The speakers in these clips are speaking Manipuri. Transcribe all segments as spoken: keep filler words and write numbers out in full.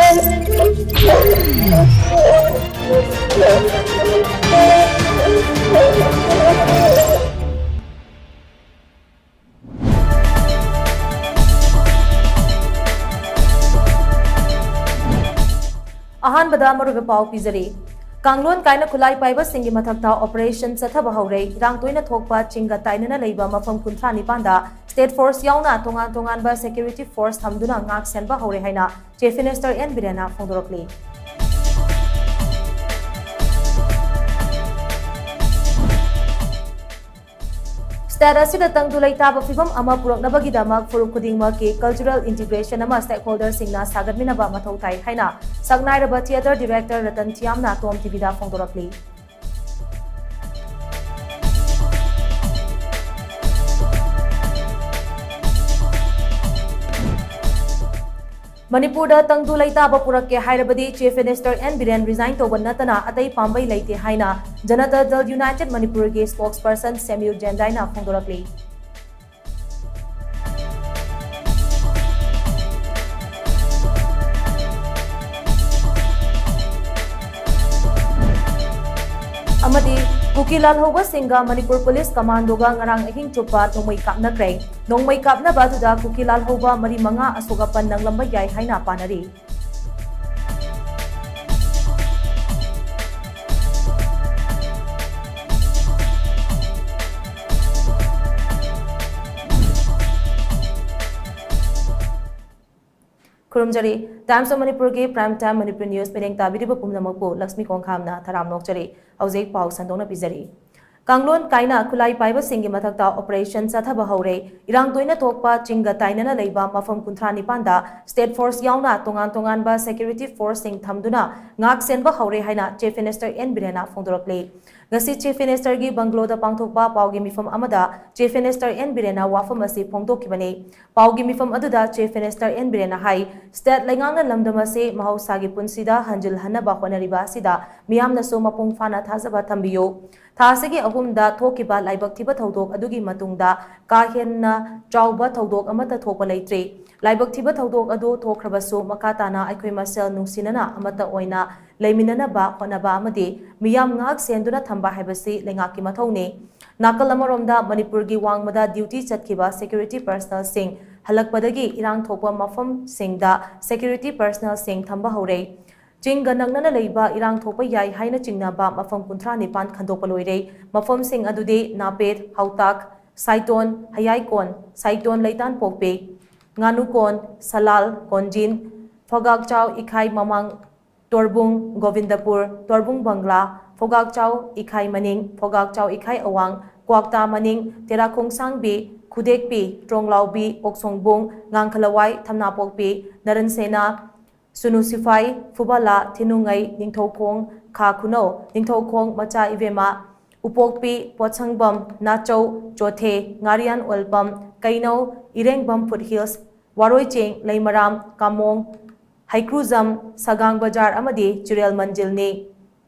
ꯑꯍꯥꯟꯕꯗ ꯃꯔꯨꯑꯣꯏꯕ ꯄꯥꯎ ꯄꯤꯖꯔꯤ꯫ ꯀꯥꯡꯂꯣꯟ ꯀꯥꯏꯅ ꯈꯨꯠꯂꯥꯏ ꯄꯥꯏꯕꯁꯤꯡꯒꯤ ꯃꯊꯛꯇ operation ꯆꯠꯊꯕ ꯍꯧꯔꯦ꯫ ꯏꯔꯥꯡ ꯇꯣꯏꯅ ꯊꯣꯛꯄ ꯆꯤꯡꯒ ꯇꯥꯏꯅꯅ ꯂꯩꯕ ꯃꯐꯝ ꯀꯨꯟꯊ꯭ꯔꯥ ꯅꯤꯄꯥꯟꯗ state force ꯌꯥꯎꯅ ꯇꯣꯉꯥꯟ ꯇꯣꯉꯥꯟꯕ security force ꯊꯝꯗꯨꯅ ꯉꯥꯛ ꯁꯦꯟꯕ ꯍꯧꯔꯦ ꯍꯥꯏꯅ Chief Minister ꯑꯦꯟ ꯕꯤꯔꯦꯟꯅ ꯐꯣꯡꯗꯣꯔꯛꯂꯤ꯫ State ꯑꯁꯤꯗ ꯇꯪꯗꯨ ꯂꯩꯇꯥꯕ ꯐꯤꯕꯝ ꯑꯃ ꯄꯨꯔꯛꯅꯕꯒꯤꯗꯃꯛ ꯐꯨꯔꯨꯞ ꯈꯨꯗꯤꯡꯃꯛꯀꯤ cultural integration ꯑꯃ stakeholderꯁꯤꯡꯅ ꯁꯥꯒꯠꯃꯤꯟꯅꯕ ꯃꯊꯧ ꯇꯥꯏ ꯍꯥꯏꯅ ꯁꯛꯅꯥꯏꯔꯕ theatre director ꯔꯇꯟ ꯊꯤꯌꯥꯝꯅ ꯇꯣꯝ ꯇꯤꯚꯤꯗ ꯐꯣꯡꯗꯣꯔꯛꯂꯤ꯫ ꯃꯅꯤꯄꯨꯔꯗ ꯇꯪꯗꯨ ꯂꯩꯇꯥꯕ ꯄꯨꯔꯛꯀꯦ ꯍꯥꯏꯔꯕꯗꯤ Chief Minister N Biren resign ꯇꯧꯕ ꯅꯠꯇꯅ ꯑꯇꯩ ꯄꯥꯝꯕꯩ ꯂꯩꯇꯦ ꯍꯥꯏꯅ ꯖꯅꯇꯥ ꯗꯜ Unitedꯃꯅꯤꯄꯨꯔꯒꯤ spokesperson ꯁꯦꯝꯌꯨ ꯖꯦꯟꯗꯥꯏꯅ ꯐꯣꯡꯗꯣꯔꯛꯂꯤ꯫ ꯑꯃꯗꯤ ꯀꯨꯀꯤ ꯂꯥꯜꯍꯧꯕꯁꯤꯡꯒ ꯃꯅꯤꯄꯨꯔ ꯄꯨꯂꯤꯁ ꯀꯃꯥꯟꯗꯣꯒ ꯉꯔꯥꯡ ꯑꯍꯤꯡ ꯆꯨꯞꯄ ꯅꯣꯡꯃꯩ ꯀꯥꯞꯅꯈ꯭ꯔꯦ꯫ ꯅꯣꯡꯃꯩ ꯀꯥꯞꯅꯕ ꯑꯗꯨꯗ ꯀꯨꯀꯤ ꯂꯥꯜꯍꯧꯕ ꯃꯔꯤ ꯃꯉꯥ ꯑꯁꯣꯛ ꯑꯄꯟ ꯅꯪꯂꯝꯕ ꯌꯥꯏ ꯍꯥꯏꯅ ꯄꯥꯅꯔꯤ꯫ ꯈꯨꯔꯨꯝꯖꯔꯤ꯫ Times of Manipurꯒꯤ Prime Time Manipuri News ꯃꯤꯠꯌꯦꯡ ꯇꯥꯕꯤꯔꯤꯕ ꯄꯨꯝꯅꯃꯛꯄꯨ ꯂꯛꯁꯃꯤ ꯀꯣꯡꯈꯥꯝꯅ ꯊꯔꯥꯝ ꯅꯣꯛꯆꯔꯤ꯫ ꯍꯧꯖꯤꯛ ꯄꯥꯎ ꯁꯟꯗꯣꯛꯅ ꯄꯤꯖꯔꯤ꯫ ꯀꯥꯡꯂꯣꯟ ꯀꯥꯏꯅ ꯈꯨꯠꯂꯥꯏ ꯄꯥꯏꯕꯁꯤꯡꯒꯤ ꯃꯊꯛꯇ operation ꯆꯠꯊꯕ ꯍꯧꯔꯦ꯫ ꯏꯔꯥꯡ ꯇꯣꯏꯅ ꯊꯣꯛꯄ ꯆꯤꯡꯒ ꯇꯥꯏꯅꯅ ꯂꯩꯕ ꯃꯐꯝ ꯀꯨꯟꯊ꯭ꯔꯥ ꯅꯤꯄꯥꯟꯗ state force ꯌꯥꯎꯅ ꯇꯣꯉꯥꯟ ꯇꯣꯉꯥꯟꯕ security forceꯁꯤꯡ ꯊꯝꯗꯨꯅ ꯉꯥꯛ ꯁꯦꯟꯕ ꯍꯧꯔꯦ ꯍꯥꯏꯅ Chief Minister ꯑꯦꯟ ꯕꯤꯔꯦꯟꯅ ꯐꯣꯡꯗꯣꯔꯛꯂꯤ꯫ ꯉꯁꯤ Chief Ministerꯒꯤ bungalow ꯗ ꯄꯥꯡꯊꯣꯛꯄ ꯄꯥꯎꯒꯤ ꯃꯤꯐꯝ ꯑꯃꯗ Chief Minister N ꯕꯤꯔꯦꯟꯅ ꯋꯥꯐꯝ ꯑꯁꯤ ꯐꯣꯡꯗꯣꯛꯈꯤꯕꯅꯤ꯫ ꯄꯥꯎꯒꯤ ꯃꯤꯐꯝ ꯑꯗꯨꯗ Chief Minister N ꯕꯤꯔꯦꯟꯅ ꯍꯥꯏ, state ꯂꯩꯉꯥꯛꯅ ꯂꯝꯗꯝ ꯑꯁꯤ ꯃꯍꯧꯁꯥꯒꯤ ꯄꯨꯟꯁꯤꯗ ꯍꯟꯖꯤꯜꯍꯟꯅꯕ ꯍꯣꯠꯅꯔꯤꯕ ꯑꯁꯤꯗ ꯃꯤꯌꯥꯝꯅꯁꯨ ꯃꯄꯨꯡ ꯐꯥꯅ ꯊꯥꯖꯕ ꯊꯝꯕꯤꯌꯨ꯫ ꯊꯥ ꯑꯁꯤꯒꯤ ꯑꯍꯨꯝꯗ ꯊꯣꯛꯈꯤꯕ ꯂꯥꯏꯕꯛ ꯊꯤꯕ ꯊꯧꯗꯣꯛ ꯑꯗꯨꯒꯤ ꯃꯇꯨꯡꯗ ꯀꯥ ꯍꯦꯟꯅ ꯆꯥꯎꯕ ꯊꯧꯗꯣꯛ ꯑꯃꯠꯇ ꯊꯣꯛꯄ ꯂꯩꯇ꯭ꯔꯤ꯫ ꯂꯥꯏꯕꯛ ꯊꯤꯕ ꯊꯧꯗꯣꯛ ꯑꯗꯨ ꯊꯣꯛꯈ꯭ꯔꯕꯁꯨ, ꯃꯈꯥ ꯇꯥꯅ ꯑꯩꯈꯣꯏ ꯃꯁꯦꯜ ꯅꯨꯡꯁꯤꯅꯅ ꯑꯃꯠꯇ ꯑꯣꯏꯅ ꯂꯩꯃꯤꯟꯅꯅꯕ ꯍꯣꯠꯅꯕ ꯑꯃꯗꯤ ꯃꯤꯌꯥꯝ ꯉꯥꯛ ꯁꯦꯟꯗꯨꯅ ꯊꯝꯕ ꯍꯥꯏꯕꯁꯤ ꯂꯩꯉꯥꯛꯀꯤ ꯃꯊꯧꯅꯤ꯫ ꯅꯥꯀꯜ ꯑꯃꯔꯣꯝꯗ, ꯃꯅꯤꯄꯨꯔꯒꯤ ꯋꯥꯡꯃꯗ duty ꯆꯠꯈꯤꯕ security personnelꯁꯤꯡ ꯍꯜꯂꯛꯄꯗꯒꯤ ꯏꯔꯥꯡ ꯊꯣꯛꯄ ꯃꯐꯝꯁꯤꯡꯗ security personnelꯁꯤꯡ ꯊꯝꯕ ꯍꯧꯔꯦ꯫ ꯆꯤꯡꯒ ꯅꯛꯅꯅ ꯂꯩꯕ, ꯏꯔꯥꯡ ꯊꯣꯛꯄ ꯌꯥꯏ ꯍꯥꯏꯅ ꯆꯤꯡꯅꯕ ꯃꯐꯝ ꯀꯨꯟꯊ꯭ꯔꯥ ꯅꯤꯄꯥꯟ ꯈꯟꯗꯣꯛꯄ ꯂꯣꯏꯔꯦ꯫ ꯃꯐꯝꯁꯤꯡ ꯑꯗꯨꯗꯤ ꯅꯥꯄꯦꯠ, ꯍꯥꯎꯇꯥꯛ, ꯁꯥꯏꯇꯣꯟ, ꯍꯌꯥꯏꯀꯣꯟ, ꯁꯥꯏꯇꯣꯟ ꯂꯩꯇꯥꯟꯄꯣꯛꯄꯤ, ꯉꯥꯅꯨꯀꯣꯟ, ꯁꯂꯥꯜ, ꯀꯣꯟꯖꯤꯟ, ꯐꯣꯒꯥꯛꯆꯥꯎ, ꯏꯈꯥꯏ ꯃꯃꯥꯡ, ꯇꯣꯔꯕꯨꯡ, ꯒꯣꯕꯤꯟꯗꯄꯨꯔ, ꯇꯣꯔꯕꯨꯡ ꯕꯪꯒ꯭ꯂꯥ, ꯐꯣꯒꯥꯛꯆꯥꯎ, ꯏꯈꯥꯏ ꯃꯅꯤꯡ, ꯐꯣꯒꯥꯛꯆꯥꯎ, ꯏꯈꯥꯏ ꯑꯋꯥꯡ, ꯀ꯭ꯋꯥꯛꯇꯥ ꯃꯅꯤꯡ, ꯇꯦꯔꯥꯈꯣꯡꯁꯥꯡꯕꯤ, ꯈꯨꯗꯦꯛꯄꯤ, ꯇ꯭ꯔꯣꯡꯂꯥꯎꯕꯤ, ꯑꯣꯛꯁꯣꯡꯕꯨꯡ, ꯉꯥꯡꯈꯂꯋꯥꯏ, ꯊꯝꯅꯥꯄꯣꯛꯄꯤ, ꯅꯔꯟꯁꯦꯅꯥ, ꯁꯨꯅꯨ ꯁꯤꯐꯥꯏ, ꯐꯨꯕꯂꯥ, ꯊꯤꯅꯨꯡꯉꯩ, ꯅꯤꯡꯊꯧꯈꯣꯡ, ꯈꯥ ꯈꯨꯅꯧ, ꯅꯤꯡꯊꯧꯈꯣꯡ, ꯃꯆꯥ ꯏꯕꯦꯝꯃ, ꯎꯄꯣꯛꯄꯤ, ꯄꯣꯠꯁꯪꯕꯝ, ꯅꯥꯆꯧ, ꯆꯣꯊꯦ, ꯉꯥꯔꯤꯌꯥꯟ ꯑꯣꯜꯄꯝ, ꯀꯩꯅꯧ, ꯏꯔꯦꯡꯕꯝ foothills, ꯋꯥꯔꯣꯏꯆꯦꯡ, ꯂꯩꯃꯔꯥꯝ, ꯀꯥꯃꯣꯡ, ꯍꯩꯀ꯭ꯔꯨꯖꯝ, ꯁꯒꯥꯡ ꯕꯖꯥꯔ ꯑꯃꯗꯤ ꯆꯨꯔꯦꯜ ꯃꯟꯖꯤꯜꯅꯤ꯫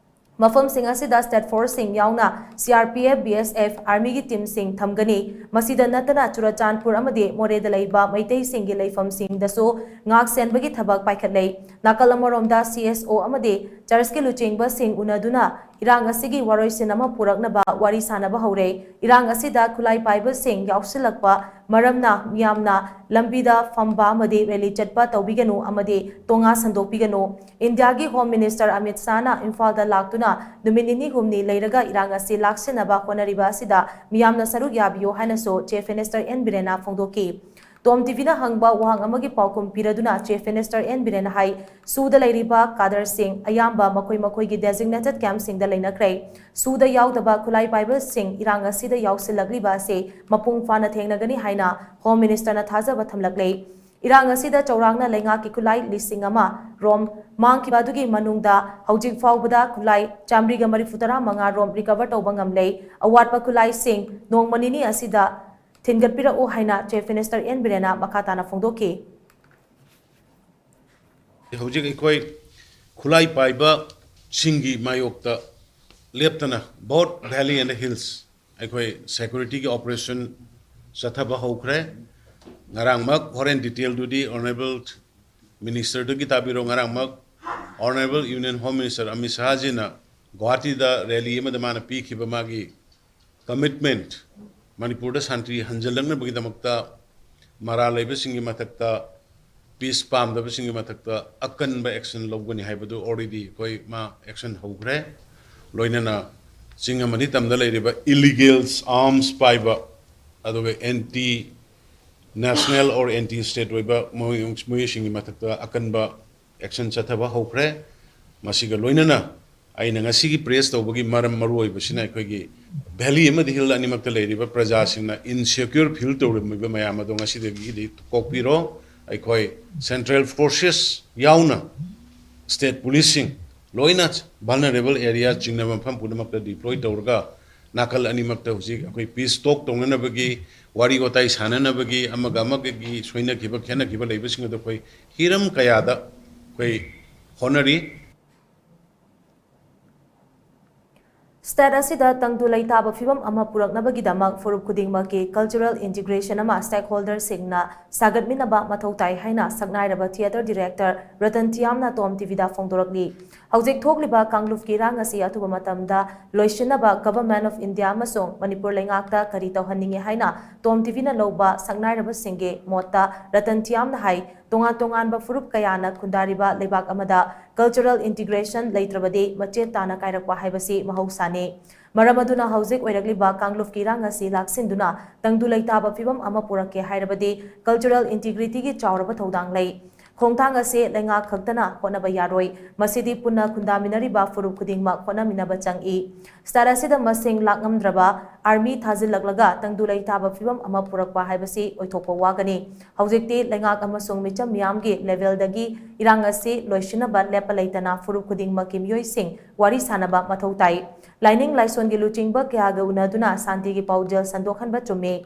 ꯃꯐꯝꯁꯤꯡ ꯑꯁꯤꯗ state forceꯁꯤꯡ ꯌꯥꯎꯅ C R P F, B S F, armyꯒꯤ teamꯁꯤꯡ ꯊꯝꯒꯅꯤ꯫ ꯃꯁꯤꯗ ꯅꯠꯇꯅ ꯆꯨꯔꯆꯥꯟꯄꯨꯔ ꯑꯃꯗꯤ ꯃꯣꯔꯦꯗ ꯂꯩꯕ ꯃꯩꯇꯩꯁꯤꯡꯒꯤ ꯂꯩꯐꯝꯁꯤꯡꯗꯁꯨ ꯉꯥꯛ ꯁꯦꯟꯕꯒꯤ ꯊꯕꯛ ꯄꯥꯏꯈꯠꯂꯦ꯫ ꯅꯥꯀꯜ ꯑꯃꯔꯣꯝꯗ, C S O ꯑꯃꯗꯤ churchꯀꯤ ꯂꯨꯆꯤꯡꯕꯁꯤꯡ ꯎꯅꯗꯨꯅ ꯏꯔꯥꯡ ꯑꯁꯤꯒꯤ ꯋꯥꯔꯣꯏꯁꯤꯟ ꯑꯃ ꯄꯨꯔꯛꯅꯕ ꯋꯥꯔꯤ ꯁꯥꯅꯕ ꯍꯧꯔꯦ꯫ ꯏꯔꯥꯡ ꯑꯁꯤꯗ ꯈꯨꯠꯂꯥꯏ ꯄꯥꯏꯕꯁꯤꯡ ꯌꯥꯎꯁꯤꯜꯂꯛꯄ ꯃꯔꯝꯅ ꯃꯤꯌꯥꯝꯅ ꯂꯝꯕꯤꯗ ꯐꯝꯕ ꯑꯃꯗꯤ rally ꯆꯠꯄ ꯇꯧꯕꯤꯒꯅꯨ ꯑꯃꯗꯤ ꯇꯣꯉꯥ ꯁꯟꯗꯣꯛꯄꯤꯒꯅꯨ꯫ ꯏꯟꯗꯤꯌꯥꯒꯤ Home Minister ꯑꯃꯤꯠ ꯁꯥꯍꯅ ꯏꯝꯐꯥꯜꯗ ꯂꯥꯛꯇꯨꯅ ꯅꯨꯃꯤꯠ ꯅꯤꯅꯤ ꯍꯨꯝꯅꯤ ꯂꯩꯔꯒ ꯏꯔꯥꯡ ꯑꯁꯤ ꯂꯥꯛꯁꯤꯟꯅꯕ ꯍꯣꯠꯅꯔꯤꯕ ꯑꯁꯤꯗ ꯃꯤꯌꯥꯝꯅ ꯁꯔꯨꯛ ꯌꯥꯕꯤꯌꯨ ꯍꯥꯏꯅꯁꯨ Chief Minister N ꯕꯤꯔꯦꯟꯅ ꯐꯣꯡꯗꯣꯛꯈꯤ꯫ Tom TVꯅ ꯍꯪꯕ ꯋꯥꯍꯪ ꯑꯃꯒꯤ ꯄꯥꯎꯈꯨꯝ ꯄꯤꯔꯗꯨꯅ Chief Minister N ꯕꯤꯔꯦꯟꯅ ꯍꯥꯏ, ꯁꯨꯗ ꯂꯩꯔꯤꯕ cadreꯁꯤꯡ ꯑꯌꯥꯝꯕ ꯃꯈꯣꯏ ꯃꯈꯣꯏꯒꯤ designated campꯁꯤꯡꯗ ꯂꯩꯅꯈ꯭ꯔꯦ꯫ ꯁꯨꯗ ꯌꯥꯎꯗꯕ ꯈꯨꯠꯂꯥꯏ ꯄꯥꯏꯕꯁꯤꯡ ꯏꯔꯥꯡ ꯑꯁꯤꯗ ꯌꯥꯎꯁꯤꯜꯂꯛꯂꯤꯕ ꯑꯁꯤ ꯃꯄꯨꯡ ꯐꯥꯅ ꯊꯦꯡꯅꯒꯅꯤ ꯍꯥꯏꯅ Home Ministerꯅ ꯊꯥꯖꯕ ꯊꯝꯂꯛꯂꯦ꯫ ꯏꯔꯥꯡ ꯑꯁꯤꯗ ꯆꯥꯎꯔꯥꯛꯅ ꯂꯩꯉꯥꯛꯀꯤ ꯈꯨꯠꯂꯥꯏ ꯂꯤꯁꯤꯡ ꯑꯃ ꯔꯣꯝ ꯃꯥꯡꯈꯤꯕ ꯑꯗꯨꯒꯤ ꯃꯅꯨꯡꯗ ꯍꯧꯖꯤꯛ ꯐꯥꯎꯕꯗ ꯈꯨꯠꯂꯥꯏ ꯆꯥꯃꯔꯤꯒ ꯃꯔꯤꯐꯨ ꯇꯔꯥ ꯃꯉꯥ ꯔꯣꯝ ꯔꯤꯀꯚꯔ ꯇꯧꯕ ꯉꯝꯂꯦ꯫ ꯑꯋꯥꯠꯄ ꯈꯨꯠꯂꯥꯏꯁꯤꯡ ꯅꯣꯡꯃ ꯅꯤꯅꯤ ꯑꯁꯤꯗ ꯊꯤꯟꯒꯠꯄꯤꯔꯛꯎ ꯍꯥꯏꯅ ꯆꯤꯐ ꯃꯤꯅꯤꯁꯇꯔ ꯑꯦꯟ ꯕꯤꯔꯦꯟꯅ ꯃꯈꯥ ꯇꯥꯅ ꯐꯣꯡꯗꯣꯛꯈꯤ꯫ ꯍꯧꯖꯤꯛ ꯑꯩꯈꯣꯏ ꯈꯨꯠꯂꯥꯏ ꯄꯥꯏꯕꯁꯤꯡꯒꯤ ꯃꯥꯌꯣꯛꯇ ꯂꯦꯞꯇꯅ both valley and hills ꯑꯩꯈꯣꯏ ꯁꯦꯀ꯭ꯌꯨꯔꯤꯇꯤꯒꯤ ꯑꯣꯄꯔꯦꯁꯟ ꯆꯠꯊꯕ ꯍꯧꯈ꯭ꯔꯦ꯫ ꯉꯔꯥꯡꯃꯛ, ꯍꯣꯔꯦꯟ ꯗꯤꯇꯦꯜꯗꯨꯗꯤ ꯑꯣꯅꯔꯦꯕꯜ ꯃꯤꯅꯤꯁꯇꯔꯗꯒꯤ ꯇꯥꯕꯤꯔꯣ, ꯉꯔꯥꯡꯃꯛ honourable union home minister Amit ꯁꯍꯥꯖꯤꯅ ꯒꯨꯋꯥꯍꯥꯇꯤꯗ ꯔꯦꯂꯤ ꯑꯃꯗ ꯃꯥꯅ ꯄꯤꯈꯤꯕ ꯃꯥꯒꯤ ꯀꯃꯤꯠꯃꯦꯟꯠ, ꯃꯅꯤꯄꯨꯔꯗ ꯁꯥꯟꯇꯤ ꯍꯟꯖꯤꯜꯂꯛꯅꯕꯒꯤꯗꯃꯛꯇ ꯃꯔꯥꯜ ꯂꯩꯕꯁꯤꯡꯒꯤ ꯃꯊꯛꯇ, ꯄꯤꯁ ꯄꯥꯝꯗꯕꯁꯤꯡꯒꯤ ꯃꯊꯛꯇ ꯑꯀꯟꯕ ꯑꯦꯛꯁꯟ ꯂꯧꯒꯅꯤ ꯍꯥꯏꯕꯗꯨ already ꯑꯩꯈꯣꯏ ꯃꯥ ꯑꯦꯛꯁꯟ ꯍꯧꯈ꯭ꯔꯦ꯫ ꯂꯣꯏꯅꯅ ꯆꯤꯡ ꯑꯃꯗꯤ ꯇꯝꯗ ꯂꯩꯔꯤꯕ ꯏꯂꯤꯒꯦꯜꯁ, ꯑꯥꯔꯝꯁ ꯄꯥꯏꯕ, ꯑꯗꯨꯒ anti national or anti state ꯑꯣꯏꯕ ꯃꯣꯏ-, ꯃꯣꯏꯁꯤꯡꯒꯤ ꯃꯊꯛꯇ ꯑꯀꯟꯕ ꯑꯦꯛꯁꯟ ꯆꯠꯊꯕ ꯍꯧꯈ꯭ꯔꯦ꯫ ꯃꯁꯤꯒ ꯂꯣꯏꯅꯅ ꯑꯩꯅ ꯉꯁꯤꯒꯤ ꯄ꯭ꯔꯦꯁ ꯇꯧꯕꯒꯤ ꯃꯔꯝ ꯃꯔꯨ ꯑꯣꯏꯕꯁꯤꯅ ꯑꯩꯈꯣꯏꯒꯤ ꯚꯦꯂꯤ ꯑꯃꯗꯤ ꯍꯤꯜ ꯑꯅꯤꯃꯛꯇ ꯂꯩꯔꯤꯕ ꯄ꯭ꯔꯖꯥꯁꯤꯡꯅ ꯏꯟꯁꯦꯀ꯭ꯌꯨꯔ ꯐꯤꯜ ꯇꯧꯔꯝꯃꯤꯕ ꯃꯌꯥꯝ ꯑꯗꯣ ꯉꯁꯤꯗꯒꯤꯗꯤ ꯀꯣꯛꯄꯤꯔꯣ꯫ ꯑꯩꯈꯣꯏ ꯁꯦꯟꯇ꯭ꯔꯦꯜ ꯐꯣꯔꯁꯦꯁ ꯌꯥꯎꯅ ꯁ꯭ꯇꯦꯠ ꯄꯨꯂꯤꯁꯁꯤꯡ ꯂꯣꯏꯅ ꯚꯜꯅꯔꯦꯕꯜ ꯑꯦꯔꯤꯌꯥ ꯆꯤꯡꯅꯕ ꯃꯐꯝ ꯄꯨꯝꯅꯃꯛꯇ ꯗꯤꯄ꯭ꯂꯣꯏ ꯇꯧꯔꯒ ꯅꯥꯀꯜ ꯑꯅꯤꯃꯛꯇ ꯍꯧꯖꯤꯛ ꯑꯩꯈꯣꯏ ꯄꯤꯁ ꯇꯣꯛ ꯇꯧꯅꯅꯕꯒꯤ, ꯋꯥꯔꯤ ꯋꯥꯇꯥꯏ ꯁꯥꯟꯅꯅꯕꯒꯤ, ꯑꯃꯒ ꯑꯃꯒꯒꯤ ꯁꯣꯏꯅꯈꯤꯕ ꯈꯦꯠꯅꯈꯤꯕ ꯂꯩꯕꯁꯤꯡ ꯑꯗꯣ ꯑꯩꯈꯣꯏ ꯍꯤꯔꯝ ꯀꯌꯥꯗ ꯑꯩꯈꯣꯏ ꯍꯣꯠꯅꯔꯤ꯫ ꯁ꯭ꯇꯦꯠ ꯑꯁꯤꯗ ꯇꯪꯗꯨ ꯂꯩꯇꯥꯕ ꯐꯤꯕꯝ ꯑꯃ ꯄꯨꯔꯛꯅꯕꯒꯤꯗꯃꯛ ꯐꯨꯔꯨꯞ ꯈꯨꯗꯤꯡꯃꯛꯀꯤ ꯀꯜꯆꯔꯦꯜ ꯏꯟꯇꯤꯒ꯭ꯔꯦꯁꯟ ꯑꯃ ꯁ꯭ꯇꯦꯛꯍꯣꯜꯗꯔꯁꯤꯡꯅ ꯁꯥꯒꯠꯃꯤꯟꯅꯕ ꯃꯊꯧ ꯇꯥꯏ ꯍꯥꯏꯅ ꯁꯛꯅꯥꯏꯔꯕ ꯊꯤꯌꯦꯇꯔ ꯗꯤꯔꯦꯛꯇꯔ ꯔꯇꯟ ꯊꯤꯌꯥꯝꯅ ꯇꯣꯝ ꯇꯤꯚꯤꯗ ꯐꯣꯡꯗꯣꯔꯛꯂꯤ꯫ ꯍꯧꯖꯤꯛ ꯊꯣꯛꯂꯤꯕ ꯀꯥꯡꯂꯨꯞꯀꯤ ꯏꯔꯥꯡ ꯑꯁꯤ ꯑꯊꯨꯕ ꯃꯇꯝꯗ ꯂꯣꯏꯁꯤꯟꯅꯕ Government of India ꯑꯃꯁꯨꯡ ꯃꯅꯤꯄꯨꯔ ꯂꯩꯉꯥꯛꯇ ꯀꯔꯤ ꯇꯧꯍꯟꯅꯤꯡꯏ ꯍꯥꯏꯅ ꯇꯣꯝ ꯇꯤꯚꯤꯅ ꯂꯧꯕ ꯁꯛꯅꯥꯏꯔꯕꯁꯤꯡꯒꯤ ꯃꯣꯠꯇ ꯔꯇꯟ ꯊꯤꯌꯥꯝꯅ ꯍꯥꯏ, ꯇꯣꯉꯥꯟ ꯇꯣꯉꯥꯟꯕ ꯐꯨꯔꯨꯞ ꯀꯌꯥꯅ ꯈꯨꯟꯗꯥꯔꯤꯕ ꯂꯩꯕꯥꯛ ꯑꯃꯗ ꯀꯜꯆꯔꯦꯜ ꯏꯟꯇꯤꯒ꯭ꯔꯦꯁꯟ ꯂꯩꯇ꯭ꯔꯕꯗꯤ ꯃꯆꯦꯠ ꯇꯥꯅ ꯀꯥꯏꯔꯛꯄ ꯍꯥꯏꯕꯁꯤ ꯃꯍꯧꯁꯥꯅꯤ꯫ ꯃꯔꯝ ꯑꯗꯨꯅ ꯍꯧꯖꯤꯛ ꯑꯣꯏꯔꯛꯂꯤꯕ ꯀꯥꯡꯂꯨꯞꯀꯤ ꯏꯔꯥꯡ ꯑꯁꯤ ꯂꯥꯛꯁꯤꯟꯗꯨꯅ ꯇꯪꯗꯨ ꯂꯩꯇꯥꯕ ꯐꯤꯕꯝ ꯑꯃ ꯄꯨꯔꯛꯀꯦ ꯍꯥꯏꯔꯕꯗꯤ ꯀꯜꯆꯔꯦꯜ ꯏꯟꯇꯤꯒ꯭ꯔꯤꯇꯤꯒꯤ ꯆꯥꯎꯔꯕ ꯊꯧꯗꯥꯡ ꯂꯩ꯫ ꯈꯣꯡꯊꯥꯡ ꯑꯁꯤ ꯂꯩꯉꯥꯛ ꯈꯛꯇꯅ ꯍꯣꯠꯅꯕ ꯌꯥꯔꯣꯏ꯫ ꯃꯁꯤꯗꯤ ꯄꯨꯟꯅ ꯈꯨꯟꯗꯥꯃꯤꯟꯅꯔꯤꯕ ꯐꯨꯔꯨꯞ ꯈꯨꯗꯤꯡꯃꯛ ꯍꯣꯠꯅꯃꯤꯟꯅꯕ ꯆꯪꯏ꯫ ꯁ꯭ꯇꯦꯠ ꯑꯁꯤꯗ ꯃꯁꯤꯡ ꯂꯥꯛꯉꯝꯗ꯭ꯔꯕ ꯑꯥꯔꯃꯤ ꯊꯥꯖꯤꯜꯂꯛꯂꯒ ꯇꯪꯗꯨ ꯂꯩꯇꯥꯕ ꯐꯤꯕꯝ ꯑꯃ ꯄꯨꯔꯛꯄ ꯍꯥꯏꯕꯁꯤ ꯑꯣꯏꯊꯣꯛꯄ ꯋꯥꯒꯅꯤ꯫ ꯍꯧꯖꯤꯛꯇꯤ ꯂꯩꯉꯥꯛ ꯑꯃꯁꯨꯡ ꯃꯤꯆꯝ ꯃꯤꯌꯥꯝꯒꯤ ꯂꯦꯚꯦꯜꯗꯒꯤ ꯏꯔꯥꯡ ꯑꯁꯤ ꯂꯣꯏꯁꯤꯟꯅꯕ ꯂꯦꯞꯄ ꯂꯩꯇꯅ ꯐꯨꯔꯨꯞ ꯈꯨꯗꯤꯡꯃꯛꯀꯤ ꯃꯤꯑꯣꯏꯁꯤꯡ ꯋꯥꯔꯤ ꯁꯥꯅꯕ ꯃꯊꯧ ꯇꯥꯏ꯫ ꯂꯥꯏꯅꯤꯡ ꯂꯥꯏꯁꯣꯟꯒꯤ ꯂꯨꯆꯤꯡꯕ ꯀꯌꯥꯒ ꯎꯅꯗꯨꯅ ꯁꯥꯟꯇꯤꯒꯤ ꯄꯥꯎꯖꯦꯜ ꯁꯟꯗꯣꯛꯍꯟꯕ ꯆꯨꯝꯃꯤ꯫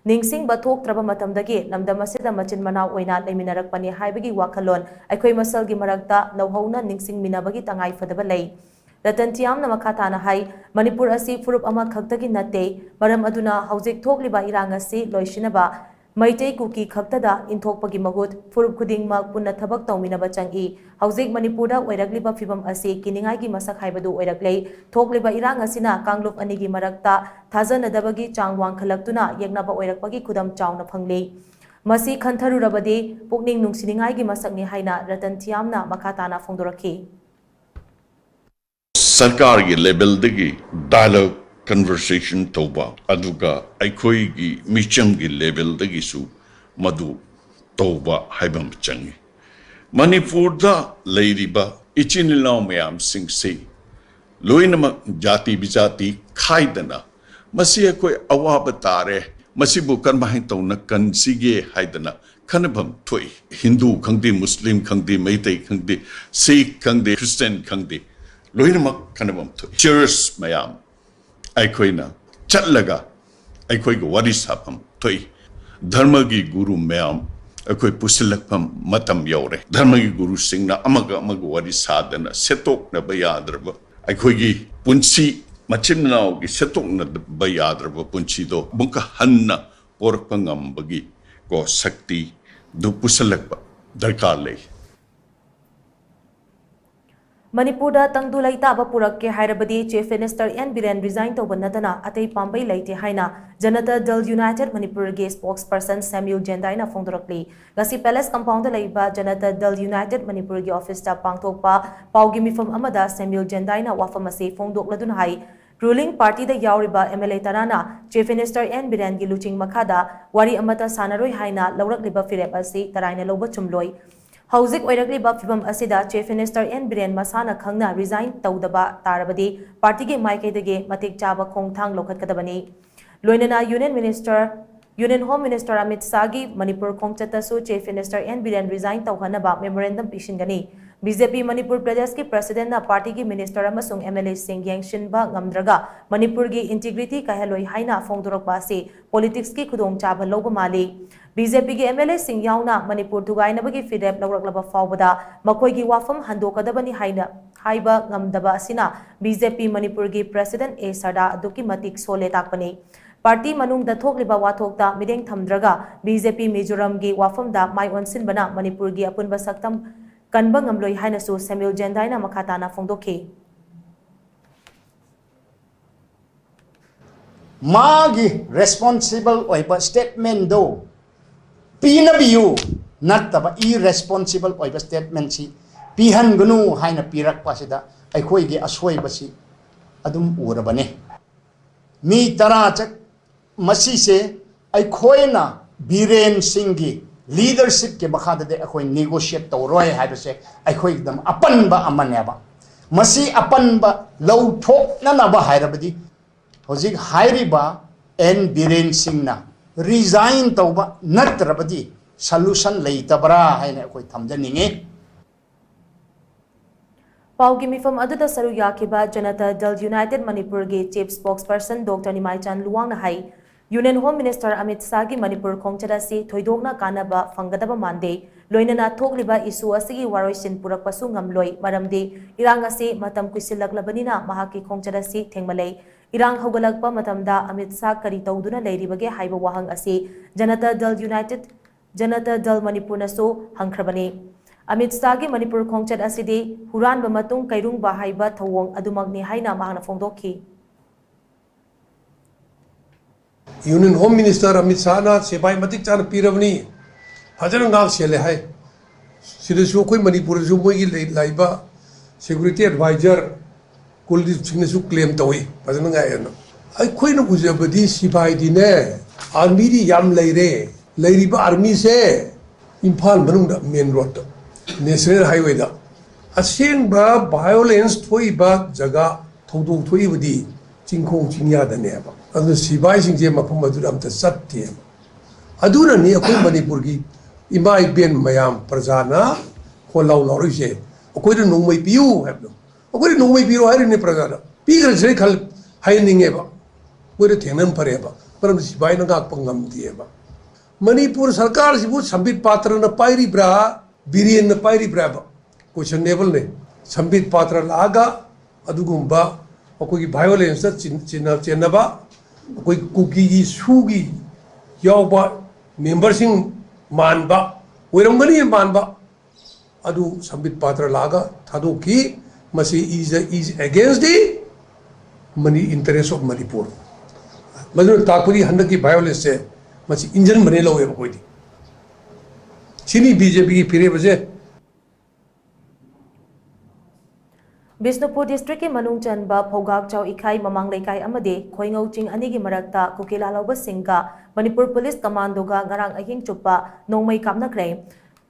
ꯅꯤꯡꯁꯤꯡꯕ ꯊꯣꯛꯇ꯭ꯔꯕ ꯃꯇꯝꯗꯒꯤ ꯂꯝꯗꯝ ꯑꯁꯤꯗ ꯃꯆꯤꯟ ꯃꯅꯥꯎ ꯑꯣꯏꯅ ꯂꯩꯃꯤꯟꯅꯔꯛꯄꯅꯤ ꯍꯥꯏꯕꯒꯤ ꯋꯥꯈꯜꯂꯣꯟ ꯑꯩꯈꯣꯏ ꯃꯁꯦꯜꯒꯤ ꯃꯔꯛꯇ ꯅꯧꯍꯧꯅ ꯅꯤꯡꯁꯤꯡꯃꯤꯟꯅꯕꯒꯤ ꯇꯉꯥꯏ ꯐꯗꯕ ꯂꯩ꯫ ꯔꯇꯟ ꯊꯤꯌꯥꯝꯅ ꯃꯈꯥ ꯇꯥꯅ ꯍꯥꯏ, ꯃꯅꯤꯄꯨꯔ ꯑꯁꯤ ꯐꯨꯔꯨꯞ ꯑꯃꯈꯛꯇꯒꯤ ꯅꯠꯇꯦ, ꯃꯔꯝ ꯑꯗꯨꯅ ꯍꯧꯖꯤꯛ ꯊꯣꯛꯂꯤꯕ ꯏꯔꯥꯡ ꯑꯁꯤ ꯂꯣꯏꯁꯤꯟꯅꯕ ꯃꯩꯇꯩ ꯀꯨꯀꯤ ꯈꯛꯇꯗ ꯏꯟꯊꯣꯛꯄꯒꯤ ꯃꯍꯨꯠ ꯐꯨꯔꯨꯞ ꯈꯨꯗꯤꯡꯃꯛ ꯄꯨꯟꯅ ꯊꯕꯛ ꯇꯧꯃꯤꯟꯅꯕ ꯆꯪꯏ꯫ ꯍꯧꯖꯤꯛ ꯃꯅꯤꯄꯨꯔꯗ ꯑꯣꯏꯔꯛꯂꯤꯕ ꯐꯤꯕꯝ ꯑꯁꯤ ꯀꯤꯅꯤꯡꯉꯥꯏꯒꯤ ꯃꯁꯛ ꯍꯥꯏꯕꯗꯨ ꯑꯣꯏꯔꯛꯂꯦ꯫ ꯊꯣꯛꯂꯤꯕ ꯏꯔꯥꯡ ꯑꯁꯤꯅ ꯀꯥꯡꯂꯨꯞ ꯑꯅꯤꯒꯤ ꯃꯔꯛꯇ ꯊꯥꯖꯅꯗꯕꯒꯤ ꯆꯥꯡ ꯋꯥꯡꯈꯠꯂꯛꯇꯨꯅ ꯌꯦꯛꯅꯕ ꯑꯣꯏꯔꯛꯄꯒꯤ ꯈꯨꯗꯝ ꯆꯥꯎꯅ ꯐꯪꯂꯤ꯫ ꯃꯁꯤ ꯈꯟꯊꯔꯨꯔꯕꯗꯤ ꯄꯨꯛꯅꯤꯡ ꯅꯨꯡꯁꯤꯅꯤꯡꯉꯥꯏꯒꯤ ꯃꯁꯛꯅꯤ ꯍꯥꯏꯅ ꯔꯇꯟ ꯊꯤꯌꯥꯝꯅ ꯃꯈꯥ ꯇꯥꯅ ꯐꯣꯡꯗꯣꯔꯛꯈꯤ꯫ ꯁꯔꯀꯥꯔꯒꯤ ꯂꯦꯚꯦꯜꯗꯒꯤ ꯗꯥꯏꯂꯣꯒ, ꯀꯟꯚꯔꯁꯦꯁꯟ ꯇꯧꯕ, ꯑꯗꯨꯒ ꯑꯩꯈꯣꯏꯒꯤ ꯃꯤꯆꯝꯒꯤ ꯂꯦꯚꯦꯜꯗꯒꯤꯁꯨ ꯃꯗꯨ ꯇꯧꯕ ꯍꯥꯏꯕ ꯑꯃ ꯆꯪꯏ꯫ ꯃꯅꯤꯄꯨꯔꯗ ꯂꯩꯔꯤꯕ ꯏꯆꯤꯟ ꯏꯅꯥꯎ ꯃꯌꯥꯝꯁꯤꯡꯁꯤ ꯂꯣꯏꯅꯃꯛ ꯖꯥꯇꯤ ꯕꯤꯖꯥꯇꯤ ꯈꯥꯏꯗꯅ ꯃꯁꯤ ꯑꯩꯈꯣꯏ ꯑꯋꯥꯕ ꯇꯥꯔꯦ, ꯃꯁꯤꯕꯨ ꯀꯔꯝꯍꯥꯏꯅ ꯇꯧꯅ ꯀꯟꯁꯤꯒꯦ ꯍꯥꯏꯗꯅ ꯈꯟꯅꯐꯝ ꯊꯣꯛꯏ꯫ ꯍꯤꯟꯗꯨ ꯈꯪꯗꯦ, ꯃꯨꯁꯂꯤꯝ ꯈꯪꯗꯦ, ꯃꯩꯇꯩ ꯈꯪꯗꯦ, ꯁꯤꯈ ꯈꯪꯗꯦ, ꯈ꯭ꯔꯤꯁꯇꯤꯌꯥꯟ ꯈꯪꯗꯦ, ꯂꯣꯏꯅꯃꯛ ꯈꯟꯅꯐꯝ ꯊꯣꯛꯏ꯫ ꯆꯔꯆ ꯃꯌꯥꯝ ꯑꯩꯈꯣꯏꯅ ꯆꯠꯂꯒ ꯑꯩꯈꯣꯏꯒ ꯋꯥꯔꯤ ꯁꯥꯐꯝ ꯊꯣꯛꯏ꯫ ꯙꯔꯃꯒꯤ ꯒꯨꯔꯨ ꯃꯌꯥꯝ ꯑꯩꯈꯣꯏ ꯄꯨꯁꯤꯜꯂꯛꯐꯝ ꯃꯇꯝ ꯌꯧꯔꯦ꯫ ꯙꯔꯃꯒꯤ ꯒꯨꯔꯨꯁꯤꯡꯅ ꯑꯃꯒ ꯑꯃꯒ ꯋꯥꯔꯤ ꯁꯥꯗꯅ ꯁꯦꯠꯇꯣꯛꯅꯕ ꯌꯥꯗ꯭ꯔꯕ, ꯑꯩꯈꯣꯏꯒꯤ ꯄꯨꯟꯁꯤ, ꯃꯆꯤꯟ ꯃꯅꯥꯎꯒꯤ ꯁꯦꯠꯇꯣꯛꯅꯕ ꯌꯥꯗ꯭ꯔꯕ ꯄꯨꯟꯁꯤꯗꯣ ꯑꯃꯨꯛꯀ ꯍꯟꯅ ꯄꯣꯔꯛꯄ ꯉꯝꯕꯒꯤ ꯀꯣ ꯁꯛꯇꯤꯗꯨ ꯄꯨꯁꯤꯜꯂꯛꯄ ꯗꯔꯀꯥꯔ ꯂꯩ꯫ ꯃꯅꯤꯄꯨꯔꯗ ꯇꯪꯗꯨ ꯂꯩꯇꯥꯕ ꯄꯨꯔꯛꯀꯦ ꯍꯥꯏꯔꯕꯗꯤ chief minister N Biren resign ꯇꯧꯕ ꯅꯠꯇꯅ ꯑꯇꯩ ꯄꯥꯝꯕꯩ ꯂꯩꯇꯦ ꯍꯥꯏꯅ ꯖꯅꯇꯥ ꯗꯜ ꯌꯨꯅꯥꯏꯇꯦꯗ ꯃꯅꯤꯄꯨꯔꯒꯤ ꯁ꯭ꯄꯣꯛꯁ ꯄꯔꯁꯟ ꯁꯦꯝꯌꯨ ꯖꯦꯟꯗꯥꯏꯅ ꯐꯣꯡꯗꯣꯔꯛꯂꯤ꯫ ꯉꯁꯤ ꯄꯦꯂꯦꯁ ꯀꯝꯄꯥꯎꯟꯗ ꯂꯩꯕ ꯖꯅꯇꯥ ꯗꯜ ꯌꯨꯅꯥꯏꯇꯦꯗ ꯃꯅꯤꯄꯨꯔꯒꯤ ꯑꯣꯐꯤꯁꯇ ꯄꯥꯡꯊꯣꯛꯄ ꯄꯥꯎꯒꯤ ꯃꯤꯐꯝ ꯑꯃꯗ ꯁꯦꯝꯌꯨ ꯖꯦꯟꯗꯥꯏꯅ ꯋꯥꯐꯝ ꯑꯁꯤ ꯐꯣꯡꯗꯣꯛꯂꯗꯨꯅ ꯍꯥꯏ, ꯔꯨꯂꯤꯡ ꯄꯥꯔꯇꯤꯗ ꯌꯥꯎꯔꯤꯕ ꯑꯦꯝ ꯑꯦꯜ ꯑꯦ ꯇꯔꯥꯅ ꯆꯤꯐ ꯃꯤꯅꯤꯁꯇꯔ ꯑꯦꯟ ꯕꯤꯔꯦꯟꯒꯤ ꯂꯨꯆꯤꯡ ꯃꯈꯥꯗ ꯋꯥꯔꯤ ꯑꯃꯠꯇ ꯁꯥꯟꯅꯔꯣꯏ ꯍꯥꯏꯅ ꯂꯧꯔꯛꯂꯤꯕ ꯐꯤꯔꯦꯞ ꯑꯁꯤ ꯇꯔꯥꯏꯅ ꯂꯧꯕ ꯆꯨꯝꯂꯣꯏ꯫ ꯍꯧꯖꯤꯛ ꯑꯣꯏꯔꯛꯂꯤꯕ ꯐꯤꯚꯝ ꯑꯁꯤꯗ Chief Minister N Biren ꯃꯁꯥꯅ ꯈꯪꯅ resign ꯇꯧꯗꯕ ꯇꯥꯔꯕꯗꯤ party ꯒꯤ ꯃꯥꯏꯀꯩꯗꯒꯤ ꯃꯇꯤꯛ ꯆꯥꯕ ꯈꯣꯡꯊꯥꯡ ꯂꯧꯈꯠꯀꯗꯕꯅꯤ꯫ ꯂꯣꯏꯅꯅ Union Minister, Union Home Minister Amit Shah ꯒꯤ Manipur ꯈꯣꯡꯆꯠꯇꯁꯨ Chief Minister N Biren resign ꯇꯧꯍꯟꯅꯕ memorandum ꯄꯤꯁꯤꯟꯒꯅꯤ꯫ B J P Manipur ꯄ꯭ꯔꯗꯦꯁꯀꯤ president ꯅ party ꯒꯤ minister ꯑꯃꯁꯨꯡ M L A ꯁꯤꯡ ꯌꯦꯡꯁꯤꯟꯕ ꯉꯝꯗ꯭ꯔꯒ ꯃꯅꯤꯄꯨꯔꯒꯤ integrity ꯀꯥꯏꯍꯜꯂꯣꯏ ꯍꯥꯏꯅ ꯐꯣꯡꯗꯣꯔꯛꯄ ꯑꯁꯤ politics ꯀꯤ ꯈꯨꯗꯣꯡꯆꯥꯕ ꯂꯧꯕ ꯃꯥꯜꯂꯤ꯫ B J P ꯒꯤ M L A ꯁꯤꯡ ꯌꯥꯎꯅ ꯃꯅꯤꯄꯨꯔ ꯊꯨꯒꯥꯏꯅꯕꯒꯤ ꯐꯤꯔꯦꯞ ꯂꯧꯔꯛꯂꯕ ꯐꯥꯎꯕꯗ ꯃꯈꯣꯏꯒꯤ ꯋꯥꯐꯝ ꯍꯟꯗꯣꯛꯀꯗꯕꯅꯤ ꯍꯥꯏꯅ ꯍꯥꯏꯕ ꯉꯝꯗꯕ ꯑꯁꯤꯅ B J P ꯃꯅꯤꯄꯨꯔꯒꯤ president A Shraddha ꯑꯗꯨꯛꯀꯤ ꯃꯇꯤꯛ ꯁꯣꯜꯂꯦ ꯇꯥꯛꯄꯅꯤ꯫ Party ꯃꯅꯨꯡꯗ ꯊꯣꯛꯂꯤꯕ ꯋꯥꯊꯣꯛꯇ ꯃꯤꯠꯌꯦꯡ ꯊꯝꯗ꯭ꯔꯒ B J P ꯃꯤꯖꯣꯔꯥꯝꯒꯤ ꯋꯥꯐꯝꯗ ꯃꯥꯏ ꯑꯣꯟꯁꯤꯟꯕꯅ ꯃꯅꯤꯄꯨꯔꯒꯤ ꯑꯄꯨꯟꯕ ꯁꯛꯇꯝ ꯀꯟꯕ ꯉꯝꯂꯣꯏ ꯍꯥꯏꯅꯁꯨ ꯁꯦꯃ꯭ꯌꯨꯜ ꯖꯦꯟꯗꯥꯏꯅ ꯃꯈꯥ ꯇꯥꯅ ꯐꯣꯡꯗꯣꯛꯈꯤ꯫ ꯃꯥꯒꯤ responsible ꯑꯣꯏꯕ statement ꯗꯣ ꯄꯤꯅꯕꯤꯌꯨ ꯅꯠꯇꯕ, irresponsible ꯑꯣꯏꯕ statement ꯁꯤ ꯄꯤꯍꯟꯒꯅꯨ ꯍꯥꯏꯅ ꯄꯤꯔꯛꯄ ꯑꯁꯤꯗ ꯑꯩꯈꯣꯏꯒꯤ ꯑꯁꯣꯏꯕꯁꯤ ꯑꯗꯨꯝ ꯎꯔꯕꯅꯤ꯫ ꯃꯤ ꯇꯔꯥ ꯆꯠ-, ꯃꯁꯤꯁꯦ ꯑꯩꯈꯣꯏꯅ ꯕꯤꯔꯦꯟ ꯁꯤꯡꯒꯤ leadership ꯀꯤ ꯃꯈꯥꯗꯗꯤ ꯑꯩꯈꯣꯏ negotiate ꯇꯧꯔꯣꯏ ꯍꯥꯏꯕꯁꯦ ꯑꯩꯈꯣꯏꯒꯤꯗꯃꯛ ꯑꯄꯟꯕ ꯑꯃꯅꯦꯕ꯫ ꯃꯁꯤ ꯑꯄꯟꯕ ꯂꯧꯊꯣꯛꯅꯅꯕ ꯍꯥꯏꯔꯕꯗꯤ ꯍꯧꯖꯤꯛ ꯍꯥꯏꯔꯤꯕ N ꯕꯤꯔꯦꯟ ꯁꯤꯡꯅ resign ꯇꯧꯕ ꯅꯠꯇ꯭ꯔꯕꯗꯤ solution ꯂꯩꯇꯕ꯭ꯔꯥ ꯍꯥꯏꯅ ꯑꯩꯈꯣꯏ ꯊꯝꯖꯅꯤꯡꯉꯤ꯫ ꯄꯥꯎꯒꯤ ꯃꯤꯐꯝ ꯑꯗꯨꯗ ꯁꯔꯨꯛ ꯌꯥꯈꯤꯕ ꯖꯅꯇꯥ ꯗꯜ ꯌꯨꯅꯥꯏꯇꯦꯗ ꯃꯅꯤꯄꯨꯔꯒꯤ chief spokesperson Doctor ꯅꯤꯃꯥꯏꯆꯥꯟ ꯂꯨꯋꯥꯡꯅ ꯍꯥꯏ, Union Home Minister Amit ꯁꯥꯍꯒꯤ Manipur ꯈꯣꯡꯆꯠ ꯑꯁꯤ ꯊꯣꯏꯗꯣꯛꯅ ꯀꯥꯟꯅꯕ ꯐꯪꯒꯗꯕ ꯃꯥꯟꯗꯦ꯫ ꯂꯣꯏꯅꯅ ꯊꯣꯛꯂꯤꯕ issue ꯑꯁꯤꯒꯤ ꯋꯥꯔꯣꯏꯁꯤꯟ ꯄꯨꯔꯛꯄꯁꯨ ꯉꯝꯂꯣꯏ, ꯃꯔꯝꯗꯤ ꯏꯔꯥꯡ ꯑꯁꯤ ꯃꯇꯝ ꯀꯨꯏꯁꯤꯜꯂꯛꯂꯕꯅꯤꯅ ꯃꯍꯥꯛꯀꯤ ꯈꯣꯡꯆꯠ ꯑꯁꯤ ꯊꯦꯡꯃꯜꯂꯦ꯫ ꯏꯔꯥꯡ ꯍꯧꯒꯠꯂꯛꯄ ꯃꯇꯝꯗ ꯑꯃꯤꯠ ꯁꯥꯍ ꯀꯔꯤ ꯇꯧꯗꯨꯅ ꯂꯩꯔꯤꯕꯒꯦ ꯍꯥꯏꯕ ꯋꯥꯍꯪ ꯑꯁꯤ ꯖꯅꯇꯥ ꯗꯜ ꯌꯨꯅꯥꯏꯇꯦꯗ, ꯖꯅꯇꯥ ꯗꯜ ꯃꯅꯤꯄꯨꯔꯅꯁꯨ ꯍꯪꯈ꯭ꯔꯕꯅꯤ꯫ ꯑꯃꯤꯠ ꯁꯥꯍꯒꯤ ꯃꯅꯤꯄꯨꯔ ꯈꯣꯡꯆꯠ ꯑꯁꯤꯗꯤ ꯍꯨꯔꯥꯟꯕ ꯃꯇꯨꯡ ꯀꯩꯔꯨꯡꯕ ꯍꯥꯏꯕ ꯊꯧꯑꯣꯡ ꯑꯗꯨꯃꯛꯅꯤ ꯍꯥꯏꯅ ꯃꯍꯥꯛꯅ ꯐꯣꯡꯗꯣꯛꯈꯤ꯫ Union Home Minister ꯑꯃꯤꯠ ꯁꯥꯍꯅ ꯁꯤꯐꯥꯏ ꯃꯇꯤꯛ ꯆꯥꯅ ꯄꯤꯔꯕꯅꯤ, ꯐꯖꯅ ꯉꯥꯛ ꯁꯦꯜꯂꯦ ꯍꯥꯏ꯫ ꯁꯤꯗꯁꯨ ꯑꯩꯈꯣꯏ ꯃꯅꯤꯄꯨꯔꯗꯁꯨ ꯃꯣꯏꯒꯤ ꯂꯩ-, ꯂꯥꯛꯏꯕ security advisor ꯀꯨꯜꯗꯤꯞ ꯁꯤꯡꯅꯁꯨ claim ꯇꯧꯏ, ꯐꯖꯅ ꯉꯥꯛꯑꯦꯅ꯫ ꯑꯩꯈꯣꯏꯅ ꯎꯖꯕꯗꯤ ꯁꯤꯐꯥꯏꯗꯤꯅꯦ, army ꯗꯤ ꯌꯥꯝ ꯂꯩꯔꯦ꯫ ꯂꯩꯔꯤꯕ army ꯁꯦ ꯏꯝꯐꯥꯜ ꯃꯅꯨꯡꯗ main road ꯇ ꯅꯦꯁꯅꯦꯜ ꯍꯥꯏꯋꯦꯗ ꯑꯁꯦꯡꯕ ꯚꯥꯏꯑꯣꯂꯦꯟꯁ ꯊꯣꯛꯏꯕ ꯖꯒꯥ, ꯊꯧꯗꯣꯛ ꯊꯣꯛꯏꯕꯗꯤ ꯆꯤꯡꯈꯣꯡ ꯆꯤꯡꯌꯥꯗꯅꯦꯕ꯫ ꯑꯗꯨꯅ ꯁꯤꯐꯥꯏꯁꯤꯡꯁꯦ ꯃꯐꯝ ꯑꯗꯨꯗ ꯑꯝꯇ ꯆꯠꯇꯦꯕ꯫ ꯑꯗꯨꯅꯅꯤ ꯑꯩꯈꯣꯏ ꯃꯅꯤꯄꯨꯔꯒꯤ ꯏꯃꯥ ꯏꯕꯦꯟ ꯃꯌꯥꯝ ꯄ꯭ꯔꯖꯥꯅ ꯈꯣꯜꯂꯥꯎ ꯂꯥꯎꯔꯛꯏꯁꯦ, "ꯑꯩꯈꯣꯏꯗ ꯅꯣꯡꯃꯩ ꯄꯤꯌꯨ" ꯍꯥꯏꯕꯗꯣ꯫ "ꯑꯩꯈꯣꯏꯗ ꯅꯣꯡꯃꯩ ꯄꯤꯔꯣ" ꯍꯥꯏꯔꯤꯅꯦ ꯄ꯭ꯔꯖꯥꯅ꯫ ꯄꯤꯈ꯭ꯔꯁꯤꯔ ꯈꯜ ꯍꯥꯏꯍꯟꯅꯤꯡꯉꯦꯕ꯫ ꯃꯣꯏꯗ ꯊꯦꯡꯅꯕ ꯐꯔꯦꯕ, ꯃꯔꯝꯗꯤ ꯁꯤꯐꯥꯏꯅ ꯉꯥꯛꯄ ꯉꯝꯗꯦꯕ꯫ ꯃꯅꯤꯄꯨꯔ ꯁꯔꯀꯥꯔꯁꯤꯕꯨ ꯁꯝꯕꯤꯠ ꯄꯥꯇ꯭ꯔꯅ ꯄꯥꯏꯔꯤꯕ꯭ꯔꯥ, ꯕꯤꯔꯦꯟꯅ ꯄꯥꯏꯔꯤꯕ꯭ꯔꯥꯕ? ꯀꯣꯏꯁꯟꯅꯦꯕꯜꯅꯦ꯫ ꯁꯝꯕꯤꯠ ꯄꯥꯇ꯭ꯔ ꯂꯥꯛꯑꯒ ꯑꯗꯨꯒꯨꯝꯕ ꯑꯩꯈꯣꯏꯒꯤ ꯚꯥꯏꯑꯣꯂꯦꯟꯁꯇ ꯆꯤꯟ-, ꯆꯤꯟꯅ-, ꯆꯦꯟꯅꯕ, ꯑꯩꯈꯣꯏ ꯀꯨꯀꯤꯒꯤ ꯁꯨꯒꯤ ꯌꯥꯎꯕ ꯃꯦꯝꯕꯔꯁꯤꯡ ꯃꯥꯟꯕ, ꯑꯣꯏꯔꯝꯒꯅꯤ ꯃꯥꯟꯕ, ꯑꯗꯨ ꯁꯝꯕꯤꯠ ꯄꯥꯇ꯭ꯔ ꯂꯥꯛꯑꯒ ꯊꯥꯗꯣꯛꯈꯤ꯫ ꯃꯁꯤ is, is against the Mani-, interest of Manipur꯫ ꯃꯗꯨꯅ ꯇꯥꯛꯄꯗꯤ ꯍꯟꯗꯛꯀꯤ ꯚꯥꯏꯑꯣꯂꯦꯟꯁꯁꯦ ꯃꯁꯤ ꯏꯟꯖꯟꯕꯅꯦ ꯂꯧꯋꯦꯕ ꯑꯩꯈꯣꯏꯗꯤ꯫ ꯁꯤꯅꯤ ꯕꯤ ꯖꯦ ꯄꯤꯒꯤ ꯐꯤꯔꯦꯞ ꯑꯁꯦ꯫ ꯕꯤꯁꯅꯨꯄꯨꯔ ꯗꯤꯁꯇ꯭ꯔꯤꯛꯀꯤ ꯃꯅꯨꯡ ꯆꯟꯕ ꯐꯧꯒꯥꯛꯆꯥꯎ ꯏꯈꯥꯏ ꯃꯃꯥꯡ ꯂꯩꯀꯥꯏ ꯑꯃꯗꯤ ꯈꯣꯏꯉꯧ ꯆꯤꯡ ꯑꯅꯤꯒꯤ ꯃꯔꯛꯇ ꯀꯨꯀꯤ ꯂꯥꯜꯍꯧꯕꯁꯤꯡꯒ ꯃꯅꯤꯄꯨꯔ ꯄꯨꯂꯤꯁ ꯀꯃꯥꯟꯗꯣꯒ ꯉꯔꯥꯡ ꯑꯍꯤꯡ ꯆꯨꯞꯄ ꯅꯣꯡꯃꯩ ꯀꯥꯞꯅꯈ꯭ꯔꯦ꯫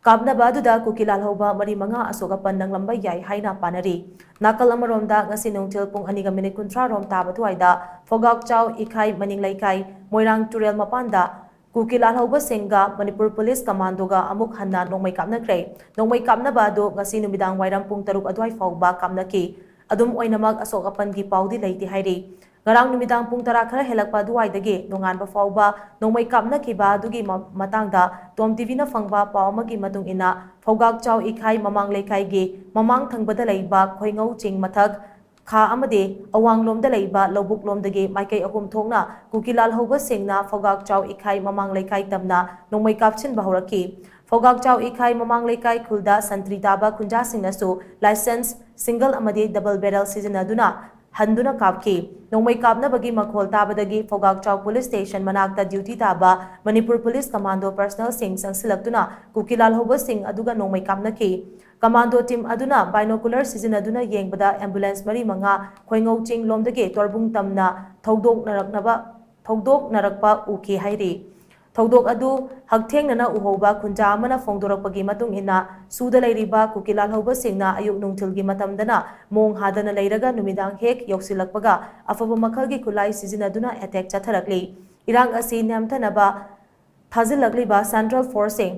ꯀꯥꯞꯅꯕ ꯑꯗꯨꯗ ꯀꯨꯀꯤ ꯂꯥꯜꯍꯧꯕ ꯃꯔꯤ ꯃꯉꯥ ꯑꯁꯣꯛ ꯑꯄꯟ ꯅꯪꯂꯝꯕ ꯌꯥꯏ ꯍꯥꯏꯅ ꯄꯥꯅꯔꯤ꯫ ꯅꯥꯀꯜ ꯑꯃꯔꯣꯝꯗ, ꯉꯁꯤ ꯅꯨꯡꯊꯤꯜ ꯄꯨꯡ ꯑꯅꯤꯒ ꯃꯤꯅꯤꯠ ꯀꯨꯟꯊ꯭ꯔꯥ ꯔꯣꯝ ꯇꯥꯕ ꯑꯗꯨꯋꯥꯏꯗ ꯐꯧꯒꯥꯛꯆꯥꯎ ꯏꯈꯥꯏ ꯃꯅꯤꯡ ꯂꯩꯀꯥꯏ ꯃꯣꯏꯔꯥꯡ ꯇꯨꯔꯦꯜ ꯃꯄꯥꯟꯗ ꯀꯨꯀꯤ ꯂꯥꯜꯍꯧꯕꯁꯤꯡꯒ ꯃꯅꯤꯄꯨꯔ ꯄꯨꯂꯤꯁ ꯀꯃꯥꯟꯗꯣꯒ ꯑꯃꯨꯛ ꯍꯟꯅ ꯅꯣꯡꯃꯩ ꯀꯥꯞꯅꯈ꯭ꯔꯦ꯫ ꯅꯣꯡꯃꯩ ꯀꯥꯞꯅꯕ ꯑꯗꯨ ꯉꯁꯤ ꯅꯨꯃꯤꯗꯥꯡ ꯋꯥꯏꯔꯝ ꯄꯨꯡ ꯇꯔꯨꯛ ꯑꯗꯨꯋꯥꯏ ꯐꯥꯎꯕ ꯀꯥꯞꯅꯈꯤ꯫ ꯑꯗꯨꯝ ꯑꯣꯏꯅꯃꯛ, ꯑꯁꯣꯛ ꯑꯄꯟꯒꯤ ꯄꯥꯎꯗꯤ ꯂꯩꯇꯦ ꯍꯥꯏꯔꯤ꯫ ꯉꯔꯥꯡ ꯅꯨꯃꯤꯗꯥꯡ ꯄꯨꯡ ꯇꯔꯥ ꯈꯔ ꯍꯦꯜꯂꯛꯄ ꯑꯗꯨꯋꯥꯏꯗꯒꯤ ꯅꯣꯡꯉꯥꯟꯕ ꯐꯥꯎꯕ ꯅꯣꯡꯃꯩ ꯀꯥꯞꯅꯈꯤꯕ ꯑꯗꯨꯒꯤ ꯃ-, ꯃꯇꯥꯡꯗ ꯇꯣꯝ ꯇꯤꯚꯤꯅ ꯐꯪꯕ ꯄꯥꯎ ꯑꯃꯒꯤ ꯃꯇꯨꯡ ꯏꯟꯅ, ꯐꯧꯒꯥꯛꯆꯥꯎ ꯏꯈꯥꯏ ꯃꯃꯥꯡ ꯂꯩꯀꯥꯏꯒꯤ ꯃꯃꯥꯡ ꯊꯪꯕꯗ ꯂꯩꯕ ꯈꯣꯏꯉꯧ ꯆꯤꯡ ꯃꯊꯛ ꯈꯥ ꯑꯃꯗꯤ ꯑꯋꯥꯡꯂꯣꯝꯗ ꯂꯩꯕ ꯂꯧꯕꯨꯛ ꯂꯣꯝꯗꯒꯤ ꯃꯥꯏꯀꯩ ꯑꯍꯨꯝ ꯊꯣꯛꯅ ꯀꯨꯀꯤ ꯂꯥꯜꯍꯧꯕꯁꯤꯡꯅ ꯐꯧꯒꯥꯛꯆꯥꯎ ꯏꯈꯥꯏ ꯃꯃꯥꯡ ꯂꯩꯀꯥꯏ ꯇꯝꯅ ꯅꯣꯡꯃꯩ ꯀꯥꯞꯁꯤꯟꯕ ꯍꯧꯔꯛꯈꯤ꯫ ꯐꯧꯒꯥꯛꯆꯥꯎ ꯏꯈꯥꯏ ꯃꯃꯥꯡ ꯂꯩꯀꯥꯏ ꯈꯨꯜꯗ ꯁꯟꯇ꯭ꯔꯤ ꯇꯥꯕ ꯈꯨꯟꯖꯥꯁꯤꯡꯅꯁꯨ ꯂꯥꯏꯁꯦꯟꯁ ꯁꯤꯡꯒꯜ ꯑꯃꯗꯤ ꯗꯕꯜ ꯕꯦꯔꯦꯜ ꯁꯤꯖꯤꯟꯅꯗꯨꯅ ꯍꯟꯗꯨꯅ ꯀꯥꯞꯈꯤ꯫ ꯅꯣꯡꯃꯩ ꯀꯥꯞꯅꯕꯒꯤ ꯃꯈꯣꯜ ꯇꯥꯕꯗꯒꯤ ꯐꯧꯒꯥꯛꯆꯥꯎ ꯄꯨꯂꯤꯁ ꯁ꯭ꯇꯦꯁꯟ ꯃꯅꯥꯛꯇ ꯗ꯭ꯌꯨꯇꯤ ꯇꯥꯕ ꯃꯅꯤꯄꯨꯔ ꯄꯨꯂꯤꯁ ꯀꯃꯥꯟꯗꯣ ꯄꯔꯁꯅꯦꯜꯁꯤꯡ ꯆꯪꯁꯤꯜꯂꯛꯇꯨꯅ ꯀꯨꯀꯤ ꯂꯥꯜꯍꯧꯕꯁꯤꯡ ꯑꯗꯨꯒ ꯅꯣꯡꯃꯩ ꯀꯥꯞꯅꯈꯤ꯫ ꯀꯃꯥꯟꯗꯣ ꯇꯤꯝ ꯑꯗꯨꯅ ꯕꯥꯏꯅꯣꯀꯨꯂꯔ ꯁꯤꯖꯤꯟꯅꯗꯨꯅ ꯌꯦꯡꯕꯗ ꯑꯦꯝꯕꯨꯂꯦꯟꯁ ꯃꯔꯤ ꯃꯉꯥ ꯈꯣꯏꯉꯧ ꯆꯤꯡ ꯂꯣꯝꯗꯒꯤ ꯇꯣꯔꯕꯨꯡ ꯇꯝꯅ ꯊꯧꯗꯣꯛꯅꯔꯛꯅꯕ, ꯊꯧꯗꯣꯛꯅꯔꯛꯄ ꯎꯈꯤ ꯍꯥꯏꯔꯤ꯫ ꯊꯧꯗꯣꯛ ꯑꯗꯨ ꯍꯛꯊꯦꯡꯅꯅ ꯎꯍꯧꯕ ꯈꯨꯟꯖꯥ ꯑꯃꯅ ꯐꯣꯡꯗꯣꯔꯛꯄꯒꯤ ꯃꯇꯨꯡ ꯏꯟꯅ, ꯁꯨꯗ ꯂꯩꯔꯤꯕ ꯀꯨꯀꯤ ꯂꯥꯜꯍꯧꯕꯁꯤꯡꯅ ꯑꯌꯨꯛ ꯅꯨꯡꯊꯤꯜꯒꯤ ꯃꯇꯝꯗꯅ ꯃꯣꯡ ꯍꯥꯗꯅ ꯂꯩꯔꯒ ꯅꯨꯃꯤꯗꯥꯡ ꯍꯦꯛ ꯌꯧꯁꯤꯜꯂꯛꯄꯒ ꯑꯐꯕ ꯃꯈꯜꯒꯤ ꯈꯨꯠꯂꯥꯏ ꯁꯤꯖꯤꯟꯅꯗꯨꯅ ꯑꯦꯇꯦꯛ ꯆꯠꯊꯔꯛꯂꯤ꯫ ꯏꯔꯥꯡ ꯑꯁꯤ ꯅꯦꯝꯊꯅꯕ ꯊꯥꯖꯤꯜꯂꯛꯂꯤꯕ ꯁꯦꯟꯇ꯭ꯔꯦꯜ ꯐꯣꯔꯁꯁꯤꯡ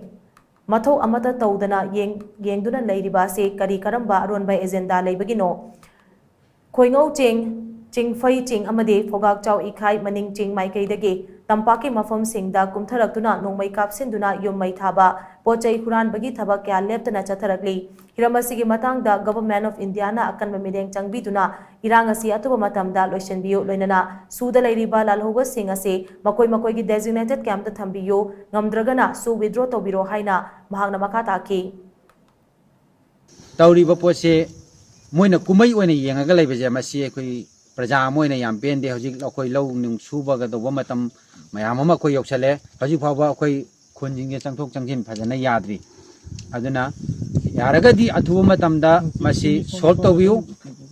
ꯃꯊꯧ ꯑꯃꯠꯇ ꯇꯧꯗꯅ ꯌꯦꯡ-, ꯌꯦꯡꯗꯨꯅ ꯂꯩꯔꯤꯕ ꯑꯁꯤ ꯀꯔꯤ ꯀꯔꯝꯕ ꯑꯔꯣꯟꯕ ꯑꯦꯖꯦꯟꯗꯥ ꯂꯩꯕꯒꯤꯅꯣ? ꯈꯣꯏꯉꯧ ꯆꯤꯡ, ꯆꯤꯡꯐꯩ ꯆꯤꯡ ꯑꯃꯗꯤ ꯐꯣꯒꯥꯛꯆꯥꯎ ꯏꯈꯥꯏ ꯃꯅꯤꯡ ꯆꯤꯡ ꯃꯥꯏꯀꯩꯗꯒꯤ ꯇꯝꯄꯥꯛꯀꯤ ꯃꯐꯝꯁꯤꯡꯗ ꯀꯨꯝꯊꯔꯛꯇꯨꯅ ꯅꯣꯡꯃꯩ ꯀꯥꯞꯁꯤꯟꯗꯨꯅ ꯌꯨꯝ ꯃꯩ ꯊꯥꯕ, ꯄꯣꯠ ꯆꯩ ꯍꯨꯔꯥꯟꯕꯒꯤ ꯊꯕꯛ ꯀꯌꯥ ꯂꯦꯞꯇꯅ ꯆꯠꯊꯔꯛꯂꯤ꯫ ꯍꯤꯔꯝ ꯑꯁꯤꯒꯤ ꯃꯇꯥꯡꯗ Government of Indiaꯅ ꯑꯀꯟꯕ ꯃꯤꯠꯌꯦꯡ ꯆꯪꯕꯤꯗꯨꯅ ꯏꯔꯥꯡ ꯑꯁꯤ ꯑꯊꯨꯕ ꯃꯇꯝꯗ ꯂꯣꯏꯁꯤꯟꯕꯤꯌꯨ, ꯂꯣꯏꯅꯅ ꯁꯨꯗ ꯂꯩꯔꯤꯕ ꯂꯥꯜꯍꯧꯕꯁꯤꯡ ꯑꯁꯤ ꯃꯈꯣꯏ ꯃꯈꯣꯏꯒꯤ designated campꯇ ꯊꯝꯕꯤꯌꯨ, ꯉꯝꯗ꯭ꯔꯒꯅ ꯁꯨ withdraw ꯇꯧꯕꯤꯔꯣ ꯍꯥꯏꯅ ꯃꯍꯥꯛꯅ ꯃꯈꯥ ꯇꯥꯈꯤ꯫ ꯇꯧꯔꯤꯕ ꯄꯣꯠꯁꯦ ꯃꯣꯏꯅ ꯀꯨꯝꯍꯩ ꯑꯣꯏꯅ ꯌꯦꯡꯉꯒ ꯂꯩꯕꯁꯦ, ꯃꯁꯤ ꯑꯩꯈꯣꯏ ꯄ꯭ꯔꯖꯥ ꯑꯃ ꯑꯣꯏꯅ ꯌꯥꯝ ꯄꯦꯟꯗꯦ꯫ ꯍꯧꯖꯤꯛ ꯑꯩꯈꯣꯏ ꯂꯧ ꯅꯨꯡ ꯁꯨꯕꯒꯗꯧꯕ ꯃꯇꯝ ꯃꯌꯥꯝ ꯑꯃ ꯑꯩꯈꯣꯏ ꯌꯧꯁꯜꯂꯦ꯫ ꯍꯧꯖꯤꯛ ꯐꯥꯎꯕ ꯑꯩꯈꯣꯏ ꯈꯨꯟꯁꯤꯡꯁꯦ ꯆꯪꯊꯣꯛ ꯆꯪꯁꯤꯟ ꯐꯖꯅ ꯌꯥꯗ꯭ꯔꯤ꯫ ꯑꯗꯨꯅ ꯌꯥꯔꯒꯗꯤ ꯑꯊꯨꯕ ꯃꯇꯝꯗ ꯃꯁꯤ solve ꯇꯧꯕꯤꯌꯨ꯫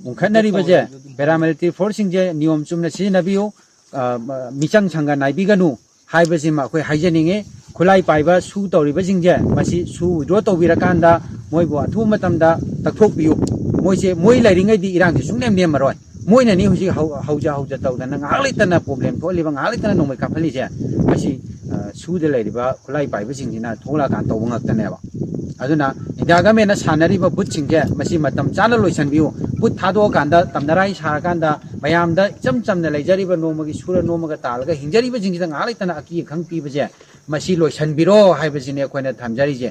ꯎꯪꯈꯠꯅꯔꯤꯕꯁꯦ paramilitary forceꯁꯤꯡꯁꯦ ꯅꯤꯌꯣꯝ ꯆꯨꯝꯅ ꯁꯤꯖꯤꯟꯅꯕꯤꯌꯨ꯫ ꯑ, ꯃꯤꯆꯪ ꯁꯪꯒ ꯅꯥꯏꯕꯤꯒꯅꯨ ꯍꯥꯏꯕꯁꯤꯃ ꯑꯩꯈꯣꯏ ꯍꯥꯏꯖꯅꯤꯡꯉꯤ꯫ ꯈꯨꯠꯂꯥꯏ ꯄꯥꯏꯕ ꯁꯨ ꯇꯧꯔꯤꯕꯁꯤꯡꯁꯦ ꯃꯁꯤ ꯁꯨ withdraw ꯇꯧꯕꯤꯔꯀꯥꯟꯗ ꯃꯣꯏꯕꯨ ꯑꯊꯨꯕ ꯃꯇꯝꯗ ꯇꯛꯊꯣꯛꯄꯤꯌꯨ꯫ ꯃꯣꯏꯁꯦ, ꯃꯣꯏ ꯂꯩꯔꯤꯉꯩꯗꯤ ꯏꯔꯥꯡꯁꯦ ꯁꯨꯡꯅꯦꯝ ꯅꯦꯝꯃꯔꯣꯏ꯫ ꯃꯣꯏꯅꯅꯤ ꯍꯧꯖꯤꯛ ꯍꯧ-, ꯍꯧꯖ ꯍꯧꯖ ꯇꯧꯗꯅ ꯉꯥꯏꯍꯥꯛ ꯂꯩꯇꯅ problem ꯊꯣꯛꯍꯜꯂꯤꯕ, ꯉꯥꯏꯍꯥꯛ ꯂꯩꯇꯅ ꯅꯣꯡꯃꯩ ꯀꯥꯞꯍꯜꯂꯤꯁꯦ꯫ ꯃꯁꯤ, ꯑ, ꯁꯨꯗ ꯂꯩꯔꯤꯕ ꯈꯨꯠꯂꯥꯏ ꯄꯥꯏꯕꯁꯤꯡꯁꯤꯅ ꯊꯣꯛꯂꯛꯑꯀꯥꯟꯗ ꯇꯧꯕ ꯉꯥꯛꯇꯅꯦꯕ꯫ ꯑꯗꯨꯅ India governmentꯅ ꯁꯥꯟꯅꯔꯤꯕ ꯕꯨꯠꯁꯤꯡꯁꯦ ꯃꯁꯤ ꯃꯇꯝ ꯆꯥꯅ ꯂꯣꯏꯁꯤꯟꯕꯤꯌꯨ꯫ ꯕꯨꯠ ꯊꯥꯗꯣꯛꯑꯀꯥꯟꯗ ꯇꯝꯅꯔꯥꯏ ꯁꯥꯔꯀꯥꯟꯗ ꯃꯌꯥꯝꯗ ꯏꯆꯝ ꯆꯝꯅ ꯂꯩꯖꯔꯤꯕ ꯅꯣꯡꯃꯒꯤ ꯁꯨꯔ ꯅꯣꯝꯃꯒ ꯇꯥꯜꯂꯒ ꯍꯤꯡꯖꯔꯤꯕꯁꯤꯡꯁꯤꯗ ꯉꯥꯏꯍꯥꯛ ꯂꯩꯇꯅ ꯑꯀꯤ ꯑꯈꯪ ꯄꯤꯕꯁꯦ ꯃꯁꯤ ꯂꯣꯏꯁꯤꯟꯕꯤꯔꯣ ꯍꯥꯏꯕꯁꯤꯅꯤ ꯑꯩꯈꯣꯏꯅ ꯊꯝꯖꯔꯤꯁꯦ꯫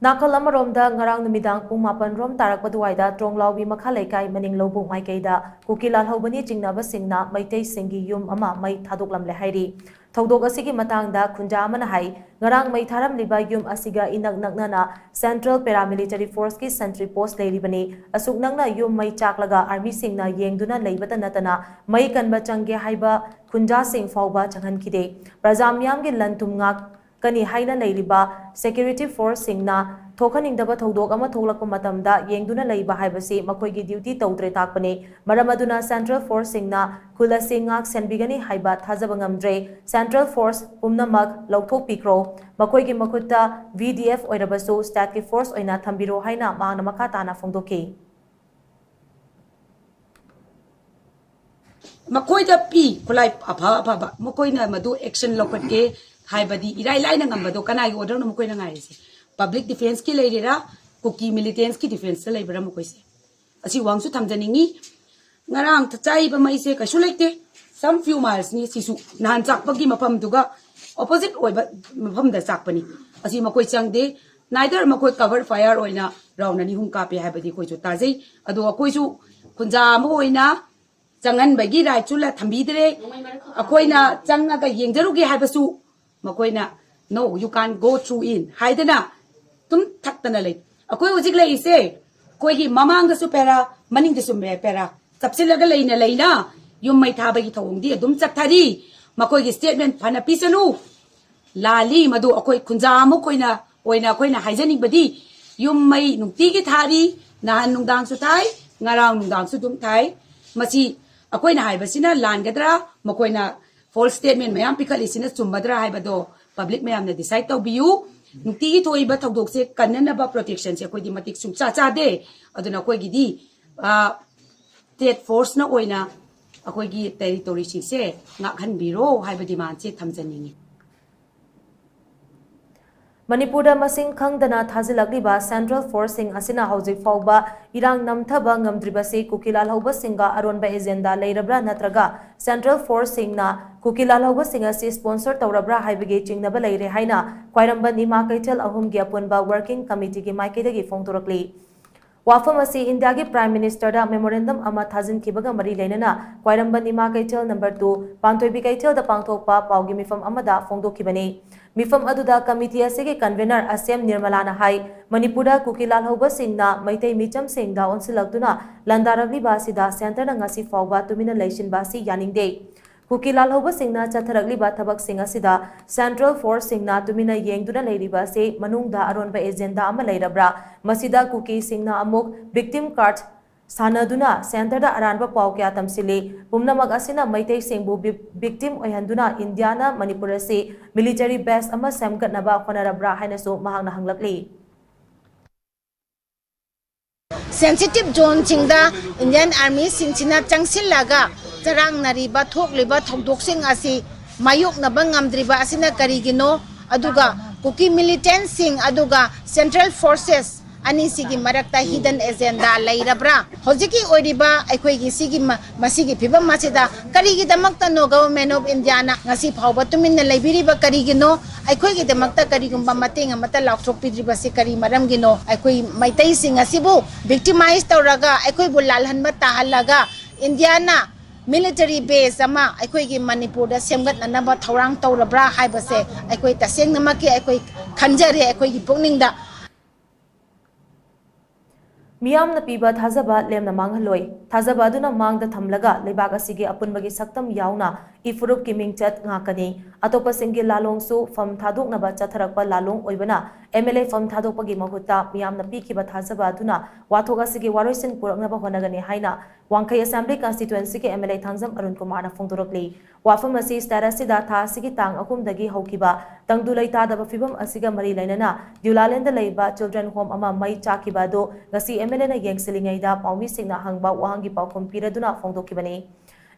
ꯅꯥꯀꯜ ꯑꯃꯔꯣꯝꯗ ꯉꯔꯥꯡ ꯅꯨꯃꯤꯗꯥꯡ ꯄꯨꯡ ꯃꯥꯄꯟ ꯔꯣꯝ ꯇꯥꯔꯛꯄ ꯑꯗꯨꯋꯥꯏꯗ ꯇ꯭ꯔꯣꯡꯂꯥꯎꯕꯤ ꯃꯈꯥ ꯂꯩꯀꯥꯏ ꯃꯅꯤꯡ ꯂꯧꯕꯨꯛ ꯃꯥꯏꯀꯩꯗ ꯀꯨꯀꯤ ꯂꯥꯜꯍꯧꯕꯅꯤ ꯆꯤꯡꯅꯕꯁꯤꯡꯅ ꯃꯩꯇꯩꯁꯤꯡꯒꯤ ꯌꯨꯝ ꯑꯃ ꯃꯩ ꯊꯥꯗꯣꯛꯂꯝꯂꯦ ꯍꯥꯏꯔꯤ꯫ ꯊꯧꯗꯣꯛ ꯑꯁꯤꯒꯤ ꯃꯇꯥꯡꯗ ꯈꯨꯟꯖꯥ ꯑꯃꯅ ꯍꯥꯏ, ꯉꯔꯥꯡ ꯃꯩ ꯊꯥꯔꯝꯂꯤꯕ ꯌꯨꯝ ꯑꯁꯤꯒ ꯏꯅꯛ ꯅꯛꯅꯅ Central Paramilitary Forceꯀꯤ sentry post ꯂꯩꯔꯤꯕꯅꯤ꯫ ꯑꯁꯨꯛ ꯅꯛꯅ ꯌꯨꯝ ꯃꯩ ꯆꯥꯛꯂꯒ armyꯁꯤꯡꯅ ꯌꯦꯡꯗꯨꯅ ꯂꯩꯕꯇ ꯅꯠꯇꯅ ꯃꯩ ꯀꯟꯕ ꯆꯪꯒꯦ ꯍꯥꯏꯕ ꯈꯨꯟꯖꯥꯁꯤꯡ ꯐꯥꯎꯕ ꯆꯪꯍꯟꯈꯤꯗꯦ꯫ ꯄ꯭ꯔꯖꯥ ꯃꯤꯌꯥꯝꯒꯤ ꯂꯟ ꯊꯨꯝ ꯉꯥꯛ-, ꯀꯅꯤ ꯍꯥꯏꯅ ꯂꯩꯔꯤꯕ ꯁꯦꯀ꯭ꯌꯨꯔꯤꯇꯤ ꯐꯣꯔꯁꯁꯤꯡꯅ ꯊꯣꯛꯍꯟꯅꯤꯡꯗꯕ ꯊꯧꯗꯣꯛ ꯑꯃ ꯊꯣꯛꯂꯛꯄ ꯃꯇꯝꯗ ꯌꯦꯡꯗꯨꯅ ꯂꯩꯕ ꯍꯥꯏꯕꯁꯤ ꯃꯈꯣꯏꯒꯤ ꯗ꯭ꯌꯨꯇꯤ ꯇꯧꯗ꯭ꯔꯦ ꯇꯥꯛꯄꯅꯤ꯫ ꯃꯔꯝ ꯑꯗꯨꯅ ꯁꯦꯟꯇ꯭ꯔꯦꯜ ꯐꯣꯔꯁꯁꯤꯡꯅ ꯈꯨꯜ ꯑꯁꯤ ꯉꯥꯛ ꯁꯦꯟꯕꯤꯒꯅꯤ ꯍꯥꯏꯕ ꯊꯥꯖꯕ ꯉꯝꯗ꯭ꯔꯦ꯫ ꯁꯦꯟꯇ꯭ꯔꯦꯜ ꯐꯣꯔꯁ ꯄꯨꯝꯅꯃꯛ ꯂꯧꯊꯣꯛꯄꯤꯈ꯭ꯔꯣ꯫ ꯃꯈꯣꯏꯒꯤ ꯃꯈꯨꯠꯇ ꯚꯤ ꯗꯤ ꯑꯦꯐ ꯑꯣꯏꯔꯕꯁꯨ ꯁ꯭ꯇꯦꯠꯀꯤ ꯐꯣꯔꯁ ꯑꯣꯏꯅ ꯊꯝꯕꯤꯔꯣ ꯍꯥꯏꯅ ꯃꯍꯥꯛꯅ ꯃꯈꯥ ꯇꯥꯅ ꯐꯣꯡꯗꯣꯛꯈꯤ꯫ ꯃꯈꯣꯏꯗ ꯄꯤ ꯈꯨꯠꯂꯥꯏ ꯑꯐ ꯑꯐꯕ, ꯃꯈꯣꯏꯅ ꯃꯗꯨ ꯑꯦꯛꯁꯟ ꯂꯧꯈꯠꯀꯦ ꯍꯥꯏꯕꯗꯤ ꯏꯔꯥꯏ ꯂꯥꯏꯅ ꯉꯝꯕꯗꯣ ꯀꯅꯥꯒꯤ ꯑꯣꯔꯗꯔꯅꯣ ꯃꯈꯣꯏꯅ ꯉꯥꯏꯔꯤꯁꯦ? ꯄꯕ꯭ꯂꯤꯛ ꯗꯤꯐꯦꯟꯁꯀꯤ ꯂꯩꯔꯤꯔꯥ, ꯀꯨꯀꯤ ꯃꯤꯂꯤꯇꯦꯟꯁꯀꯤ ꯗꯤꯐꯦꯟꯁꯇ ꯂꯩꯕ꯭ꯔꯥ ꯃꯈꯣꯏꯁꯦ? ꯑꯁꯤ ꯋꯥꯍꯪꯁꯨ ꯊꯝꯖꯅꯤꯡꯉꯤ꯫ ꯉꯔꯥꯡ ꯆꯥꯏꯕ ꯃꯩꯁꯦ ꯀꯩꯁꯨ ꯂꯩꯇꯦ, some few milesꯅꯤ꯫ ꯁꯤꯁꯨ ꯅꯍꯥꯟ ꯆꯥꯛꯄꯒꯤ ꯃꯐꯝꯗꯨꯒ ꯑꯣꯄꯣꯖꯤꯠ ꯑꯣꯏꯕ ꯃꯐꯝꯗ ꯆꯥꯛꯄꯅꯤ꯫ ꯑꯁꯤ ꯃꯈꯣꯏ ꯆꯪꯗꯦ, neither ꯃꯈꯣꯏ ꯀꯚꯔ ꯐꯥꯌꯔ ꯑꯣꯏꯅ ꯔꯥꯎꯟ ꯑꯅꯤ ꯑꯍꯨꯝ ꯀꯥꯞꯄꯦ ꯍꯥꯏꯕꯗꯤ ꯑꯩꯈꯣꯏꯁꯨ ꯇꯥꯖꯩ꯫ ꯑꯗꯣ ꯑꯩꯈꯣꯏꯁꯨ ꯈꯨꯟꯖꯥ ꯑꯃ ꯑꯣꯏꯅ ꯆꯪꯍꯟꯕꯒꯤ ꯔꯥꯏꯠꯁꯨ ꯊꯝꯕꯤꯗ꯭ꯔꯦ꯫ ꯑꯩꯈꯣꯏꯅ ꯆꯪꯉꯒ ꯌꯦꯡꯖꯔꯨꯒꯦ ꯍꯥꯏꯕꯁꯨ ꯃꯈꯣꯏꯅ "No, you can't go through in" ꯍꯥꯏꯗꯅ ꯑꯗꯨꯝ ꯊꯛꯇꯅ ꯂꯩ꯫ ꯑꯩꯈꯣꯏ ꯍꯧꯖꯤꯛ ꯂꯩꯔꯤꯁꯦ ꯑꯩꯈꯣꯏꯒꯤ ꯃꯃꯥꯡꯗꯁꯨ ꯄꯦꯔꯥ, ꯃꯅꯤꯡꯗꯁꯨ ꯄꯦꯔꯥ ꯆꯞꯁꯤꯜꯂꯒ ꯂꯩꯅ ꯂꯩꯅ ꯌꯨꯝ ꯃꯩ ꯊꯥꯕꯒꯤ ꯊꯧꯑꯣꯡꯗꯤ ꯑꯗꯨꯝ ꯆꯠꯊꯔꯤ꯫ ꯃꯈꯣꯏꯒꯤ ꯁ꯭ꯇꯦꯠꯃꯦꯟ ꯐꯅ ꯄꯤꯁꯅꯨ, ꯂꯥꯜꯂꯤ꯫ ꯃꯗꯨ ꯑꯩꯈꯣꯏ ꯈꯨꯟꯖꯥ ꯑꯃ ꯑꯩꯈꯣꯏꯅ ꯑꯣꯏꯅ ꯑꯩꯈꯣꯏꯅ ꯍꯥꯏꯖꯅꯤꯡꯕꯗꯤ ꯌꯨꯝ ꯃꯩ ꯅꯨꯡꯇꯤꯒꯤ ꯊꯥꯔꯤ, ꯅꯍꯥꯟ ꯅꯨꯡꯗꯥꯡꯁꯨ ꯊꯥꯏ, ꯉꯔꯥꯡ ꯅꯨꯡꯗꯥꯡꯁꯨ ꯑꯗꯨꯝ ꯊꯥꯏ꯫ ꯃꯁꯤ ꯑꯩꯈꯣꯏꯅ ꯍꯥꯏꯕꯁꯤꯅ ꯂꯥꯟꯒꯗ꯭ꯔꯥ, ꯃꯈꯣꯏꯅ ꯐꯣꯜꯁ ꯁ꯭ꯇꯦꯠꯃꯦꯟ ꯃꯌꯥꯝ ꯄꯤꯈꯠꯂꯤꯁꯤꯅ ꯆꯨꯝꯃꯗ꯭ꯔꯥ ꯍꯥꯏꯕꯗꯣ ꯄꯕ꯭ꯂꯤꯛ ꯃꯌꯥꯝꯅ ꯗꯤꯁꯥꯏꯠ ꯇꯧꯕꯤꯌꯨ꯫ ꯅꯨꯡꯇꯤꯒꯤ ꯊꯣꯛꯏꯕ ꯊꯧꯗꯣꯛꯁꯦ ꯀꯟꯅꯅꯕ ꯄ꯭ꯔꯣꯇꯦꯛꯁꯟꯁꯦ ꯑꯩꯈꯣꯏꯗꯤ ꯃꯇꯤꯛ ꯁꯨꯡꯆꯥ ꯆꯥꯗꯦ꯫ ꯑꯗꯨꯅ ꯑꯩꯈꯣꯏꯒꯤꯗꯤ ꯁ꯭ꯇꯦꯠ ꯐꯣꯔꯁꯅ ꯑꯣꯏꯅ ꯑꯩꯈꯣꯏꯒꯤ ꯇꯦꯔꯤꯇꯣꯔꯤꯁꯤꯡꯁꯦ ꯉꯥꯛꯍꯟꯕꯤꯔꯣ ꯍꯥꯏꯕ ꯗꯤꯃꯥꯟꯁꯦ ꯊꯝꯖꯅꯤꯡꯉꯤ꯫ ꯃꯅꯤꯄꯨꯔꯗ ꯃꯁꯤꯡ ꯈꯪꯗꯅ ꯊꯥꯖꯤꯜꯂꯛꯂꯤꯕ ꯁꯦꯟꯇ꯭ꯔꯦꯜ ꯐꯣꯔꯁꯁꯤꯡ ꯑꯁꯤꯅ ꯍꯧꯖꯤꯛ ꯐꯥꯎꯕ ꯏꯔꯥꯡ ꯅꯝꯊꯕ ꯉꯝꯗ꯭ꯔꯤꯕꯁꯤ ꯀꯨꯀꯤ ꯂꯥꯜꯍꯧꯕꯁꯤꯡꯒ ꯑꯔꯣꯟꯕ ꯑꯦꯖꯦꯟꯗꯥ ꯂꯩꯔꯕ꯭ꯔꯥ ꯅꯠꯇ꯭ꯔꯒ ꯁꯦꯟꯇ꯭ꯔꯦꯜ ꯐꯣꯔꯁꯁꯤꯡꯅ ꯀꯨꯀꯤ ꯂꯥꯜꯍꯧꯕꯁꯤꯡ ꯑꯁꯤ ꯁ꯭ꯄꯣꯟꯁꯔ ꯇꯧꯔꯕ꯭ꯔꯥ ꯍꯥꯏꯕꯒꯤ ꯆꯤꯡꯅꯕ ꯂꯩꯔꯦ ꯍꯥꯏꯅ ꯈ꯭ꯋꯥꯏꯔꯝꯕꯟ ꯏꯃꯥ ꯀꯩꯊꯦꯜ ꯑꯍꯨꯝꯒꯤ ꯑꯄꯨꯟꯕ ꯋꯥꯔꯀꯤꯡ ꯀꯃꯤꯇꯤꯒꯤ ꯃꯥꯏꯀꯩꯗꯒꯤ ꯐꯣꯡꯗꯣꯔꯛꯂꯤ꯫ ꯋꯥꯐꯝ ꯑꯁꯤ ꯏꯟꯗꯤꯌꯥꯒꯤ ꯄ꯭ꯔꯥꯏꯝ ꯃꯤꯅꯤꯁꯇꯔꯗ ꯃꯦꯃꯣꯔꯦꯟꯗꯝ ꯑꯃ ꯊꯥꯖꯤꯟꯈꯤꯕꯒ ꯃꯔꯤ ꯂꯩꯅꯅ ꯈ꯭ꯋꯥꯏꯔꯝꯕꯟ ꯏꯃꯥ ꯀꯩꯊꯦꯜ ꯅꯝꯕꯔ ꯇꯨ, ꯄꯥꯟꯊꯣꯏꯕꯤ ꯀꯩꯊꯦꯜꯗ ꯄꯥꯡꯊꯣꯛꯄ ꯄꯥꯎꯒꯤ ꯃꯤꯐꯝ ꯑꯃꯗ ꯐꯣꯡꯗꯣꯛꯈꯤꯕꯅꯤ꯫ ꯃꯤꯐꯝ ꯑꯗꯨꯗ ꯀꯃꯤꯇꯤ ꯑꯁꯤꯒꯤ ꯀꯟꯚꯦꯅꯔ ꯑꯁꯦꯝ ꯅꯤꯔꯃꯂꯥꯅ ꯍꯥꯏ, ꯃꯅꯤꯄꯨꯔꯗ ꯀꯨꯀꯤ ꯂꯥꯜꯍꯧꯕꯁꯤꯡꯅ ꯃꯩꯇꯩ ꯃꯤꯆꯝꯁꯤꯡꯗ ꯑꯣꯟꯁꯤꯜꯂꯛꯇꯨꯅ ꯂꯥꯟꯗꯥꯔꯛꯂꯤꯕ ꯑꯁꯤꯗ ꯁꯦꯟꯇꯔꯅ ꯉꯁꯤ ꯐꯥꯎꯕ ꯇꯨꯃꯤꯟꯅ ꯂꯩꯁꯤꯟꯕ ꯑꯁꯤ ꯌꯥꯅꯤꯡꯗꯦ꯫ ꯀꯨꯀꯤ ꯂꯥꯜꯍꯧꯕꯁꯤꯡꯅ ꯆꯠꯊꯔꯛꯂꯤꯕ ꯊꯕꯛꯁꯤꯡ ꯑꯁꯤꯗ ꯁꯦꯟꯇ꯭ꯔꯦꯜ ꯐꯣꯔꯁꯁꯤꯡꯅ ꯇꯨꯃꯤꯟꯅ ꯌꯦꯡꯗꯨꯅ ꯂꯩꯔꯤꯕ ꯑꯁꯤ ꯃꯅꯨꯡꯗ ꯑꯔꯣꯟꯕ ꯑꯦꯖꯦꯟꯗꯥ ꯑꯃ ꯂꯩꯔꯕ꯭ꯔꯥ? ꯃꯁꯤꯗ ꯀꯨꯀꯤꯁꯤꯡꯅ ꯑꯃꯨꯛ ꯚꯤꯛꯇꯤꯝ ꯀꯥꯔꯗ ꯁꯥꯟꯅꯗꯨꯅ ꯁꯦꯟꯇꯔꯗ ꯑꯔꯥꯟꯕ ꯄꯥꯎ ꯀꯌꯥ ꯇꯝꯁꯤꯜꯂꯤ꯫ ꯄꯨꯝꯅꯃꯛ ꯑꯁꯤꯅ ꯃꯩꯇꯩꯁꯤꯡꯕꯨ ꯚꯤꯛ-, ꯚꯤꯛꯇꯤꯝ ꯑꯣꯏꯍꯟꯗꯨꯅ ꯏꯟꯗꯤꯌꯥꯅ ꯃꯅꯤꯄꯨꯔ ꯑꯁꯤ ꯃꯤꯂꯤꯇꯔꯤ ꯕꯦꯁ ꯑꯃ ꯁꯦꯝꯒꯠꯅꯕ ꯍꯣꯠꯅꯔꯕ꯭ꯔꯥ ꯍꯥꯏꯅꯁꯨ ꯃꯍꯥꯛꯅ ꯍꯪꯂꯛꯂꯤ꯫ ꯁꯦꯟꯁꯤꯇꯤꯚ ꯖꯣꯟꯁꯤꯡꯗ ꯏꯟꯗꯤꯌꯟ ꯑꯥꯔꯃꯤꯁꯤꯡꯁꯤꯅ ꯆꯪꯁꯤꯜꯂꯒ ꯆꯔꯥꯡꯅꯔꯤꯕ, ꯊꯣꯛꯂꯤꯕ ꯊꯧꯗꯣꯛꯁꯤꯡ ꯑꯁꯤ ꯃꯥꯌꯣꯛꯅꯕ ꯉꯝꯗ꯭ꯔꯤꯕ ꯑꯁꯤꯅ ꯀꯔꯤꯒꯤꯅꯣ? ꯑꯗꯨꯒ ꯀꯨꯀꯤ ꯃꯤꯂꯤꯇꯦꯟꯠꯁꯤꯡ ꯑꯗꯨꯒ ꯁꯦꯟꯇ꯭ꯔꯦꯜ ꯐꯣꯔꯁꯦꯁ ꯑꯅꯤꯁꯤꯒꯤ ꯃꯔꯛꯇ ꯍꯤꯗꯟ ꯑꯦꯖꯦꯟꯗꯥ ꯂꯩꯔꯕ꯭ꯔꯥ? ꯍꯧꯖꯤꯛꯀꯤ ꯑꯣꯏꯔꯤꯕ ꯑꯩꯈꯣꯏꯒꯤ ꯁꯤꯒꯤ ꯃ-, ꯃꯁꯤꯒꯤ ꯐꯤꯕꯝ ꯑꯁꯤꯗ ꯀꯔꯤꯒꯤꯗꯃꯛꯇꯅꯣ Government of Indiaꯅ ꯉꯁꯤ ꯐꯥꯎꯕ ꯇꯨꯃꯤꯟꯅ ꯂꯩꯕꯤꯔꯤꯕ? ꯀꯔꯤꯒꯤꯅꯣ? ꯑꯩꯈꯣꯏꯒꯤꯗꯃꯛꯇ ꯀꯔꯤꯒꯨꯝꯕ ꯃꯇꯦꯡ ꯑꯃꯠꯇ ꯂꯥꯎꯊꯣꯛꯄꯤꯗ꯭ꯔꯤꯕꯁꯤ ꯀꯔꯤ ꯃꯔꯝꯒꯤꯅꯣ? ꯑꯩꯈꯣꯏ ꯃꯩꯇꯩꯁꯤꯡ ꯑꯁꯤꯕꯨ victimize ꯇꯧꯔꯒ, ꯑꯩꯈꯣꯏꯕꯨ ꯂꯥꯜꯍꯟꯕ ꯇꯥꯍꯜꯂꯒ, ꯏꯟꯗꯤꯌꯥꯅ military base ꯑꯃ ꯑꯩꯈꯣꯏꯒꯤ ꯃꯅꯤꯄꯨꯔꯗ ꯁꯦꯝꯒꯠꯅꯅꯕ ꯊꯧꯔꯥꯡ ꯇꯧꯔꯕ꯭ꯔꯥ ꯍꯥꯏꯕꯁꯦ ꯑꯩꯈꯣꯏ ꯇꯁꯦꯡꯅꯃꯛꯀꯤ ꯑꯩꯈꯣꯏ ꯈꯟꯖꯔꯦ ꯑꯩꯈꯣꯏꯒꯤ ꯄꯨꯛꯅꯤꯡꯗ꯫ ꯃꯤꯌꯥꯝꯅ ꯄꯤꯕ ꯊꯥꯖꯕ ꯂꯦꯝꯅ ꯃꯥꯡꯍꯜꯂꯣꯏ꯫ ꯊꯥꯖꯕ ꯑꯗꯨꯅ ꯃꯥꯡꯗ ꯊꯝꯂꯒ ꯂꯩꯕꯥꯛ ꯑꯁꯤꯒꯤ ꯑꯄꯨꯟꯕꯒꯤ ꯁꯛꯇꯝ ꯌꯥꯎꯅ ꯏꯐꯨꯔꯨꯞꯀꯤ ꯃꯤꯡꯆꯠ ꯉꯥꯛꯀꯅꯤ꯫ ꯑꯇꯣꯞꯄꯁꯤꯡꯒꯤ ꯂꯥꯂꯣꯡꯁꯨ ꯐꯝ ꯊꯥꯗꯣꯛꯅꯕ ꯆꯠꯊꯔꯛꯄ ꯂꯥꯂꯣꯡ ꯑꯣꯏꯕꯅ M L A ꯐꯝ ꯊꯥꯗꯣꯛꯄꯒꯤ ꯃꯍꯨꯠꯇ ꯃꯤꯌꯥꯝꯅ ꯄꯤꯈꯤꯕ ꯊꯥꯖꯕ ꯑꯗꯨꯅ ꯋꯥꯊꯣꯛ ꯑꯁꯤꯒꯤ ꯋꯥꯔꯣꯏꯁꯤꯟ ꯄꯨꯔꯛꯅꯕ ꯍꯣꯠꯅꯒꯅꯤ ꯍꯥꯏꯅ ꯋꯥꯡꯈꯩ Assembly Constituencyꯒꯤ M L A Thangjam Arun ꯀꯨꯃꯥꯔꯅ ꯐꯣꯡꯗꯣꯔꯛꯂꯤ꯫ ꯋꯥꯐꯝ ꯑꯁꯤ state ꯑꯁꯤꯗ ꯊꯥ ꯑꯁꯤꯒꯤ ꯇꯥꯡ ꯑꯍꯨꯝꯗꯒꯤ ꯍꯧꯈꯤꯕ ꯇꯪꯗꯨ ꯂꯩꯇꯥꯗꯕ ꯐꯤꯕꯝ ꯑꯁꯤꯒ ꯃꯔꯤ ꯂꯩꯅꯅ ꯗ꯭ꯌꯨꯂꯥꯂꯦꯟꯗ ꯂꯩꯕ children home ꯑꯃ ꯃꯩ ꯆꯥꯛꯈꯤꯕ ꯑꯗꯨ ꯉꯁꯤ M L Aꯅ ꯌꯦꯡꯁꯤꯜꯂꯤꯉꯩꯗ ꯄꯥꯎꯃꯤꯁꯤꯡꯅ ꯍꯪꯕ ꯋꯥꯍꯪꯒꯤ ꯄꯥꯎꯈꯨꯝ ꯄꯤꯔꯗꯨꯅ ꯐꯣꯡꯗꯣꯛꯈꯤꯕꯅꯤ꯫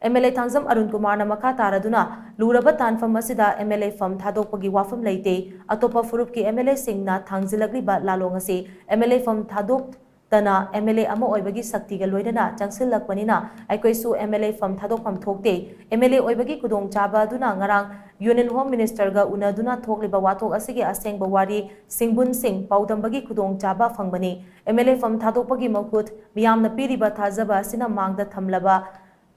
M L A Thangjam Arun ꯀꯨꯃꯥꯔꯅ ꯃꯈꯥ ꯇꯥꯔꯗꯨꯅ, ꯂꯨꯔꯕ ꯇꯥꯟꯐꯝ ꯑꯁꯤꯗ M L A ꯐꯝ ꯊꯥꯗꯣꯛꯄꯒꯤ ꯋꯥꯐꯝ ꯂꯩꯇꯦ꯫ ꯑꯇꯣꯞꯄ ꯐꯨꯔꯨꯞꯀꯤ M L Aꯁꯤꯡꯅ ꯊꯥꯡꯖꯤꯜꯂꯛꯂꯤꯕ ꯂꯥꯂꯣꯡ ꯑꯁꯤ M L A ꯐꯝ ꯊꯥꯗꯣꯛ ꯇꯅ M L A ꯑꯃ ꯑꯣꯏꯕꯒꯤ ꯁꯛꯇꯤꯒ ꯂꯣꯏꯅꯅ ꯆꯪꯁꯤꯜꯂꯛꯄꯅꯤꯅ ꯑꯩꯈꯣꯏꯁꯨ M L A ꯐꯝ ꯊꯥꯗꯣꯛꯐꯝ ꯊꯣꯛꯇꯦ꯫ M L A ꯑꯣꯏꯕꯒꯤ ꯈꯨꯗꯣꯡꯆꯥꯕ ꯑꯗꯨꯅ ꯉꯔꯥꯡ Union Home Ministerꯒ ꯎꯅꯗꯨꯅ ꯊꯣꯛꯂꯤꯕ ꯋꯥꯊꯣꯛ ꯑꯁꯤꯒꯤ ꯑꯁꯦꯡꯕ ꯋꯥꯔꯤ ꯁꯤꯡꯕꯨꯟꯁꯤꯡ ꯄꯥꯎꯗꯝꯕꯒꯤ ꯈꯨꯗꯣꯡꯆꯥꯕ ꯐꯪꯕꯅꯤ꯫ M L A ꯐꯝ ꯊꯥꯗꯣꯛꯄꯒꯤ ꯃꯍꯨꯠ ꯃꯤꯌꯥꯝꯅ ꯄꯤꯔꯤꯕ ꯊꯥꯖꯕ ꯑꯁꯤꯅ ꯃꯥꯡꯗ ꯊꯝꯂꯕ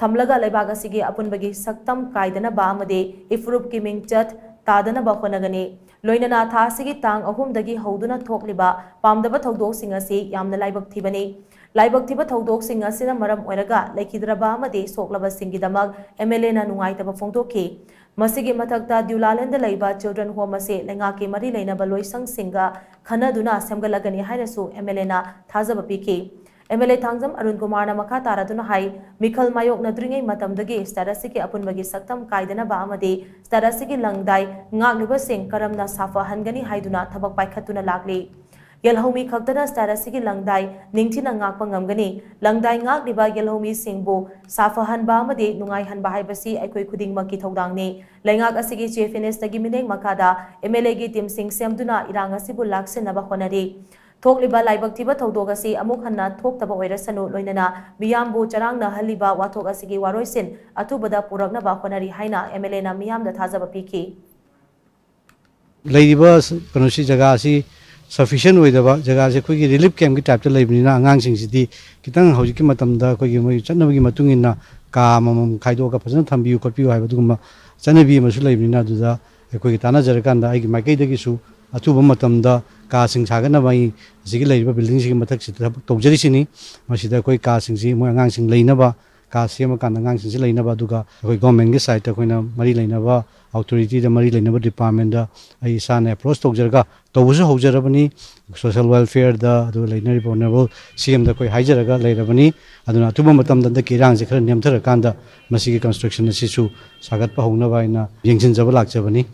ꯊꯝꯂꯒ ꯂꯩꯕꯥꯛ ꯑꯁꯤꯒꯤ ꯑꯄꯨꯟꯕꯒꯤ ꯁꯛꯇꯝ ꯀꯥꯏꯗꯅꯕ ꯑꯃꯗꯤ ꯏꯐꯨꯔꯨꯞꯀꯤ ꯃꯤꯡꯆꯠ ꯇꯥꯗꯅꯕ ꯍꯣꯠꯅꯒꯅꯤ꯫ ꯂꯣꯏꯅꯅ ꯊꯥ ꯑꯁꯤꯒꯤ ꯇꯥꯡ ꯑꯍꯨꯝꯗꯒꯤ ꯍꯧꯗꯨꯅ ꯊꯣꯛꯂꯤꯕ ꯄꯥꯝꯗꯕ ꯊꯧꯗꯣꯛꯁꯤꯡ ꯑꯁꯤ ꯌꯥꯝꯅ ꯂꯥꯏꯕꯛ ꯊꯤꯕꯅꯤ꯫ ꯂꯥꯏꯕꯛ ꯊꯤꯕ ꯊꯧꯗꯣꯛꯁꯤꯡ ꯑꯁꯤꯅ ꯃꯔꯝ ꯑꯣꯏꯔꯒ ꯂꯩꯈꯤꯗ꯭ꯔꯕ ꯑꯃꯗꯤ ꯁꯣꯛꯂꯕꯁꯤꯡꯒꯤꯗꯃꯛ MLAꯅ ꯅꯨꯡꯉꯥꯏꯇꯕ ꯐꯣꯡꯗꯣꯛꯈꯤ꯫ ꯃꯁꯤꯒꯤ ꯃꯊꯛꯇ ꯗ꯭ꯌꯨꯂꯥꯂꯦꯟꯗ ꯂꯩꯕ ꯆꯤꯜꯗ꯭ꯔꯦꯟ ꯍꯣꯝ ꯑꯁꯤ ꯂꯩꯉꯥꯛꯀꯤ ꯃꯔꯤ ꯂꯩꯅꯕ ꯂꯣꯏꯁꯪꯁꯤꯡꯒ ꯈꯟꯅꯗꯨꯅ ꯁꯦꯝꯒꯠꯂꯒꯅꯤ ꯍꯥꯏꯅꯁꯨ MLAꯅ ꯊꯥꯖꯕ ꯄꯤꯈꯤ꯫ MLA ꯊꯥꯡꯖꯝ ꯑꯔꯨꯟ ꯀꯨꯃꯥꯔꯅ ꯃꯈꯥ ꯇꯥꯔꯗꯨꯅ ꯍꯥꯏ, ꯃꯤꯈꯜ ꯃꯥꯌꯣꯛꯅꯗ꯭ꯔꯤꯉꯩ ꯃꯇꯝꯗꯒꯤ ꯁ꯭ꯇꯦꯠ ꯑꯁꯤꯒꯤ ꯑꯄꯨꯟꯕꯒꯤ ꯁꯛꯇꯝ ꯀꯥꯏꯗꯅꯕ ꯑꯃꯗꯤ ꯁ꯭ꯇꯦꯠ ꯑꯁꯤꯒꯤ ꯂꯪꯗꯥꯏ ꯉꯥꯛꯂꯤꯕꯁꯤꯡ ꯀꯔꯝꯅ ꯁꯥꯐꯍꯟꯒꯅꯤ ꯍꯥꯏꯗꯨꯅ ꯊꯕꯛ ꯄꯥꯏꯈꯠꯇꯨꯅ ꯂꯥꯛꯂꯤ꯫ ꯌꯦꯜꯍꯧꯃꯤ ꯈꯛꯇꯅ ꯁ꯭ꯇꯦꯠ ꯑꯁꯤꯒꯤ ꯂꯪꯗꯥꯏ ꯅꯤꯡꯊꯤꯅ ꯉꯥꯛꯄ ꯉꯝꯒꯅꯤ꯫ ꯂꯪꯗꯥꯏ ꯉꯥꯛꯂꯤꯕ ꯌꯦꯜꯍꯧꯃꯤꯁꯤꯡꯕꯨ ꯁꯥꯐꯍꯟꯕ ꯑꯃꯗꯤ ꯅꯨꯡꯉꯥꯏꯍꯟꯕ ꯍꯥꯏꯕꯁꯤ ꯑꯩꯈꯣꯏ ꯈꯨꯗꯤꯡꯃꯛꯀꯤ ꯊꯧꯗꯥꯡꯅꯤ꯫ ꯂꯩꯉꯥꯛ ꯑꯁꯤꯒꯤ Chief Minister ꯒꯤ ꯃꯤꯠꯌꯦꯡ ꯃꯈꯥꯗ MLA ꯒꯤ team ꯁꯤꯡ ꯁꯦꯝꯗꯨꯅ ꯏꯔꯥꯡ ꯑꯁꯤꯕꯨ ꯂꯥꯛꯁꯤꯟꯅꯕ ꯍꯣꯠꯅꯔꯤ꯫ ꯊꯣꯛꯂꯤꯕ ꯂꯥꯏꯕꯛ ꯊꯤꯕ ꯊꯧꯗꯣꯛ ꯑꯁꯤ ꯑꯃꯨꯛ ꯍꯟꯅ ꯊꯣꯛꯇꯕ ꯑꯣꯏꯔꯁꯅꯨ, ꯂꯣꯏꯅꯅ ꯃꯤꯌꯥꯝꯕꯨ ꯆꯔꯥꯡꯅꯍꯜꯂꯤꯕ ꯋꯥꯊꯣꯛ ꯑꯁꯤꯒꯤ ꯋꯥꯔꯣꯏꯁꯤꯟ ꯑꯊꯨꯕꯗ ꯄꯨꯔꯛꯅꯕ ꯍꯣꯠꯅꯔꯤ ꯍꯥꯏꯅ MLA ꯅ ꯃꯤꯌꯥꯝꯗ ꯊꯥꯖꯕ ꯄꯤꯈꯤ꯫ ꯂꯩꯔꯤꯕ ꯀꯩꯅꯣꯁꯤ, ꯖꯒꯥꯁꯤ sufficient ꯑꯣꯏꯗꯕ, ꯖꯒꯥꯁꯤ ꯑꯩꯈꯣꯏꯒꯤ relief camp ꯀꯤ type ꯇ ꯂꯩꯕꯅꯤꯅ ꯑꯉꯥꯡꯁꯤꯡꯁꯤꯗꯤ ꯈꯤꯇꯪ ꯍꯧꯖꯤꯛꯀꯤ ꯃꯇꯝꯗ ꯑꯩꯈꯣꯏꯒꯤ ꯃꯣꯏ ꯆꯠꯅꯕꯒꯤ ꯃꯇꯨꯡ ꯏꯟꯅ ꯀꯥ ꯑꯃꯃꯝ ꯈꯥꯏꯗꯣꯛꯑꯒ ꯐꯖꯅ ꯊꯝꯕꯤꯌꯨ ꯈꯣꯠꯄꯤꯌꯨ ꯍꯥꯏꯕ ꯑꯗꯨꯒꯨꯝꯕ ꯆꯠꯅꯕꯤ ꯑꯃꯁꯨ ꯂꯩꯕꯅꯤꯅ ꯑꯗꯨꯗ ꯑꯩꯈꯣꯏꯒꯤ ꯇꯥꯟꯅꯖꯔꯀꯥꯟꯗ ꯑꯩꯒꯤ ꯃꯥꯏꯀꯩꯗꯒꯤꯁꯨ ꯑꯊꯨꯕ ꯃꯇꯝꯗ ꯀꯥꯁꯤꯡ ꯁꯥꯒꯠꯅꯕ ꯑꯩ ꯑꯁꯤꯒꯤ ꯂꯩꯔꯤꯕ building ꯁꯤꯒꯤ ꯃꯊꯛꯁꯤꯗ ꯊꯕꯛ ꯇꯧꯖꯔꯤꯁꯤꯅꯤ꯫ ꯃꯁꯤꯗ ꯑꯩꯈꯣꯏ ꯀꯥꯁꯤꯡꯁꯤ ꯃꯣꯏ ꯑꯉꯥꯡꯁꯤꯡ ꯂꯩꯅꯕ, ꯀꯥ ꯁꯦꯝꯃꯀꯥꯟꯗ ꯑꯉꯥꯡꯁꯤꯡꯁꯤ ꯂꯩꯅꯕ, ꯑꯗꯨꯒ ꯑꯩꯈꯣꯏ government ꯀꯤ side ꯇ ꯑꯩꯈꯣꯏꯅ ꯃꯔꯤ ꯂꯩꯅꯕ authority ꯗ, ꯃꯔꯤ ꯂꯩꯅꯕ department ꯇ ꯑꯩ ꯏꯁꯥꯅ approach ꯇꯧꯖꯔꯒ ꯇꯧꯕꯁꯨ ꯍꯧꯖꯔꯕꯅꯤ꯫ Social welfare ꯗ, ꯑꯗꯨꯒ ꯂꯩꯅꯔꯤꯕ honourable CM ꯗ ꯑꯩꯈꯣꯏ ꯍꯥꯏꯖꯔꯒ ꯂꯩꯔꯕꯅꯤ꯫ ꯑꯗꯨꯅ ꯑꯊꯨꯕ ꯃꯇꯝꯗ ꯍꯟꯗꯛꯀꯤ ꯏꯔꯥꯡꯁꯤ ꯈꯔ ꯅꯦꯝꯊꯔꯀꯥꯟꯗ ꯃꯁꯤꯒꯤ construction ꯑꯁꯤꯁꯨ ꯁꯥꯒꯠꯄ ꯍꯧꯅꯕ ꯍꯥꯏꯅ ꯌꯦꯡꯁꯤꯟꯖꯕ ꯂꯥꯛꯆꯕꯅꯤ꯫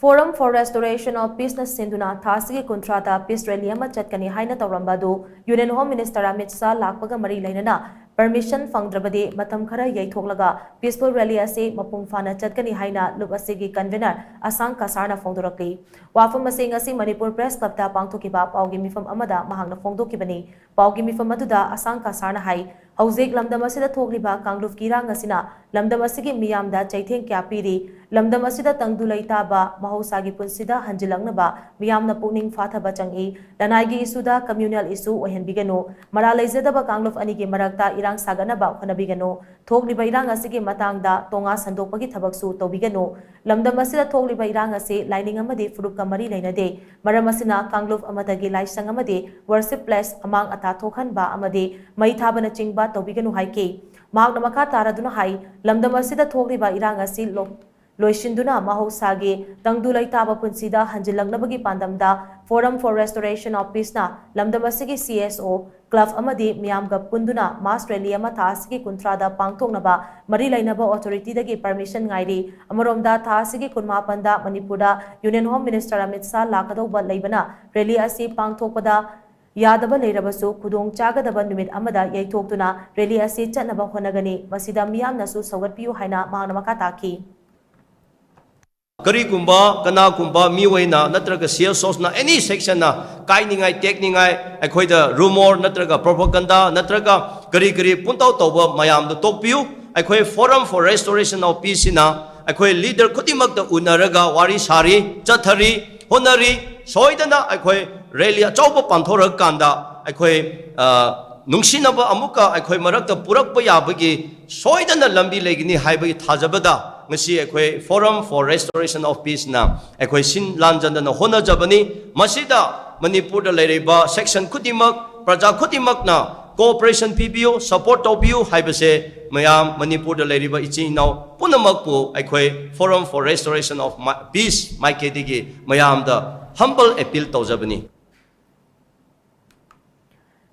Forum for Restoration of Peace ꯅ ꯁꯤꯟꯗꯨꯅ ꯊꯥ ꯑꯁꯤꯒꯤ ꯀꯨꯟꯊ꯭ꯔꯥꯗ peace rally ꯑꯃ ꯆꯠꯀꯅꯤ ꯍꯥꯏꯅ ꯇꯧꯔꯝꯕ ꯑꯗꯨ Union Home Minister Amit Shah ꯂꯥꯛꯄꯒ ꯃꯔꯤ ꯂꯩꯅꯅ permission ꯐꯪꯗ꯭ꯔꯕꯗꯤ ꯃꯇꯝ ꯈꯔ ꯌꯩꯊꯣꯛꯂꯒ peaceful rally ꯑꯁꯤ ꯃꯄꯨꯡ ꯐꯥꯅ ꯆꯠꯀꯅꯤ ꯍꯥꯏꯅ ꯂꯨꯞ ꯑꯁꯤꯒꯤ convener ꯑꯁꯥꯡ ꯀꯁꯥꯔꯅ ꯐꯣꯡꯗꯣꯔꯛꯂꯤ꯫ ꯋꯥꯐꯝ ꯑꯁꯤ ꯉꯁꯤ ꯃꯅꯤꯄꯨꯔ Press Club ꯇ ꯄꯥꯡꯊꯣꯛꯈꯤꯕ ꯄꯥꯎꯒꯤ ꯃꯤꯐꯝ ꯑꯃꯗ ꯃꯍꯥꯛꯅ ꯐꯣꯡꯗꯣꯛꯈꯤꯕꯅꯤ꯫ ꯄꯥꯎꯒꯤ ꯃꯤꯐꯝ ꯑꯗꯨꯗ ꯑꯁꯥꯡ ꯀꯁꯥꯔꯅ ꯍꯥꯏ, ꯍꯧꯖꯤꯛ ꯂꯝꯗꯝ ꯑꯁꯤꯗ ꯊꯣꯛꯂꯤꯕ ꯀꯥꯡꯂꯨꯞꯀꯤ ꯏꯔꯥꯡ ꯑꯁꯤꯅ ꯂꯝꯗꯝ ꯑꯁꯤꯒꯤ ꯃꯤꯌꯥꯝꯗ ꯆꯩꯊꯦꯡ ꯀꯌꯥ ꯄꯤꯔꯤ꯫ ꯂꯝꯗꯝ ꯑꯁꯤꯗ ꯇꯪꯗꯨ ꯂꯩꯇꯥꯕ ꯃꯍꯧꯁꯥꯒꯤ ꯄꯨꯟꯁꯤꯗ ꯍꯟꯖꯤꯜꯂꯛꯅꯕ ꯃꯤꯌꯥꯝꯅ ꯄꯨꯛꯅꯤꯡ ꯐꯥꯊꯕ ꯆꯪꯏ꯫ ꯂꯅꯥꯏꯒꯤ ꯏꯁꯨꯗ communal issue ꯑꯣꯏꯍꯟꯕꯤꯒꯅꯨ꯫ ꯃꯔꯥꯜ ꯂꯩꯖꯗꯕ ꯀꯥꯡꯂꯨꯞ ꯑꯅꯤꯒꯤ ꯃꯔꯛꯇ ꯏꯔꯥꯡ ꯁꯥꯒꯠꯅꯕ ꯍꯣꯠꯅꯕꯤꯒꯅꯨ꯫ ꯊꯣꯛꯂꯤꯕ ꯏꯔꯥꯡ ꯑꯁꯤꯒꯤ ꯃꯇꯥꯡꯗ ꯇꯣꯉꯥ ꯁꯟꯗꯣꯛꯄꯒꯤ ꯊꯕꯛꯁꯨ ꯇꯧꯕꯤꯒꯅꯨ꯫ ꯂꯝꯗꯝ ꯑꯁꯤꯗ ꯊꯣꯛꯂꯤꯕ ꯏꯔꯥꯡ ꯑꯁꯤ ꯂꯥꯏꯅꯤꯡ ꯑꯃꯗꯤ ꯐꯨꯔꯨꯞꯀ ꯃꯔꯤ ꯂꯩꯅꯗꯦ꯫ ꯃꯔꯝ ꯑꯁꯤꯅ ꯀꯥꯡꯂꯨꯞ ꯑꯃꯠꯇꯒꯤ ꯂꯥꯏꯁꯪ ꯑꯃꯗꯤ worship place ꯑꯃꯥꯡ ꯑꯇꯥ ꯊꯣꯛꯍꯟꯕ ꯑꯃꯗꯤ ꯃꯩ ꯊꯥꯕꯅꯆꯤꯡꯕ ꯇꯧꯕꯤꯒꯅꯨ ꯍꯥꯏꯈꯤ꯫ ꯃꯍꯥꯛꯅ ꯃꯈꯥ ꯇꯥꯔꯗꯨꯅ ꯍꯥꯏ, ꯂꯝꯗꯝ ꯑꯁꯤꯗ ꯊꯣꯛꯂꯤꯕ ꯏꯔꯥꯡ ꯑꯁꯤ ꯂꯣ-, ꯂꯣꯏꯁꯤꯟꯗꯨꯅ ꯃꯍꯧꯁꯥꯒꯤ ꯇꯪꯗꯨ ꯂꯩꯇꯥꯕ ꯄꯨꯟꯁꯤꯗ ꯍꯟꯖꯤꯜꯂꯛꯅꯕꯒꯤ ꯄꯥꯟꯗꯝꯗ Forum for Restoration of Peaceꯅ ꯂꯝꯗꯝ ꯑꯁꯤꯒꯤ C S O, club ꯑꯃꯗꯤ ꯃꯤꯌꯥꯝꯒ ꯄꯨꯟꯗꯨꯅ mass rally ꯑꯃ ꯊꯥ ꯑꯁꯤꯒꯤ ꯀꯨꯟꯊ꯭ꯔꯥꯗ ꯄꯥꯡꯊꯣꯛꯅꯕ ꯃꯔꯤ ꯂꯩꯅꯕ authorityꯗꯒꯤ permission ꯉꯥꯏꯔꯤ꯫ ꯑꯃꯔꯣꯝꯗ ꯊꯥ ꯑꯁꯤꯒꯤ ꯀꯨꯟꯃꯥꯄꯟꯗ ꯃꯅꯤꯄꯨꯔꯗ Union Home Minister Amit Shah ꯂꯥꯛꯀꯗꯧꯕ ꯂꯩꯕꯅ rally ꯑꯁꯤ ꯄꯥꯡꯊꯣꯛꯄꯗ ꯌꯥꯗꯕ ꯂꯩꯔꯕꯁꯨ ꯈꯨꯗꯣꯡ ꯆꯥꯒꯗꯕ ꯅꯨꯃꯤꯠ ꯑꯃꯗ ꯌꯩꯊꯣꯛꯇꯨꯅ rally ꯑꯁꯤ ꯆꯠꯅꯕ ꯍꯣꯠꯅꯒꯅꯤ꯫ ꯃꯁꯤꯗ ꯃꯤꯌꯥꯝꯅꯁꯨ ꯁꯧꯒꯠꯄꯤꯌꯨ ꯍꯥꯏꯅ ꯃꯍꯥꯛꯅ ꯃꯈꯥ ꯇꯥꯈꯤ꯫ ꯀꯔꯤꯒꯨꯝꯕ ꯀꯅꯥꯒꯨꯝꯕ ꯃꯤꯑꯣꯏꯅ ꯅꯠꯇ꯭ꯔꯒ C S Osꯅ any sectionꯅ ꯀꯥꯏꯅꯤꯡꯉꯥꯏ ꯇꯦꯛꯅꯤꯡꯉꯥꯏ ꯑꯩꯈꯣꯏꯗ rumor ꯅꯠꯇ꯭ꯔꯒ propaganda ꯅꯠꯇ꯭ꯔꯒ ꯀꯔꯤ ꯀꯔꯤ ꯄꯨꯡꯇꯧ ꯇꯧꯕ ꯃꯌꯥꯝꯗꯨ ꯇꯣꯛꯄꯤꯌꯨ꯫ ꯑꯩꯈꯣꯏ Forum for Restoration of Peaceꯁꯤꯅ ꯑꯩꯈꯣꯏ leader ꯈꯨꯗꯤꯡꯃꯛꯇ ꯎꯅꯔꯒ ꯋꯥꯔꯤ ꯁꯥꯔꯤ, ꯆꯠꯊꯔꯤ, ꯍꯣꯠꯅꯔꯤ꯫ ꯁꯣꯏꯗꯅ ꯑꯩꯈꯣꯏ rally ꯑꯆꯧꯕ ꯄꯥꯡꯊꯣꯔꯛꯀꯥꯟꯗ ꯑꯩꯈꯣꯏ, ꯑ, ꯅꯨꯡꯁꯤꯅꯕ ꯑꯃꯨꯛꯀ ꯑꯩꯈꯣꯏ ꯃꯔꯛꯇ ꯄꯨꯔꯛꯄ ꯌꯥꯕꯒꯤ ꯁꯣꯏꯗꯅ ꯂꯝꯕꯤ ꯂꯩꯒꯅꯤ ꯍꯥꯏꯕꯒꯤ ꯊꯥꯖꯕꯗ ꯉꯁꯤ ꯑꯩꯈꯣꯏ Forum for Restoration of Peaceꯅ ꯑꯩꯈꯣꯏ ꯁꯤꯟ ꯂꯥꯟꯖꯗꯅ ꯍꯣꯠꯅꯖꯕꯅꯤ꯫ ꯃꯁꯤꯗ ꯃꯅꯤꯄꯨꯔꯗ ꯂꯩꯔꯤꯕ section ꯈꯨꯗꯤꯡꯃꯛ, ꯄ꯭ꯔꯖꯥ ꯈꯨꯗꯤꯡꯃꯛꯅ cooperation ꯄꯤꯕꯤꯌꯨ, support ꯇꯧꯕꯤꯌꯨ ꯍꯥꯏꯕꯁꯦ ꯃꯌꯥꯝ ꯃꯅꯤꯄꯨꯔꯗ ꯂꯩꯔꯤꯕ ꯏꯆꯤꯟ ꯏꯅꯥꯎ ꯄꯨꯝꯅꯃꯛꯄꯨ ꯑꯩꯈꯣꯏ Forum for Restoration of Peace ꯃꯥꯏꯀꯩꯗꯒꯤ ꯃꯌꯥꯝꯗ humble appeal ꯇꯧꯖꯕꯅꯤ꯫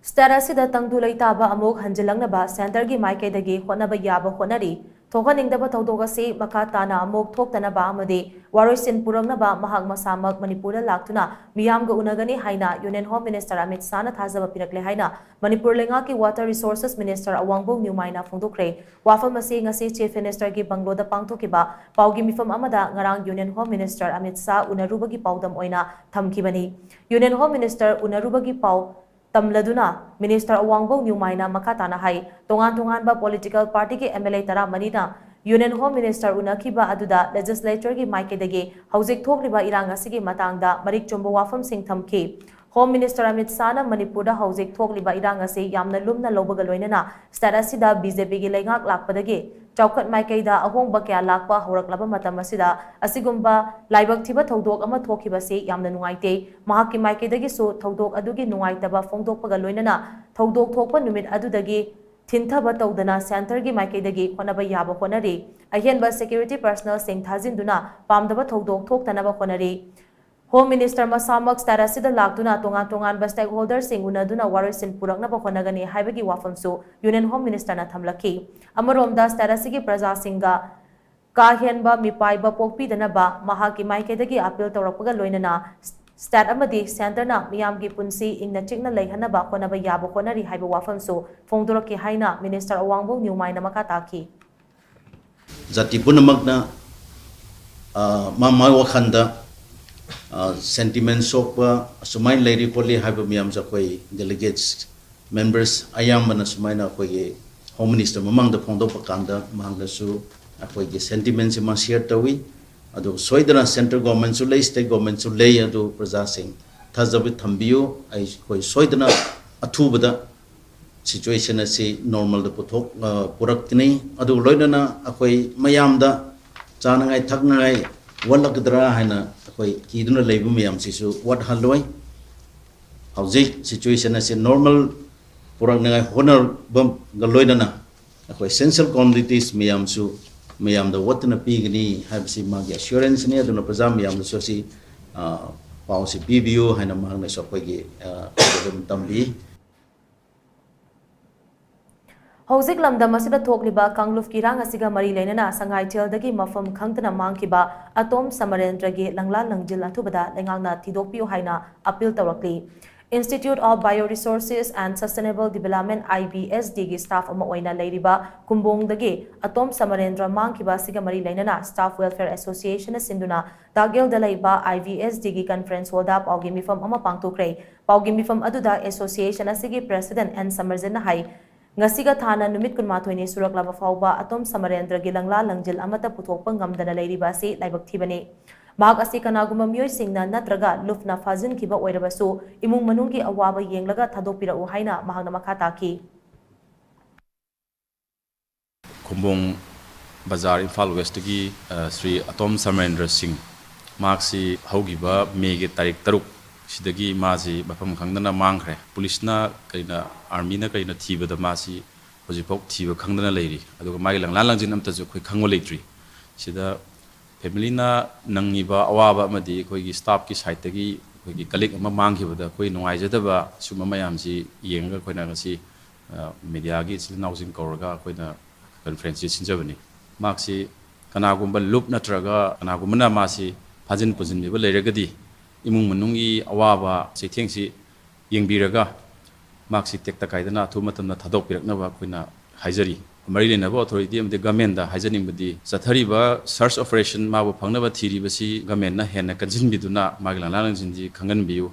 State ꯑꯁꯤꯗ ꯇꯪꯗꯨ ꯂꯩꯇꯥꯕ ꯑꯃꯨꯛ ꯍꯟꯖꯤꯜꯂꯛꯅꯕ centreꯒꯤ ꯃꯥꯏꯀꯩꯗꯒꯤ ꯍꯣꯠꯅꯕ ꯌꯥꯕ ꯍꯣꯠꯅꯔꯤ꯫ ꯊꯣꯛꯍꯟꯅꯤꯡꯗꯕ ꯊꯧꯗꯣꯛ ꯑꯁꯤ ꯃꯈꯥ ꯇꯥꯅ ꯑꯃꯨꯛ ꯊꯣꯛꯇꯅꯕ ꯑꯃꯗꯤ ꯋꯥꯔꯣꯏꯁꯤꯟ ꯄꯨꯔꯛꯅꯕ ꯃꯍꯥꯛ ꯃꯁꯥꯃꯛ ꯃꯅꯤꯄꯨꯔꯗ ꯂꯥꯛꯇꯨꯅ ꯃꯤꯌꯥꯝꯒ ꯎꯅꯒꯅꯤ ꯍꯥꯏꯅ Union Home Minister ꯑꯃꯤꯠ ꯁꯥꯍꯅ ꯊꯥꯖꯕ ꯄꯤꯔꯛꯂꯦ ꯍꯥꯏꯅ ꯃꯅꯤꯄꯨꯔ ꯂꯩꯉꯥꯛꯀꯤ Water Resources Minister ꯑꯋꯥꯡꯕꯧ ꯅ꯭ꯌꯨꯃꯥꯏꯅ ꯐꯣꯡꯗꯣꯛꯈ꯭ꯔꯦ꯫ ꯋꯥꯐꯝ ꯑꯁꯤ ꯉꯁꯤ Chief Ministerꯒꯤ ꯕꯪꯒ꯭ꯂꯣꯗ ꯄꯥꯡꯊꯣꯛꯈꯤꯕ ꯄꯥꯎꯒꯤ ꯃꯤꯐꯝ ꯑꯃꯗ ꯉꯔꯥꯡ Union Home Minister Amit Shah ꯎꯅꯔꯨꯕꯒꯤ ꯄꯥꯎꯗꯝ ꯑꯣꯏꯅ ꯊꯝꯈꯤꯕꯅꯤ꯫ Union Home Minister ꯎꯅꯔꯨꯕꯒꯤ ꯄꯥꯎ ꯇꯝꯂꯗꯨꯅ ꯃꯤꯅꯤꯁꯇꯔ ꯑꯋꯥꯡꯕꯧ ꯅ꯭ꯌꯨꯃꯥꯏꯅ ꯃꯈꯥ ꯇꯥꯅ ꯍꯥꯏ, ꯇꯣꯉꯥꯟ ꯇꯣꯉꯥꯟꯕ ꯄꯣꯂꯤꯇꯤꯀꯦꯜ ꯄꯥꯔꯇꯤꯒꯤ ꯑꯦꯝ ꯑꯦꯜ ꯑꯦ ꯇꯔꯥꯃꯔꯤꯅ ꯌꯨꯅꯤꯌꯟ ꯍꯣꯝ ꯃꯤꯅꯤꯁꯇꯔ ꯎꯅꯈꯤꯕ ꯑꯗꯨꯗ ꯂꯦꯖꯤꯁꯂꯦꯆꯔꯒꯤ ꯃꯥꯏꯀꯩꯗꯒꯤ ꯍꯧꯖꯤꯛ ꯊꯣꯛꯂꯤꯕ ꯏꯔꯥꯡ ꯑꯁꯤꯒꯤ ꯃꯇꯥꯡꯗ ꯃꯔꯤꯛ ꯆꯨꯝꯕ ꯋꯥꯐꯝꯁꯤꯡ ꯊꯝꯈꯤ꯫ ꯍꯣꯝ ꯃꯤꯅꯤꯁꯇꯔ ꯑꯃꯤꯠ ꯁꯥꯍꯅ ꯃꯅꯤꯄꯨꯔꯗ ꯍꯧꯖꯤꯛ ꯊꯣꯛꯂꯤꯕ ꯏꯔꯥꯡ ꯑꯁꯤ ꯌꯥꯝꯅ ꯂꯨꯝꯅ ꯂꯧꯕꯒ ꯂꯣꯏꯅꯅ ꯁ꯭ꯇꯦꯠ ꯑꯁꯤꯗ ꯕꯤ ꯖꯦ ꯄꯤꯒꯤ ꯂꯩꯉꯥꯛ ꯂꯥꯛꯄꯗꯒꯤ ꯆꯥꯎꯈꯠ ꯃꯥꯏꯀꯩꯗ ꯑꯍꯣꯡꯕ ꯀꯌꯥ ꯂꯥꯛꯄ ꯍꯧꯔꯛꯂꯕ ꯃꯇꯝ ꯑꯁꯤꯗ ꯑꯁꯤꯒꯨꯝꯕ ꯂꯥꯏꯕꯛ ꯊꯤꯕ ꯊꯧꯗꯣꯛ ꯑꯃ ꯊꯣꯛꯈꯤꯕꯁꯤ ꯌꯥꯝꯅ ꯅꯨꯡꯉꯥꯏꯇꯦ꯫ ꯃꯍꯥꯛꯀꯤ ꯃꯥꯏꯀꯩꯗꯒꯤꯁꯨ ꯊꯧꯗꯣꯛ ꯑꯗꯨꯒꯤ ꯅꯨꯡꯉꯥꯏꯇꯕ ꯐꯣꯡꯗꯣꯛꯄꯒ ꯂꯣꯏꯅꯅ ꯊꯧꯗꯣꯛ ꯊꯣꯛꯄ ꯅꯨꯃꯤꯠ ꯑꯗꯨꯗꯒꯤ ꯊꯤꯟꯊꯕ ꯇꯧꯗꯅ ꯁꯦꯟꯇꯔꯒꯤ ꯃꯥꯏꯀꯩꯗꯒꯤ ꯍꯣꯠꯅꯕ ꯌꯥꯕ ꯍꯣꯠꯅꯔꯤ꯫ ꯑꯍꯦꯟꯕ ꯁꯦꯀ꯭ꯌꯨꯔꯤꯇꯤ ꯄꯔꯁꯅꯦꯜꯁꯤꯡ ꯊꯥꯖꯤꯟꯗꯨꯅ ꯄꯥꯝꯗꯕ ꯊꯧꯗꯣꯛ ꯊꯣꯛꯇꯅꯕ ꯍꯣꯠꯅꯔꯤ꯫ ꯍꯣꯝ ꯃꯤꯅꯤꯁꯇꯔ ꯃꯁꯥꯃꯛ ꯁ꯭ꯇꯦꯠ ꯑꯁꯤꯗ ꯂꯥꯛꯇꯨꯅ ꯇꯣꯉꯥꯟ ꯇꯣꯉꯥꯟꯕ ꯁ꯭ꯇꯦꯛꯍꯣꯜꯗꯔꯁꯤꯡ ꯎꯅꯗꯨꯅ ꯋꯥꯔꯣꯏꯁꯤꯟ ꯄꯨꯔꯛꯅꯕ ꯍꯣꯠꯅꯒꯅꯤ ꯍꯥꯏꯕꯒꯤ ꯋꯥꯐꯝꯁꯨ ꯌꯨꯅꯤꯌꯟ ꯍꯣꯝ ꯃꯤꯅꯤꯁꯇꯔꯅ ꯊꯝꯂꯛꯈꯤ꯫ ꯑꯃꯔꯣꯝꯗ ꯁ꯭ꯇꯦꯠ ꯑꯁꯤꯒꯤ ꯄ꯭ꯔꯖꯥꯁꯤꯡꯒ ꯀꯥ ꯍꯦꯟꯕ ꯃꯤꯄꯥꯏꯕ ꯄꯣꯛꯄꯤꯗꯅꯕ ꯃꯍꯥꯛꯀꯤ ꯃꯥꯏꯀꯩꯗꯒꯤ ꯑꯄꯤꯜ ꯇꯧꯔꯛꯄꯒ ꯂꯣꯏꯅꯅ ꯁ꯭ꯇꯦꯠ ꯑꯃꯗꯤ ꯁꯦꯟꯇꯔꯅ ꯃꯤꯌꯥꯝꯒꯤ ꯄꯨꯟꯁꯤ ꯏꯪꯅ ꯆꯤꯛꯅ ꯂꯩꯍꯟꯅꯕ ꯍꯣꯠꯅꯕ ꯌꯥꯕ ꯍꯣꯠꯅꯔꯤ ꯍꯥꯏꯕ ꯋꯥꯐꯝꯁꯨ ꯐꯣꯡꯗꯣꯔꯛꯈꯤ ꯍꯥꯏꯅ ꯃꯤꯅꯤꯁꯇꯔ ꯑꯋꯥꯡꯕꯧ ꯅ꯭ꯌꯨꯃꯥꯏꯅ ꯃꯈꯥ ꯇꯥꯈꯤ꯫ ꯖꯥꯇꯤ ꯄꯨꯝꯅꯃꯛꯅ, ꯑ, ꯃꯥ ꯃꯥꯒꯤ ꯋꯥꯈꯜꯗ, ꯑ, ꯁꯦꯟꯇꯤꯃꯦꯟ ꯁꯣꯛꯄ ꯑꯁꯨꯃꯥꯏꯅ ꯂꯩꯔꯤ ꯈꯣꯠꯂꯤ ꯍꯥꯏꯕ ꯃꯌꯥꯝꯁꯦ ꯑꯩꯈꯣꯏ ꯗꯦꯂꯤꯒꯦꯠꯁ, ꯃꯦꯝꯕꯔꯁ ꯑꯌꯥꯝꯕꯅ ꯁꯨꯃꯥꯏꯅ ꯑꯩꯈꯣꯏꯒꯤ ꯍꯣꯝ ꯃꯤꯅꯤꯁꯇꯔ ꯃꯃꯥꯡꯗ ꯐꯣꯡꯗꯣꯛꯄ ꯀꯥꯟꯗ ꯃꯍꯥꯛꯅꯁꯨ ꯑꯩꯈꯣꯏꯒꯤ ꯁꯦꯟꯇꯤꯃꯦꯟꯁꯤ ꯃꯥ ꯁꯤꯌꯔ ꯇꯧꯏ꯫ ꯑꯗꯨ ꯁꯣꯏꯗꯅ ꯁꯦꯟꯇ꯭ꯔꯦꯜ ꯒꯣꯔꯃꯦꯟꯁꯨ ꯂꯩ, ꯁ꯭ꯇꯦꯠ ꯒꯣꯔꯃꯦꯟꯁꯨ ꯂꯩ, ꯑꯗꯨ ꯄ꯭ꯔꯖꯥꯁꯤꯡ ꯊꯥꯖꯕ ꯊꯝꯕꯤꯌꯨ꯫ ꯑꯩꯈꯣꯏ ꯁꯣꯏꯗꯅ ꯑꯊꯨꯕꯗ ꯁꯤꯆꯨꯋꯦꯁꯟ ꯑꯁꯤ ꯅꯣꯔꯃꯦꯜꯗ ꯄꯨꯊꯣꯛ-, ꯑ, ꯄꯨꯔꯛꯀꯅꯤ꯫ ꯑꯗꯨꯒ ꯂꯣꯏꯅꯅ ꯑꯩꯈꯣꯏ ꯃꯌꯥꯝꯗ ꯆꯥꯅꯉꯥꯏ ꯊꯛꯅꯉꯥꯏ ꯋꯥꯠꯂꯛꯀꯗ꯭ꯔꯥ ꯍꯥꯏꯅ ꯑꯩꯈꯣꯏ ꯀꯤꯗꯨꯅ ꯂꯩꯕ ꯃꯌꯥꯝꯁꯤꯁꯨ ꯋꯥꯠꯍꯜꯂꯣꯏ꯫ ꯍꯧꯖꯤꯛ ꯁꯤꯆꯨꯋꯦꯁꯟ ꯑꯁꯤ ꯅꯣꯔꯃꯦꯜ ꯄꯨꯔꯛꯅꯉꯥꯏ ꯍꯣꯠꯅꯕꯒ ꯂꯣꯏꯅꯅ ꯑꯩꯈꯣꯏ ꯑꯦꯁꯦꯟꯁꯤꯌꯦꯜ ꯀꯣꯃꯣꯗꯤꯇꯤꯁ ꯃꯌꯥꯝꯁꯨ ꯃꯌꯥꯝꯗ ꯋꯥꯠꯇꯅ ꯄꯤꯒꯅꯤ ꯍꯥꯏꯕꯁꯤ ꯃꯥꯒꯤ ꯑꯦꯁꯨꯔꯦꯟꯁꯅꯤ꯫ ꯑꯗꯨꯅ ꯄ꯭ꯔꯖꯥ ꯃꯌꯥꯝꯗꯁꯨ ꯑꯁꯤ, ꯑ, ꯄꯥꯎꯁꯤ ꯄꯤꯕꯤꯌꯨ ꯍꯥꯏꯅ ꯃꯍꯥꯛꯅꯁꯨ ꯑꯩꯈꯣꯏꯒꯤ, ꯑ, ꯑꯗꯨꯝ ꯇꯝꯕꯤ꯫ ꯍꯧꯖꯤꯛ ꯂꯝꯗꯝ ꯑꯁꯤꯗ ꯊꯣꯛꯂꯤꯕ ꯀꯥꯡꯂꯨꯞꯀꯤ ꯏꯔꯥꯡ ꯑꯁꯤꯒ ꯃꯔꯤ ꯂꯩꯅꯅ ꯁꯉꯥꯏꯊꯦꯜꯗꯒꯤ ꯃꯐꯝ ꯈꯪꯗꯅ ꯃꯥꯡꯈꯤꯕ ꯑꯇꯣꯝ ꯁꯃꯔꯦꯟꯗ꯭ꯔꯒꯤ ꯂꯪꯂꯥ ꯂꯪꯖꯤꯜ ꯑꯊꯨꯕꯗ ꯂꯩꯉꯥꯛꯅ ꯊꯤꯗꯣꯛꯄꯤꯌꯨ ꯍꯥꯏꯅ appeal ꯇꯧꯔꯛꯂꯤ꯫ Institute of Bioresources and Sustainable Development, I B S D ꯒꯤ staff ꯑꯃ ꯑꯣꯏꯅ ꯂꯩꯔꯤꯕ ꯈꯨꯝꯕꯣꯡꯗꯒꯤ ꯑꯇꯣꯝ ꯁꯃꯔꯦꯟꯗ꯭ꯔ ꯃꯥꯡꯈꯤꯕ ꯑꯁꯤꯒ ꯃꯔꯤ ꯂꯩꯅꯅ Staff Welfare Association ꯅ ꯁꯤꯟꯗꯨꯅ ꯇꯥꯛꯌꯦꯜꯗ ꯂꯩꯕ I B S D ꯒꯤ conference hall ꯗ ꯄꯥꯎꯒꯤ ꯃꯤꯐꯝ ꯑꯃ ꯄꯥꯡꯊꯣꯛꯈ꯭ꯔꯦ꯫ ꯄꯥꯎꯒꯤ ꯃꯤꯐꯝ ꯑꯗꯨꯗ association ꯑꯁꯤꯒꯤ president ꯑꯦꯟ ꯁꯃꯔꯖꯤꯠꯅ ꯍꯥꯏ, ꯉꯁꯤꯒ ꯊꯥꯅ ꯅꯨꯃꯤꯠ ꯀꯨꯟꯃꯥꯊꯣꯏꯅꯤ ꯁꯨꯔꯛꯂꯕ ꯐꯥꯎꯕ ꯑꯇꯣꯝ ꯁꯃꯔꯦꯟꯗ꯭ꯔꯒꯤ ꯂꯪꯂꯥ ꯂꯪꯖꯤꯜ ꯑꯃꯠꯇ ꯄꯨꯊꯣꯛꯄ ꯉꯝꯗꯅ ꯂꯩꯔꯤꯕ ꯑꯁꯤ ꯂꯥꯏꯕꯛ ꯊꯤꯕꯅꯤ꯫ ꯃꯍꯥꯛ ꯑꯁꯤ ꯀꯅꯥꯒꯨꯝꯕ ꯃꯤꯑꯣꯏꯁꯤꯡꯅ ꯅꯠꯇ꯭ꯔꯒ ꯂꯨꯞꯅ ꯐꯥꯖꯤꯟꯈꯤꯕ ꯑꯣꯏꯔꯕꯁꯨ, ꯏꯃꯨꯡ ꯃꯅꯨꯡꯒꯤ ꯑꯋꯥꯕ ꯌꯦꯡꯂꯒ ꯊꯥꯗꯣꯛꯄꯤꯔꯛꯎ ꯍꯥꯏꯅ ꯃꯍꯥꯛꯅ ꯃꯈꯥ ꯇꯥꯈꯤ꯫ ꯈꯨꯝꯕꯣꯡ ꯕꯖꯥꯔ, ꯏꯝꯐꯥꯜ ꯋꯦꯁꯇꯒꯤ, ꯑ, ꯁ꯭ꯔꯤ ꯑꯇꯣꯝ ꯁꯃꯔꯦꯟꯗ꯭ꯔ ꯁꯤꯡ, ꯃꯍꯥꯛꯁꯤ ꯍꯧꯈꯤꯕ ꯃꯦꯒꯤ ꯇꯥꯔꯤꯛ ꯇꯔꯨꯛ ꯁꯤꯗꯒꯤ ꯃꯥꯁꯤ ꯃꯐꯝ ꯈꯪꯗꯅ ꯃꯥꯡꯈ꯭ꯔꯦ꯫ ꯄꯨꯂꯤꯁꯅ ꯀꯔꯤꯅ, ꯑꯥꯔꯃꯤꯅ ꯀꯔꯤꯅ ꯊꯤꯕꯗ ꯃꯥꯁꯤ ꯍꯧꯖꯤꯛꯐꯥꯎ ꯊꯤꯕ ꯈꯪꯗꯅ ꯂꯩꯔꯤ꯫ ꯑꯗꯨꯒ ꯃꯥꯒꯤ ꯂꯪꯂꯥ ꯂꯪꯖꯤꯟ ꯑꯝꯇꯁꯨ ꯑꯩꯈꯣꯏ ꯈꯪꯕ ꯂꯩꯇ꯭ꯔꯤ꯫ ꯁꯤꯗ ꯐꯦꯃꯤꯂꯤꯅ ꯅꯪꯉꯤꯕ ꯑꯋꯥꯕ ꯑꯃꯗꯤ ꯑꯩꯈꯣꯏꯒꯤ staff ꯀꯤ side ꯇꯒꯤ ꯑꯩꯈꯣꯏꯒꯤ colleague ꯑꯃ ꯃꯥꯡꯈꯤꯕꯗ ꯑꯩꯈꯣꯏ ꯅꯨꯡꯉꯥꯏꯖꯗꯕ ꯁꯨꯝꯕ ꯃꯌꯥꯝꯁꯤ ꯌꯦꯡꯉꯒ ꯑꯩꯈꯣꯏꯅ ꯉꯁꯤ, ꯑ, media ꯒꯤ ꯏꯆꯤꯜ ꯏꯅꯥꯎꯁꯤꯡ ꯀꯧꯔꯒ ꯑꯩꯈꯣꯏꯅ conference ꯁꯤ ꯁꯤꯟꯖꯕꯅꯤ꯫ ꯃꯍꯥꯛꯁꯤ ꯀꯅꯥꯒꯨꯝꯕ ꯂꯨꯞ ꯅꯠꯇ꯭ꯔꯒ ꯀꯅꯥꯒꯨꯝꯕꯅ ꯃꯥꯁꯤ ꯐꯥꯖꯤꯟ ꯄꯨꯁꯤꯟꯕꯤꯕ ꯂꯩꯔꯒꯗꯤ ꯏꯃꯨꯡ ꯃꯅꯨꯡꯒꯤ ꯑꯋꯥꯕ ꯆꯩꯊꯦꯡꯁꯤ ꯌꯦꯡꯕꯤꯔꯒ ꯃꯍꯥꯛꯁꯤ ꯇꯦꯛꯇ ꯀꯥꯏꯗꯅ ꯑꯊꯨꯕ ꯃꯇꯝꯗ ꯊꯥꯗꯣꯛꯄꯤꯔꯛꯅꯕ ꯑꯩꯈꯣꯏꯅ ꯍꯥꯏꯖꯔꯤ꯫ ꯃꯔꯤ ꯂꯩꯅꯕ authority ꯑꯃꯗꯤ government ꯇ ꯍꯥꯏꯖꯅꯤꯡꯕꯗꯤ, ꯆꯠꯊꯔꯤꯕ search operation ꯃꯥꯕꯨ ꯐꯪꯅꯕ ꯊꯤꯔꯤꯕꯁꯤ government ꯅ ꯍꯦꯟꯅ ꯀꯟꯁꯤꯟꯕꯤꯗꯨꯅ ꯃꯥꯒꯤ ꯂꯪꯂꯥ ꯂꯪꯖꯤꯟꯁꯤ ꯈꯪꯍꯟꯕꯤꯌꯨ꯫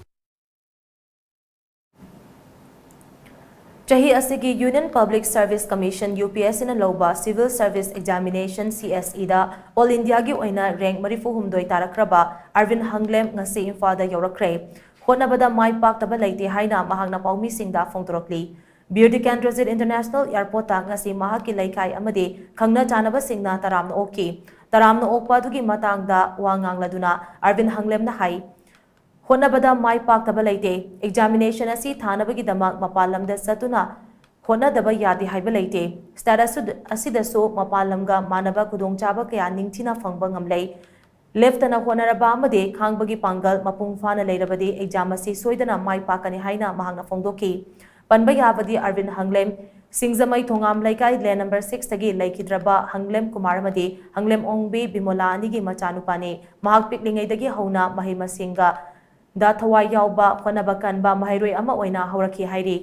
ꯆꯍꯤ ꯑꯁꯤꯒꯤ Union Public Service Commission, U P S C ꯅ ꯂꯧꯕ Civil Service Examination, C S E ꯗ All India ꯒꯤ ꯑꯣꯏꯅ rank ꯃꯔꯤꯐꯨ ꯍꯨꯝꯗꯣꯏ ꯇꯥꯔꯛꯈ꯭ꯔꯕ ꯑꯔꯕꯤꯟ ꯍꯪꯂꯦꯝ ꯉꯁꯤ ꯏꯝꯐꯥꯜꯗ ꯌꯧꯔꯛꯈ꯭ꯔꯦ꯫ ꯍꯣꯠꯅꯕꯗ ꯃꯥꯏ ꯄꯥꯛꯇꯕ ꯂꯩꯇꯦ ꯍꯥꯏꯅ ꯃꯍꯥꯛꯅ ꯄꯥꯎꯃꯤꯁꯤꯡꯗ ꯐꯣꯡꯗꯣꯔꯛꯂꯤ꯫ ꯕꯤꯔ ꯇꯤꯀꯦꯟꯗ꯭ꯔꯖꯤꯠ International Airport ꯇ ꯉꯁꯤ ꯃꯍꯥꯛꯀꯤ ꯂꯩꯀꯥꯏ ꯑꯃꯗꯤ ꯈꯪꯅ ꯆꯥꯟꯅꯕꯁꯤꯡꯅ ꯇꯔꯥꯝꯅ ꯑꯣꯛꯈꯤ꯫ ꯇꯔꯥꯝꯅ ꯑꯣꯛꯄ ꯑꯗꯨꯒꯤ ꯃꯇꯥꯡꯗ ꯋꯥ ꯉꯥꯡꯂꯗꯨꯅ ꯑꯔꯕꯤꯟ ꯍꯪꯂꯦꯝꯅ ꯍꯥꯏ, ꯍꯣꯠꯅꯕꯗ ꯃꯥꯏ ꯄꯥꯛꯇꯕ ꯂꯩꯇꯦ꯫ Examination ꯑꯁꯤ ꯊꯥꯅꯕꯒꯤꯗꯃꯛ ꯃꯄꯥꯟ ꯂꯝꯗ ꯆꯠꯇꯨꯅ ꯍꯣꯠꯅꯗꯕ ꯌꯥꯗꯦ ꯍꯥꯏꯕ ꯂꯩꯇꯦ꯫ State ꯑꯁꯨ-, ꯑꯁꯤꯗꯁꯨ ꯃꯄꯥꯟ ꯂꯝꯒ ꯃꯥꯟꯅꯕ ꯈꯨꯗꯣꯡꯆꯥꯕ ꯀꯌꯥ ꯅꯤꯡꯊꯤꯅ ꯐꯪꯕ ꯉꯝꯂꯦ꯫ ꯂꯦꯞꯇꯅ ꯍꯣꯠꯅꯔꯕ ꯑꯃꯗꯤ ꯈꯥꯡꯕꯒꯤ ꯄꯥꯡꯒꯜ ꯃꯄꯨꯡ ꯐꯥꯅ ꯂꯩꯔꯕꯗꯤ exam ꯑꯁꯤ ꯁꯣꯏꯗꯅ ꯃꯥꯏ ꯄꯥꯛꯀꯅꯤ ꯍꯥꯏꯅ ꯃꯍꯥꯛꯅ ꯐꯣꯡꯗꯣꯛꯈꯤ꯫ ꯄꯟꯕ ꯌꯥꯕꯗꯤ ꯑꯔꯕꯤꯟ ꯍꯪꯂꯦꯝ, ꯁꯤꯡꯖꯃꯩ ꯊꯣꯉꯥꯝ ꯂꯩꯀꯥꯏ lane number six ꯇꯒꯤ ꯂꯩꯈꯤꯗ꯭ꯔꯕ ꯍꯪꯂꯦꯝ ꯀꯨꯃꯥꯔ ꯑꯃꯗꯤ ꯍꯪꯂꯦꯝ ꯑꯣꯡꯕꯤ ꯕꯤꯃꯣꯂꯥ ꯑꯅꯤꯒꯤ ꯃꯆꯥꯅꯨꯄꯥꯅꯤ꯫ ꯃꯍꯥꯛ ꯄꯤꯛꯂꯤꯉꯩꯗꯒꯤ ꯍꯧꯅ ꯃꯍꯩ ꯃꯁꯤꯡꯒ ꯗ ꯊꯋꯥꯏ ꯌꯥꯎꯕ, ꯍꯣꯠꯅꯕ ꯀꯟꯕ ꯃꯍꯩꯔꯣꯏ ꯑꯃ ꯑꯣꯏꯅ ꯍꯧꯔꯛꯈꯤ ꯍꯥꯏꯔꯤ꯫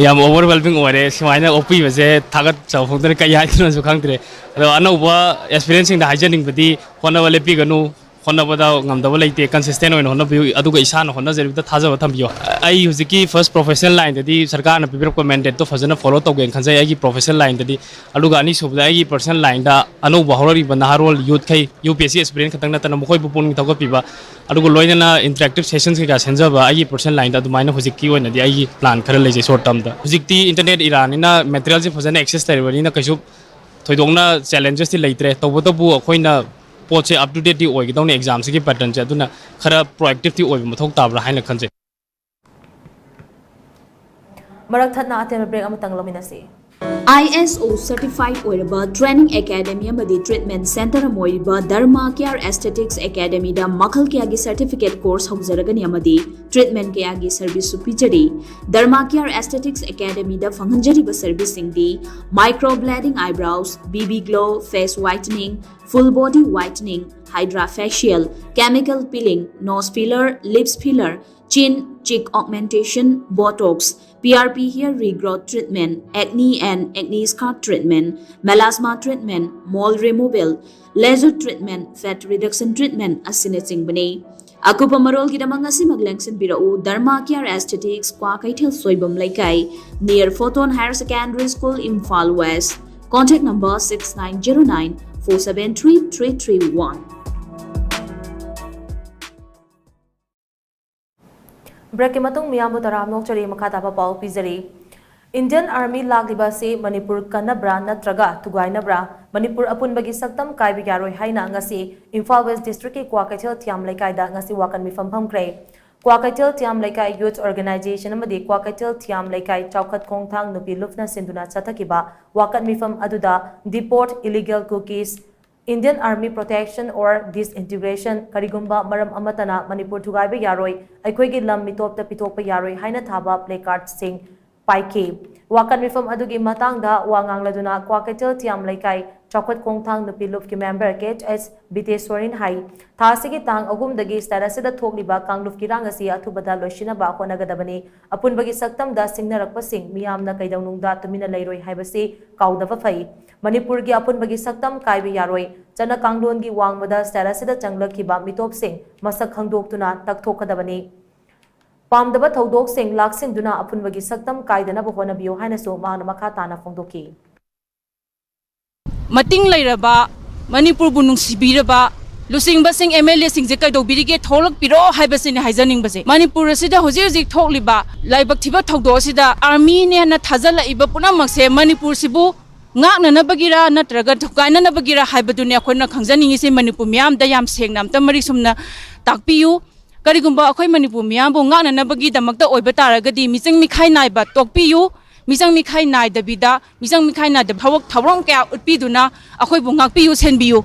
ꯌꯥꯝ overwhelming ꯑꯣꯏꯔꯦ꯫ ꯁꯨꯃꯥꯏꯅ ꯑꯣꯛꯄꯤꯕꯁꯦ ꯊꯥꯒꯠꯆꯕ ꯐꯣꯡꯗꯣꯛꯅ ꯀꯩ ꯍꯥꯏꯗꯣꯏꯅꯣꯁꯨ ꯈꯪꯗ꯭ꯔꯦ꯫ ꯑꯗꯣ ꯑꯅꯧꯕ aspirantꯁꯤꯡꯗ ꯍꯥꯏꯖꯅꯤꯡꯕꯗꯤ, ꯍꯣꯠꯅꯕ ꯂꯦꯞꯄꯤꯒꯅꯨ, ꯍꯣꯠꯅꯕꯗ ꯉꯝꯗꯕ ꯂꯩꯇꯦ, consistent ꯑꯣꯏꯅ ꯍꯣꯠꯅꯕꯤꯌꯨ, ꯑꯗꯨꯒ ꯏꯁꯥꯅ ꯍꯣꯠꯅꯖꯔꯤꯕꯗ ꯊꯥꯖꯕ ꯊꯝꯕꯤꯌꯨ꯫ ꯑꯩ ꯍꯧꯖꯤꯛꯀꯤ first professional lineꯗꯗꯤ ꯁꯔꯀꯥꯔꯅ ꯄꯤꯕꯤꯔꯛꯄ mandateꯇꯣ ꯐꯖꯅ follow ꯇꯧꯒꯦꯅ ꯈꯟꯖꯩ, ꯑꯩꯒꯤ professional lineꯗꯗꯤ꯫ ꯑꯗꯨꯒ ꯑꯅꯤꯁꯨꯕꯗ, ꯑꯩꯒꯤ personal lineꯗ ꯑꯅꯧꯕ ꯍꯧꯔꯛꯂꯤꯕ ꯅꯍꯥꯔꯣꯜ youthꯈꯩ, UPSC aspirant ꯈꯛꯇꯪ ꯅꯠꯇꯅ ꯃꯈꯣꯏꯕꯨ ꯄꯨꯛꯅꯤꯡ ꯊꯧꯒꯠꯄꯤꯕ, ꯑꯗꯨꯒ ꯂꯣꯏꯅꯅ interactive sessions ꯀꯩꯀꯥ ꯁꯦꯝꯖꯕ, ꯑꯩꯒꯤ personal lineꯗ ꯑꯗꯨꯃꯥꯏꯅ ꯍꯧꯖꯤꯛꯀꯤ ꯑꯣꯏꯅꯗꯤ ꯑꯩꯒꯤ plan ꯈꯔ ꯂꯩꯖꯩ short termꯗ꯫ ꯍꯧꯖꯤꯛꯇꯤ internet eraꯅꯤꯅ materialꯁꯦ ꯐꯖꯅ access ꯂꯩꯔꯕꯅꯤꯅ ꯀꯩꯁꯨ ꯊꯣꯏꯗꯣꯛꯅ challengesꯇꯤ ꯂꯩꯇ꯭ꯔꯦ꯫ ꯇꯧꯕꯇꯕꯨ ꯑꯩꯈꯣꯏꯅ ꯄꯣꯠꯁꯦ up to dateꯇꯤ ꯑꯣꯏꯒꯗꯧꯅꯤ examꯁꯤꯒꯤ patternꯁꯦ, ꯑꯗꯨꯅ ꯈꯔ proactiveꯇꯤ ꯑꯣꯏꯕ ꯃꯊꯧ ꯇꯥꯕ꯭ꯔꯥ ꯍꯥꯏꯅ ꯈꯟꯖꯩ꯫ ꯃꯔꯛ ꯊꯠꯅ ꯑꯇꯦꯟꯕ break ꯑꯃꯇꯪ ꯂꯧꯃꯤꯟꯅꯁꯤ꯫ ISO certified ꯑꯣꯏꯔꯕ training academy ꯑꯃꯗꯤ treatment center ꯑꯃ ꯑꯣꯏꯔꯤꯕ Dharma Care Aesthetics Academyꯗ ꯃꯈꯜ ꯀꯌꯥꯒꯤ certificate course ꯍꯧꯖꯔꯒꯅꯤ ꯑꯃꯗꯤ treatment ꯀꯌꯥꯒꯤ serviceꯁꯨ ꯄꯤꯖꯔꯤ꯫ Dharma Care Aesthetics Academyꯗ ꯐꯪꯍꯟꯖꯔꯤꯕ serviceꯁꯤꯡꯗꯤ microblading eyebrows, BB glow, face whitening, full body whitening, hydra facial, chemical peeling, nose filler, lips filler, chin, cheek augmentation, botox, PRP hair regrowth treatment, acne and acne scar treatment, melasma treatment, mole removal, laser treatment, fat reduction treatment ꯑꯁꯤꯅꯆꯤꯡꯕꯅꯤ꯫ ꯑꯀꯨꯞꯄ ꯃꯔꯣꯜꯒꯤꯗꯃꯛ ꯉꯁꯤꯃꯛ ꯂꯦꯡꯁꯤꯟꯕꯤꯔꯛꯎ Dharma Care Aesthetics, Kwakeithel Soibam ꯂꯩꯀꯥꯏ, near Photon Higher Secondary School, Imphal West. Contact number six nine zero nine four seven three three three one. Breakꯀꯤ ꯃꯇꯨꯡ ꯃꯤꯌꯥꯝꯕꯨ ꯇꯔꯥꯝꯅ ꯑꯣꯛꯆꯔꯤ꯫ ꯃꯈꯥ ꯇꯥꯕ ꯄꯥꯎ ꯄꯤꯖꯔꯤ꯫ Indian Army ꯂꯥꯛꯂꯤꯕ ꯑꯁꯤ ꯃꯅꯤꯄꯨꯔ ꯀꯟꯅꯕ꯭ꯔꯥ ꯅꯠꯇ꯭ꯔꯒ ꯊꯨꯒꯥꯏꯅꯕ꯭ꯔꯥ? ꯃꯅꯤꯄꯨꯔ ꯑꯄꯨꯟꯕꯒꯤ ꯁꯛꯇꯝ ꯀꯥꯏꯕ ꯌꯥꯔꯣꯏ ꯍꯥꯏꯅ ꯉꯁꯤ ꯏꯝꯐꯥꯜ West Districtꯀꯤ ꯀ꯭ꯋꯥꯀꯩꯊꯦꯜ ꯊꯤꯌꯥꯝ ꯂꯩꯀꯥꯏꯗ ꯉꯁꯤ ꯋꯥꯀꯠ ꯃꯤꯐꯝ ꯐꯝꯈ꯭ꯔꯦ꯫ ꯀ꯭ꯋꯥꯀꯩꯊꯦꯜ ꯊꯤꯌꯥꯝ ꯂꯩꯀꯥꯏ Youth Organization ꯑꯃꯗꯤ ꯀ꯭ꯋꯥꯀꯩꯊꯦꯜ ꯊꯤꯌꯥꯝ ꯂꯩꯀꯥꯏ ꯆꯥꯎꯈꯠ ꯈꯣꯡꯊꯥꯡ ꯅꯨꯄꯤ ꯂꯨꯞꯅ ꯁꯤꯟꯗꯨꯅ ꯆꯠꯊꯈꯤꯕ ꯋꯥꯀꯠ ꯃꯤꯐꯝ ꯑꯗꯨꯗ Deport illegal Kukis, Indian Army protection or disintegration, ꯀꯔꯤꯒꯨꯝꯕ ꯃꯔꯝ ꯑꯃꯠꯇꯅ ꯃꯅꯤꯄꯨꯔ ꯊꯨꯒꯥꯏꯕ ꯌꯥꯔꯣꯏ, ꯑꯩꯈꯣꯏꯒꯤ ꯂꯝ ꯃꯤꯇꯣꯞꯇ ꯄꯤꯊꯣꯛꯄ ꯌꯥꯔꯣꯏ ꯍꯥꯏꯅ ꯊꯥꯕ placardꯁꯤꯡ ꯄꯥꯏꯈꯤ꯫ ꯋꯥꯀꯠ ꯃꯤꯐꯝ ꯑꯗꯨꯒꯤ ꯃꯇꯥꯡꯗ ꯋꯥ ꯉꯥꯡꯂꯗꯨꯅ ꯀ꯭ꯋꯥꯀꯩꯊꯦꯜ ꯊꯤꯌꯥꯝ ꯂꯩꯀꯥꯏ ꯆꯥꯎꯈꯠ ꯈꯣꯡꯊꯥꯡ ꯅꯨꯄꯤ ꯂꯨꯞꯀꯤ ꯃꯦꯝꯕꯔ ꯀꯦ ꯑꯦꯆ ꯕꯤꯇꯦꯁꯣꯔꯤꯟ ꯍꯥꯏ, ꯊꯥ ꯑꯁꯤꯒꯤ ꯇꯥꯡ ꯑꯍꯨꯝꯗꯒꯤ state ꯑꯁꯤꯗ ꯊꯣꯛꯂꯤꯕ ꯀꯥꯡꯂꯨꯞꯀꯤ ꯏꯔꯥꯡ ꯑꯁꯤ ꯑꯊꯨꯕꯗ ꯂꯣꯏꯁꯤꯟꯅꯕ ꯍꯣꯠꯅꯒꯗꯕꯅꯤ꯫ ꯑꯄꯨꯟꯕꯒꯤ ꯁꯛꯇꯝꯗ ꯁꯤꯡꯅꯔꯛꯄꯁꯤꯡ ꯃꯤꯌꯥꯝꯅ ꯀꯩꯗꯧꯅꯨꯡꯗ ꯇꯨꯃꯤꯟꯅ ꯂꯩꯔꯣꯏ ꯍꯥꯏꯕꯁꯤ ꯀꯥꯎꯗꯕ ꯐꯩ꯫ ꯃꯅꯤꯄꯨꯔꯒꯤ ꯑꯄꯨꯟꯕꯒꯤ ꯁꯛꯇꯝ ꯀꯥꯏꯕ ꯌꯥꯔꯣꯏ꯫ ꯆꯠꯅ ꯀꯥꯡꯂꯣꯟꯒꯤ ꯋꯥꯡꯃꯗ state ꯑꯁꯤꯗ ꯆꯪꯂꯛꯈꯤꯕ ꯃꯤꯇꯣꯞꯁꯤꯡ ꯃꯁꯛ ꯈꯪꯗꯣꯛꯇꯨꯅ ꯇꯛꯊꯣꯛꯀꯗꯕꯅꯤ꯫ ꯄꯥꯝꯗꯕ ꯊꯧꯗꯣꯛꯁꯤꯡ ꯂꯥꯛꯁꯤꯟꯗꯨꯅ ꯑꯄꯨꯟꯕꯒꯤ ꯁꯛꯇꯝ ꯀꯥꯏꯗꯅꯕ ꯍꯣꯠꯅꯕꯤꯌꯨ ꯍꯥꯏꯅꯁꯨ ꯃꯍꯥꯛꯅ ꯃꯈꯥ ꯇꯥꯅ ꯐꯣꯡꯗꯣꯛꯈꯤ꯫ ꯃꯇꯤꯡ ꯂꯩꯔꯕ, ꯃꯅꯤꯄꯨꯔꯕꯨ ꯅꯨꯡꯁꯤꯕꯤꯔꯕ ꯂꯨꯆꯤꯡꯕꯁꯤꯡ, ꯑꯦꯝ ꯑꯦꯜ ꯑꯦꯁꯤꯡꯁꯦ ꯀꯩꯗꯧꯕꯤꯔꯤꯒꯦ, ꯊꯣꯛꯂꯛꯄꯤꯔꯣ ꯍꯥꯏꯕꯁꯤꯅꯤ ꯍꯥꯏꯖꯅꯤꯡꯕꯁꯦ꯫ ꯃꯅꯤꯄꯨꯔ ꯑꯁꯤꯗ ꯍꯧꯖꯤꯛ ꯍꯧꯖꯤꯛ ꯊꯣꯛꯂꯤꯕ ꯂꯥꯏꯕꯛ ꯊꯤꯕ ꯊꯧꯗꯣꯛ ꯑꯁꯤꯗ ꯑꯥꯔꯃꯤꯅꯦꯅ ꯊꯥꯖꯤꯜꯂꯛꯏꯕ ꯄꯨꯝꯅꯃꯛꯁꯦ ꯃꯅꯤꯄꯨꯔꯁꯤꯕꯨ ꯉꯥꯛꯅꯅꯕꯒꯤꯔ ꯅꯠꯇ꯭ꯔꯒ ꯊꯨꯒꯥꯏꯅꯅꯕꯒꯤꯔ ꯍꯥꯏꯕꯗꯨꯅꯤ ꯑꯩꯈꯣꯏꯅ ꯈꯪꯖꯅꯤꯡꯉꯤꯁꯦ꯫ ꯃꯅꯤꯄꯨꯔ ꯃꯤꯌꯥꯝꯗ ꯌꯥꯝ ꯁꯦꯡꯅ ꯑꯝꯇ ꯃꯔꯤꯛ ꯆꯨꯝꯅ ꯇꯥꯛꯄꯤꯌꯨ꯫ ꯀꯔꯤꯒꯨꯝꯕ ꯑꯩꯈꯣꯏ ꯃꯅꯤꯄꯨꯔ ꯃꯤꯌꯥꯝꯕꯨ ꯉꯥꯛꯅꯅꯕꯒꯤꯗꯃꯛꯇ ꯑꯣꯏꯕ ꯇꯥꯔꯒꯗꯤ ꯃꯤꯆꯪ ꯃꯤꯈꯥꯏ ꯅꯥꯏꯕ ꯇꯣꯛꯄꯤꯌꯨ꯫ ꯃꯤꯆꯪ ꯃꯤꯈꯥꯏ ꯅꯥꯏꯗꯕꯤꯗ, ꯃꯤꯆꯪ ꯃꯤꯈꯥꯏ ꯅꯥꯏꯗꯕ ꯊꯕꯛ ꯊꯧꯔꯝ ꯀꯌꯥ ꯎꯠꯄꯤꯗꯨꯅ ꯑꯩꯈꯣꯏꯕꯨ ꯉꯥꯛꯄꯤꯌꯨ, ꯁꯦꯟꯕꯤꯌꯨ꯫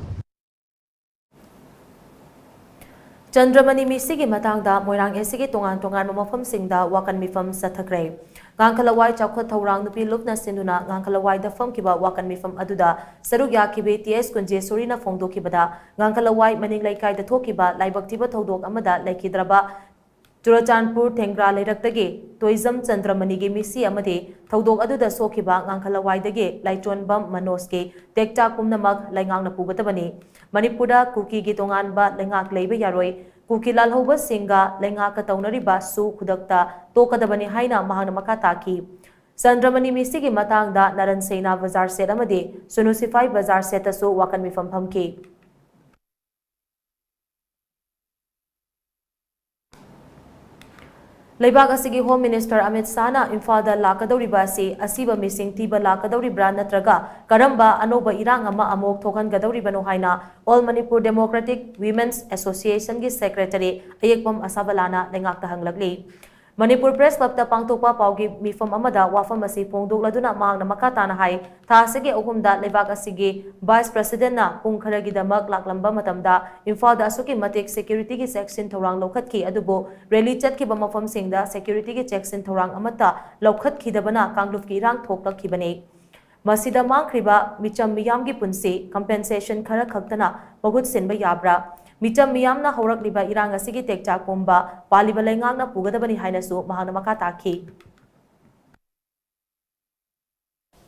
ꯆꯟꯗ꯭ꯔꯃꯅꯤ ꯃꯤꯁꯤꯒꯤ ꯃꯇꯥꯡꯗ ꯃꯣꯏꯔꯥꯡ ꯑꯦꯁꯤꯒꯤ ꯇꯣꯉꯥꯟ ꯇꯣꯉꯥꯟꯕ ꯃꯐꯝꯁꯤꯡꯗ ꯋꯥꯀꯟ ꯃꯤꯐꯝ ꯆꯠꯊꯈ꯭ꯔꯦ꯫ ꯉꯥꯡꯈꯂꯋꯥꯏ ꯆꯥꯎꯈꯠ ꯊꯧꯔꯥꯡ ꯅꯨꯄꯤ ꯂꯨꯞꯅ ꯁꯤꯟꯗꯨꯅ ꯉꯥꯡꯈꯂꯋꯥꯏꯗ ꯐꯝꯈꯤꯕ ꯋꯥꯀꯟ ꯃꯤꯐꯝ ꯑꯗꯨꯗ ꯁꯔꯨꯛ ꯌꯥꯈꯤꯕꯤ ꯇꯤ ꯑꯦꯁ ꯀꯨꯟꯖꯦꯁꯣꯔꯤꯅ ꯐꯣꯡꯗꯣꯛꯈꯤꯕꯗ, ꯉꯥꯡꯈꯂꯋꯥꯏ ꯃꯅꯤꯡ ꯂꯩꯀꯥꯏꯗ ꯊꯣꯛꯈꯤꯕ ꯂꯥꯏꯕꯛ ꯊꯤꯕ ꯊꯧꯗꯣꯛ ꯑꯃꯗ ꯂꯩꯈꯤꯗ꯭ꯔꯕ ꯆꯨꯔꯆꯥꯟꯄꯨꯔ ꯊꯦꯡꯒ꯭ꯔꯥ ꯂꯩꯔꯛꯇꯒꯤ ꯇꯣꯏꯖꯝ ꯆꯟꯗ꯭ꯔꯃꯅꯤꯒꯤ ꯃꯤꯁꯤ ꯑꯃꯗꯤ ꯊꯧꯗꯣꯛ ꯑꯗꯨꯗ ꯁꯣꯛꯈꯤꯕ ꯉꯥꯡꯈꯂꯋꯥꯏꯗꯒꯤ ꯂꯥꯏꯆꯣꯟꯕꯝ ꯃꯅꯣꯖꯀꯤ ꯇꯦꯛꯇꯥ ꯄꯨꯝꯅꯃꯛ ꯂꯩꯉꯥꯛꯅ ꯄꯨꯒꯗꯕꯅꯤ꯫ ꯃꯅꯤꯄꯨꯔꯗ ꯀꯨꯀꯤꯒꯤ ꯇꯣꯉꯥꯟꯕ ꯂꯩꯉꯥꯛ ꯂꯩꯕ ꯌꯥꯔꯣꯏ꯫ ꯀꯨꯀꯤ ꯂꯥꯜꯍꯧꯕꯁꯤꯡꯒ ꯂꯩꯉꯥꯛꯀ ꯇꯧꯅꯔꯤꯕ ꯁꯨ ꯈꯨꯗꯛꯇ ꯇꯣꯛꯀꯗꯕꯅꯤ ꯍꯥꯏꯅ ꯃꯍꯥꯛꯅ ꯃꯈꯥ ꯇꯥꯈꯤ꯫ ꯆꯟꯗ꯭ꯔꯃꯅꯤ ꯃꯤꯁꯤꯒꯤ ꯃꯇꯥꯡꯗ ꯅꯔꯟ ꯁꯦꯅꯥ ꯕꯖꯥꯔ ꯁꯦꯠ ꯑꯃꯗꯤ ꯁꯨꯅꯨ ꯁꯤꯐꯥꯏ ꯕꯖꯥꯔ ꯁꯦꯠꯇꯁꯨ ꯋꯥꯀꯟ ꯃꯤꯐꯝ ꯐꯝꯈꯤ꯫ ꯂꯩꯕꯥꯛ ꯑꯁꯤꯒꯤ ꯍꯣꯝ ꯃꯤꯅꯤꯁꯇꯔ ꯑꯃꯤꯠ ꯁꯥꯍꯅ ꯏꯝꯐꯥꯜꯗ ꯂꯥꯛꯀꯗꯧꯔꯤꯕ ꯑꯁꯤ ꯑꯁꯤꯕ ꯃꯤꯁꯤꯡ ꯊꯤꯕ ꯂꯥꯛꯀꯗꯧꯔꯤꯕ꯭ꯔꯥ ꯅꯠꯇ꯭ꯔꯒ ꯀꯔꯝꯕ ꯑꯅꯧꯕ ꯏꯔꯥꯡ ꯑꯃ ꯑꯃꯨꯛ ꯊꯣꯛꯍꯟꯒꯗꯧꯔꯤꯕꯅꯣ ꯍꯥꯏꯅ All Manipur Democratic Women's Associationꯒꯤ ꯁꯦꯀ꯭ꯔꯦꯇꯔꯤ ꯑꯌꯦꯛꯄꯝ ꯑꯁꯥꯕꯂꯥꯅ ꯂꯩꯉꯥꯛꯇ ꯍꯪꯂꯛꯂꯤ꯫ ꯃꯅꯤꯄꯨꯔ ꯄ꯭ꯔꯦꯁ ꯀ꯭ꯂꯕꯇ ꯄꯥꯡꯊꯣꯛꯄ ꯄꯥꯎꯒꯤ ꯃꯤꯐꯝ ꯑꯃꯗ ꯋꯥꯐꯝ ꯑꯁꯤ ꯐꯣꯡꯗꯣꯛꯂꯗꯨꯅ ꯃꯍꯥꯛꯅ ꯃꯈꯥ ꯇꯥꯅ ꯍꯥꯏ, ꯊꯥ ꯑꯁꯤꯒꯤ ꯑꯍꯨꯝꯗ ꯂꯩꯕꯥꯛ ꯑꯁꯤꯒꯤ ꯚꯥꯏꯁ ꯄ꯭ꯔꯁꯤꯗꯦꯟꯠꯅ ꯄꯨꯡ ꯈꯔꯒꯤꯗꯃꯛ ꯂꯥꯛꯂꯝꯕ ꯃꯇꯝꯗ ꯏꯝꯐꯥꯜꯗ ꯑꯁꯨꯛꯀꯤ ꯃꯇꯤꯛ ꯁꯦꯀ꯭ꯌꯨꯔꯤꯇꯤꯒꯤ ꯆꯦꯛꯁꯤꯟ ꯊꯧꯔꯥꯡ ꯂꯧꯈꯠꯈꯤ, ꯑꯗꯨꯕꯨ ꯔꯦꯂꯤ ꯆꯠꯈꯤꯕ ꯃꯐꯝꯁꯤꯡꯗ ꯁꯦꯀ꯭ꯌꯨꯔꯤꯇꯤꯒꯤ ꯆꯦꯛꯁꯤꯟ ꯊꯧꯔꯥꯡ ꯑꯃꯠꯇ ꯂꯧꯈꯠꯈꯤꯗꯕꯅ ꯀꯥꯡꯂꯨꯞꯀꯤ ꯏꯔꯥꯡ ꯊꯣꯛꯂꯛꯈꯤꯕꯅꯤ꯫ ꯃꯁꯤꯗ ꯃꯥꯡꯈ꯭ꯔꯤꯕ ꯃꯤꯆꯝ ꯃꯤꯌꯥꯝꯒꯤ ꯄꯨꯟꯁꯤ compensation ꯈꯔ ꯈꯛꯇꯅ ꯃꯍꯨꯠ ꯁꯤꯟꯕ ꯌꯥꯕ꯭ꯔꯥ? ꯃꯤꯆꯝ ꯃꯤꯌꯥꯝꯅ ꯍꯧꯔꯛꯂꯤꯕ ꯏꯔꯥꯡ ꯑꯁꯤꯒꯤ ꯇꯦꯛꯆꯥꯛ ꯄꯨꯝꯕ ꯄꯥꯜꯂꯤꯕ ꯂꯩꯉꯥꯛꯅ ꯄꯨꯒꯗꯕꯅꯤ ꯍꯥꯏꯅꯁꯨ ꯃꯍꯥꯛꯅ ꯃꯈꯥ ꯇꯥꯈꯤ꯫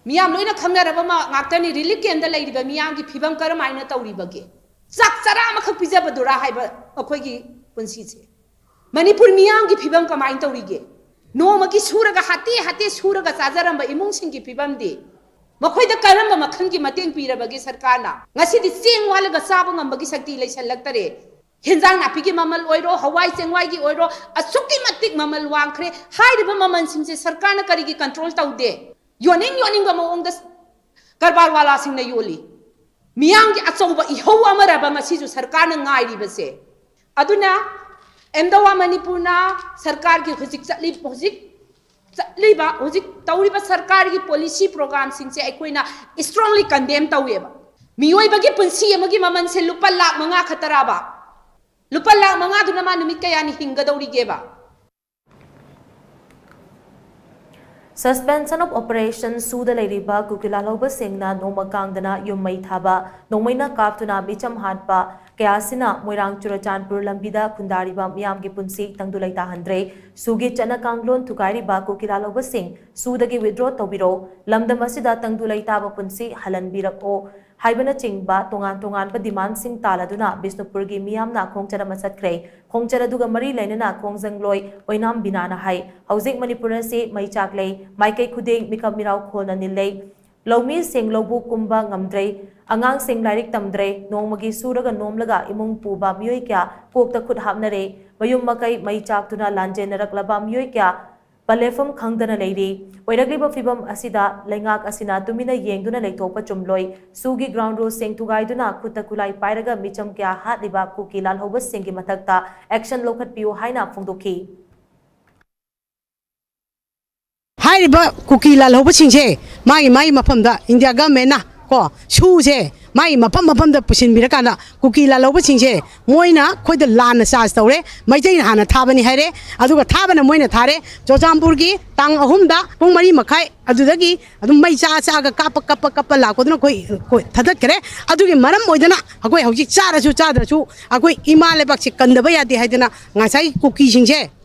ꯃꯤꯌꯥꯝ ꯂꯣꯏꯅ ꯈꯪꯅꯔꯕ ꯃ-, ꯉꯥꯛꯇꯅꯤ꯫ ꯔꯤꯂꯤꯐ ꯀꯦꯝꯗ ꯂꯩꯔꯤꯕ ꯃꯤꯌꯥꯝꯒꯤ ꯐꯤꯕꯝ ꯀꯔꯝꯍꯥꯏꯅ ꯇꯧꯔꯤꯕꯒꯦ? ꯆꯥꯛ ꯆꯔꯥ ꯑꯃꯈꯛ ꯄꯤꯖꯕꯗꯨꯔꯥ ꯍꯥꯏꯕ ꯑꯩꯈꯣꯏꯒꯤ ꯄꯨꯟꯁꯤꯁꯦ? ꯃꯅꯤꯄꯨꯔ ꯃꯤꯌꯥꯝꯒꯤ ꯐꯤꯕꯝ ꯀꯃꯥꯏꯅ ꯇꯧꯔꯤꯒꯦ? ꯅꯣꯡꯃꯒꯤ ꯁꯨꯔꯒ ꯍꯥꯇꯦ ꯍꯥꯇꯦ ꯁꯨꯔꯒ ꯆꯥꯖꯔꯝꯕ ꯏꯃꯨꯡꯁꯤꯡꯒꯤ ꯐꯤꯕꯝꯗꯤ? ꯃꯈꯣꯏꯗ ꯀꯔꯝꯕ ꯃꯈꯜꯒꯤ ꯃꯇꯦꯡ ꯄꯤꯔꯕꯒꯦ ꯁꯔꯀꯥꯔꯅ? ꯉꯁꯤꯗꯤ ꯆꯦꯡ ꯋꯥꯜꯂꯒ ꯆꯥꯕ ꯉꯝꯕꯒꯤ ꯁꯛꯇꯤ ꯂꯩꯁꯜꯂꯛꯇꯔꯦ꯫ ꯍꯦꯟꯖꯥꯡ ꯅꯥꯄꯤꯒꯤ ꯃꯃꯜ ꯑꯣꯏꯔꯣ, ꯍꯋꯥꯏ ꯆꯦꯡꯋꯥꯏꯒꯤ ꯑꯣꯏꯔꯣ, ꯑꯁꯨꯛꯀꯤ ꯃꯇꯤꯛ ꯃꯃꯜ ꯋꯥꯡꯈ꯭ꯔꯦ꯫ ꯍꯥꯏꯔꯤꯕ ꯃꯃꯜꯁꯤꯡꯁꯦ ꯁꯔꯀꯥꯔꯅ ꯀꯔꯤꯒꯤ control ꯇꯧꯗꯦ? ꯌꯣꯟꯅꯤꯡ ꯌꯣꯟꯅꯤꯡꯕ ꯃꯑꯣꯡꯗ ꯀꯔꯕꯥꯔ ꯋꯥꯂꯥꯁꯤꯡꯅ ꯌꯣꯜꯂꯤ꯫ ꯃꯤꯌꯥꯝꯒꯤ ꯑꯆꯧꯕ ꯏꯍꯧ ꯑꯃꯔꯕ ꯉꯁꯤꯁꯨ ꯁꯔꯀꯥꯔꯅ ꯉꯥꯏꯔꯤꯕꯁꯦ꯫ ꯑꯗꯨꯅ ꯑꯦꯝꯗꯋꯥ ꯃꯅꯤꯄꯨꯔꯅ ꯁꯔꯀꯥꯔꯒꯤ ꯍꯧꯖꯤꯛ ꯆꯠꯂꯤ, ꯍꯧꯖꯤꯛ ꯆꯠꯂꯤꯕ, ꯍꯧꯖꯤꯛ ꯇꯧꯔꯤꯕ ꯁꯔꯀꯥꯔꯒꯤ policy programꯁꯤꯡꯁꯦ ꯑꯩꯈꯣꯏꯅ strongly condemn ꯇꯧꯋꯦꯕ꯫ ꯃꯤꯑꯣꯏꯕꯒꯤ ꯄꯨꯟꯁꯤ ꯑꯃꯒꯤ ꯃꯃꯜꯁꯦ ꯂꯨꯄꯥ ꯂꯥꯈ ꯃꯉꯥ ꯈꯛꯇꯔꯥꯕ? ꯂꯨꯄꯥ ꯂꯥꯈ ꯃꯉꯥꯗꯨꯅ ꯃꯥ ꯅꯨꯃꯤꯠ ꯀꯌꯥꯅꯤ ꯍꯤꯡꯒꯗꯧꯔꯤꯒꯦꯕ? Suspension of Operation ꯁꯨꯗ ꯂꯩꯔꯤꯕ ꯀꯨꯀꯤ ꯂꯥꯜꯍꯧꯕꯁꯤꯡꯅ ꯅꯣꯡꯃ ꯀꯥꯡꯗꯅ ꯌꯨꯝ ꯃꯩ ꯊꯥꯕ, ꯅꯣꯡꯃꯩꯅ ꯀꯥꯞꯇꯨꯅ ꯃꯤꯆꯝ ꯍꯥꯠꯄ ꯀꯌꯥ ꯑꯁꯤꯅ ꯃꯣꯏꯔꯥꯡ ꯆꯨꯔꯆꯥꯟꯄꯨꯔ ꯂꯝꯕꯤꯗ ꯈꯨꯟꯗꯥꯔꯤꯕ ꯃꯤꯌꯥꯝꯒꯤ ꯄꯨꯟꯁꯤ ꯇꯪꯗꯨ ꯂꯩꯇꯥꯍꯟꯗ꯭ꯔꯦ꯫ ꯁꯨꯒꯤ ꯆꯠꯅ ꯀꯥꯡꯂꯣꯟ ꯊꯨꯒꯥꯏꯔꯤꯕ ꯀꯨꯀꯤ ꯂꯥꯜꯍꯧꯕꯁꯤꯡ ꯁꯨꯗꯒꯤ withdraw ꯇꯧꯕꯤꯔꯣ꯫ ꯂꯝꯗꯝ ꯑꯁꯤꯗ ꯇꯪꯗꯨ ꯂꯩꯇꯥꯕ ꯄꯨꯟꯁꯤ ꯍꯜꯍꯟꯕꯤꯔꯛꯑꯣ ꯍꯥꯏꯕꯅꯆꯤꯡꯕ ꯇꯣꯉꯥꯟ ꯇꯣꯉꯥꯟꯕ demandꯁꯤꯡ ꯇꯥꯜꯂꯗꯨꯅ ꯕꯤꯁꯅꯨꯄꯨꯔꯒꯤ ꯃꯤꯌꯥꯝꯅ ꯈꯣꯡꯆꯠ ꯑꯃ ꯆꯠꯈ꯭ꯔꯦ꯫ ꯈꯣꯡꯆꯠ ꯑꯗꯨꯒ ꯃꯔꯤ ꯂꯩꯅꯅ ꯈꯣꯡꯖꯪꯂꯣꯏ ꯑꯣꯏꯅꯥꯝ ꯕꯤꯅꯥꯅ ꯍꯥꯏ, ꯍꯧꯖꯤꯛ ꯃꯅꯤꯄꯨꯔ ꯑꯁꯤ ꯃꯩ ꯆꯥꯛꯂꯦ, ꯃꯥꯏꯀꯩ ꯈꯨꯗꯤꯡ ꯃꯤꯀꯞ ꯃꯤꯔꯥꯎ ꯈꯣꯜꯅ ꯅꯤꯜꯂꯦ꯫ ꯂꯧꯃꯤꯁꯤꯡ ꯂꯧꯕꯨꯛ ꯀꯨꯝꯕ ꯉꯝꯗ꯭ꯔꯦ, ꯑꯉꯥꯡꯁꯤꯡ ꯂꯥꯏꯔꯤꯛ ꯇꯝꯗ꯭ꯔꯦ, ꯅꯣꯡꯃꯒꯤ ꯁꯨꯔꯒ ꯅꯣꯝꯂꯒ ꯏꯃꯨꯡ ꯄꯨꯕ ꯃꯤꯑꯣꯏ ꯀꯌꯥ ꯀꯣꯛꯇ ꯈꯨꯠ ꯍꯥꯞꯅꯔꯦ, ꯃꯌꯨꯝ ꯃꯀꯩ ꯃꯩ ꯆꯥꯛꯇꯨꯅ ꯂꯥꯟꯖꯦꯟꯅꯔꯛꯂꯕ ꯃꯤꯑꯣꯏ ꯀꯌꯥ ꯄꯂꯦꯐꯝ ꯈꯪꯗꯅ ꯂꯩꯔꯤ꯫ ꯑꯣꯏꯔꯛꯂꯤꯕ ꯐꯤꯕꯝ ꯑꯁꯤꯗ ꯂꯩꯉꯥꯛ ꯑꯁꯤꯅ ꯇꯨꯃꯤꯟꯅ ꯌꯦꯡꯗꯨꯅ ꯂꯩꯊꯣꯛꯄ ꯆꯨꯝꯂꯣꯏ꯫ ꯁꯨꯒꯤ ground ruleꯁꯤꯡ ꯊꯨꯒꯥꯏꯗꯨꯅ ꯈꯨꯠꯇ ꯈꯨꯠꯂꯥꯏ ꯄꯥꯏꯔꯒ ꯃꯤꯆꯝ ꯀꯌꯥ ꯍꯥꯠꯂꯤꯕ ꯀꯨꯀꯤ ꯂꯥꯜꯍꯧꯕꯁꯤꯡꯒꯤ ꯃꯊꯛꯇ action ꯂꯧꯈꯠꯄꯤꯌꯨ ꯍꯥꯏꯅ ꯐꯣꯡꯗꯣꯛꯈꯤ꯫ ꯍꯥꯏꯔꯤꯕ ꯀꯨꯀꯤ ꯂꯥꯜꯍꯧꯕꯁꯤꯡꯁꯦ ꯃꯥꯒꯤ ꯃꯥꯒꯤ ꯃꯐꯝꯗ ꯏꯟꯗꯤꯌꯥ ꯒꯃꯦꯟꯅ ꯀꯣ, ꯁꯨꯁꯦ ꯃꯥꯒꯤ ꯃꯐꯝ ꯃꯐꯝꯗ ꯄꯨꯁꯤꯟꯕꯤꯔꯀꯥꯟꯗ ꯀꯨꯀꯤ ꯂꯥꯜꯍꯧꯕꯁꯤꯡꯁꯦ ꯃꯣꯏꯅ ꯑꯩꯈꯣꯏꯗ ꯂꯥꯟꯅ ꯆꯥꯔꯖ ꯇꯧꯔꯦ, ꯃꯩꯇꯩꯅ ꯍꯥꯟꯅ ꯊꯥꯕꯅꯤ ꯍꯥꯏꯔꯦ, ꯑꯗꯨꯒ ꯊꯥꯕꯅ ꯃꯣꯏꯅ ꯊꯥꯔꯦ꯫ ꯆꯨꯔꯆꯥꯟꯄꯨꯔꯒꯤ ꯇꯥꯡ ꯑꯍꯨꯝꯗ ꯄꯨꯡ ꯃꯔꯤ ꯃꯈꯥꯏ ꯑꯗꯨꯗꯒꯤ ꯑꯗꯨꯝ ꯃꯩ ꯆꯥ ꯆꯥꯒ ꯀꯥꯞꯄ ꯀꯞꯄ ꯀꯞꯄ ꯂꯥꯛꯄꯗꯨꯅ ꯑꯩꯈꯣꯏ ꯑꯩꯈꯣꯏ ꯊꯥꯗꯠꯈ꯭ꯔꯦ꯫ ꯑꯗꯨꯒꯤ ꯃꯔꯝ ꯑꯣꯏꯗꯅ ꯑꯩꯈꯣꯏ ꯍꯧꯖꯤꯛ ꯆꯥꯔꯁꯨ ꯆꯥꯗ꯭ꯔꯁꯨ ꯑꯩꯈꯣꯏ ꯏꯃꯥ ꯂꯩꯕꯥꯛꯁꯦ ꯀꯟꯗꯕ ꯌꯥꯗꯦ ꯍꯥꯏꯗꯅ ꯉꯁꯥꯏ ꯀꯨꯀꯤꯁꯤꯡꯁꯦ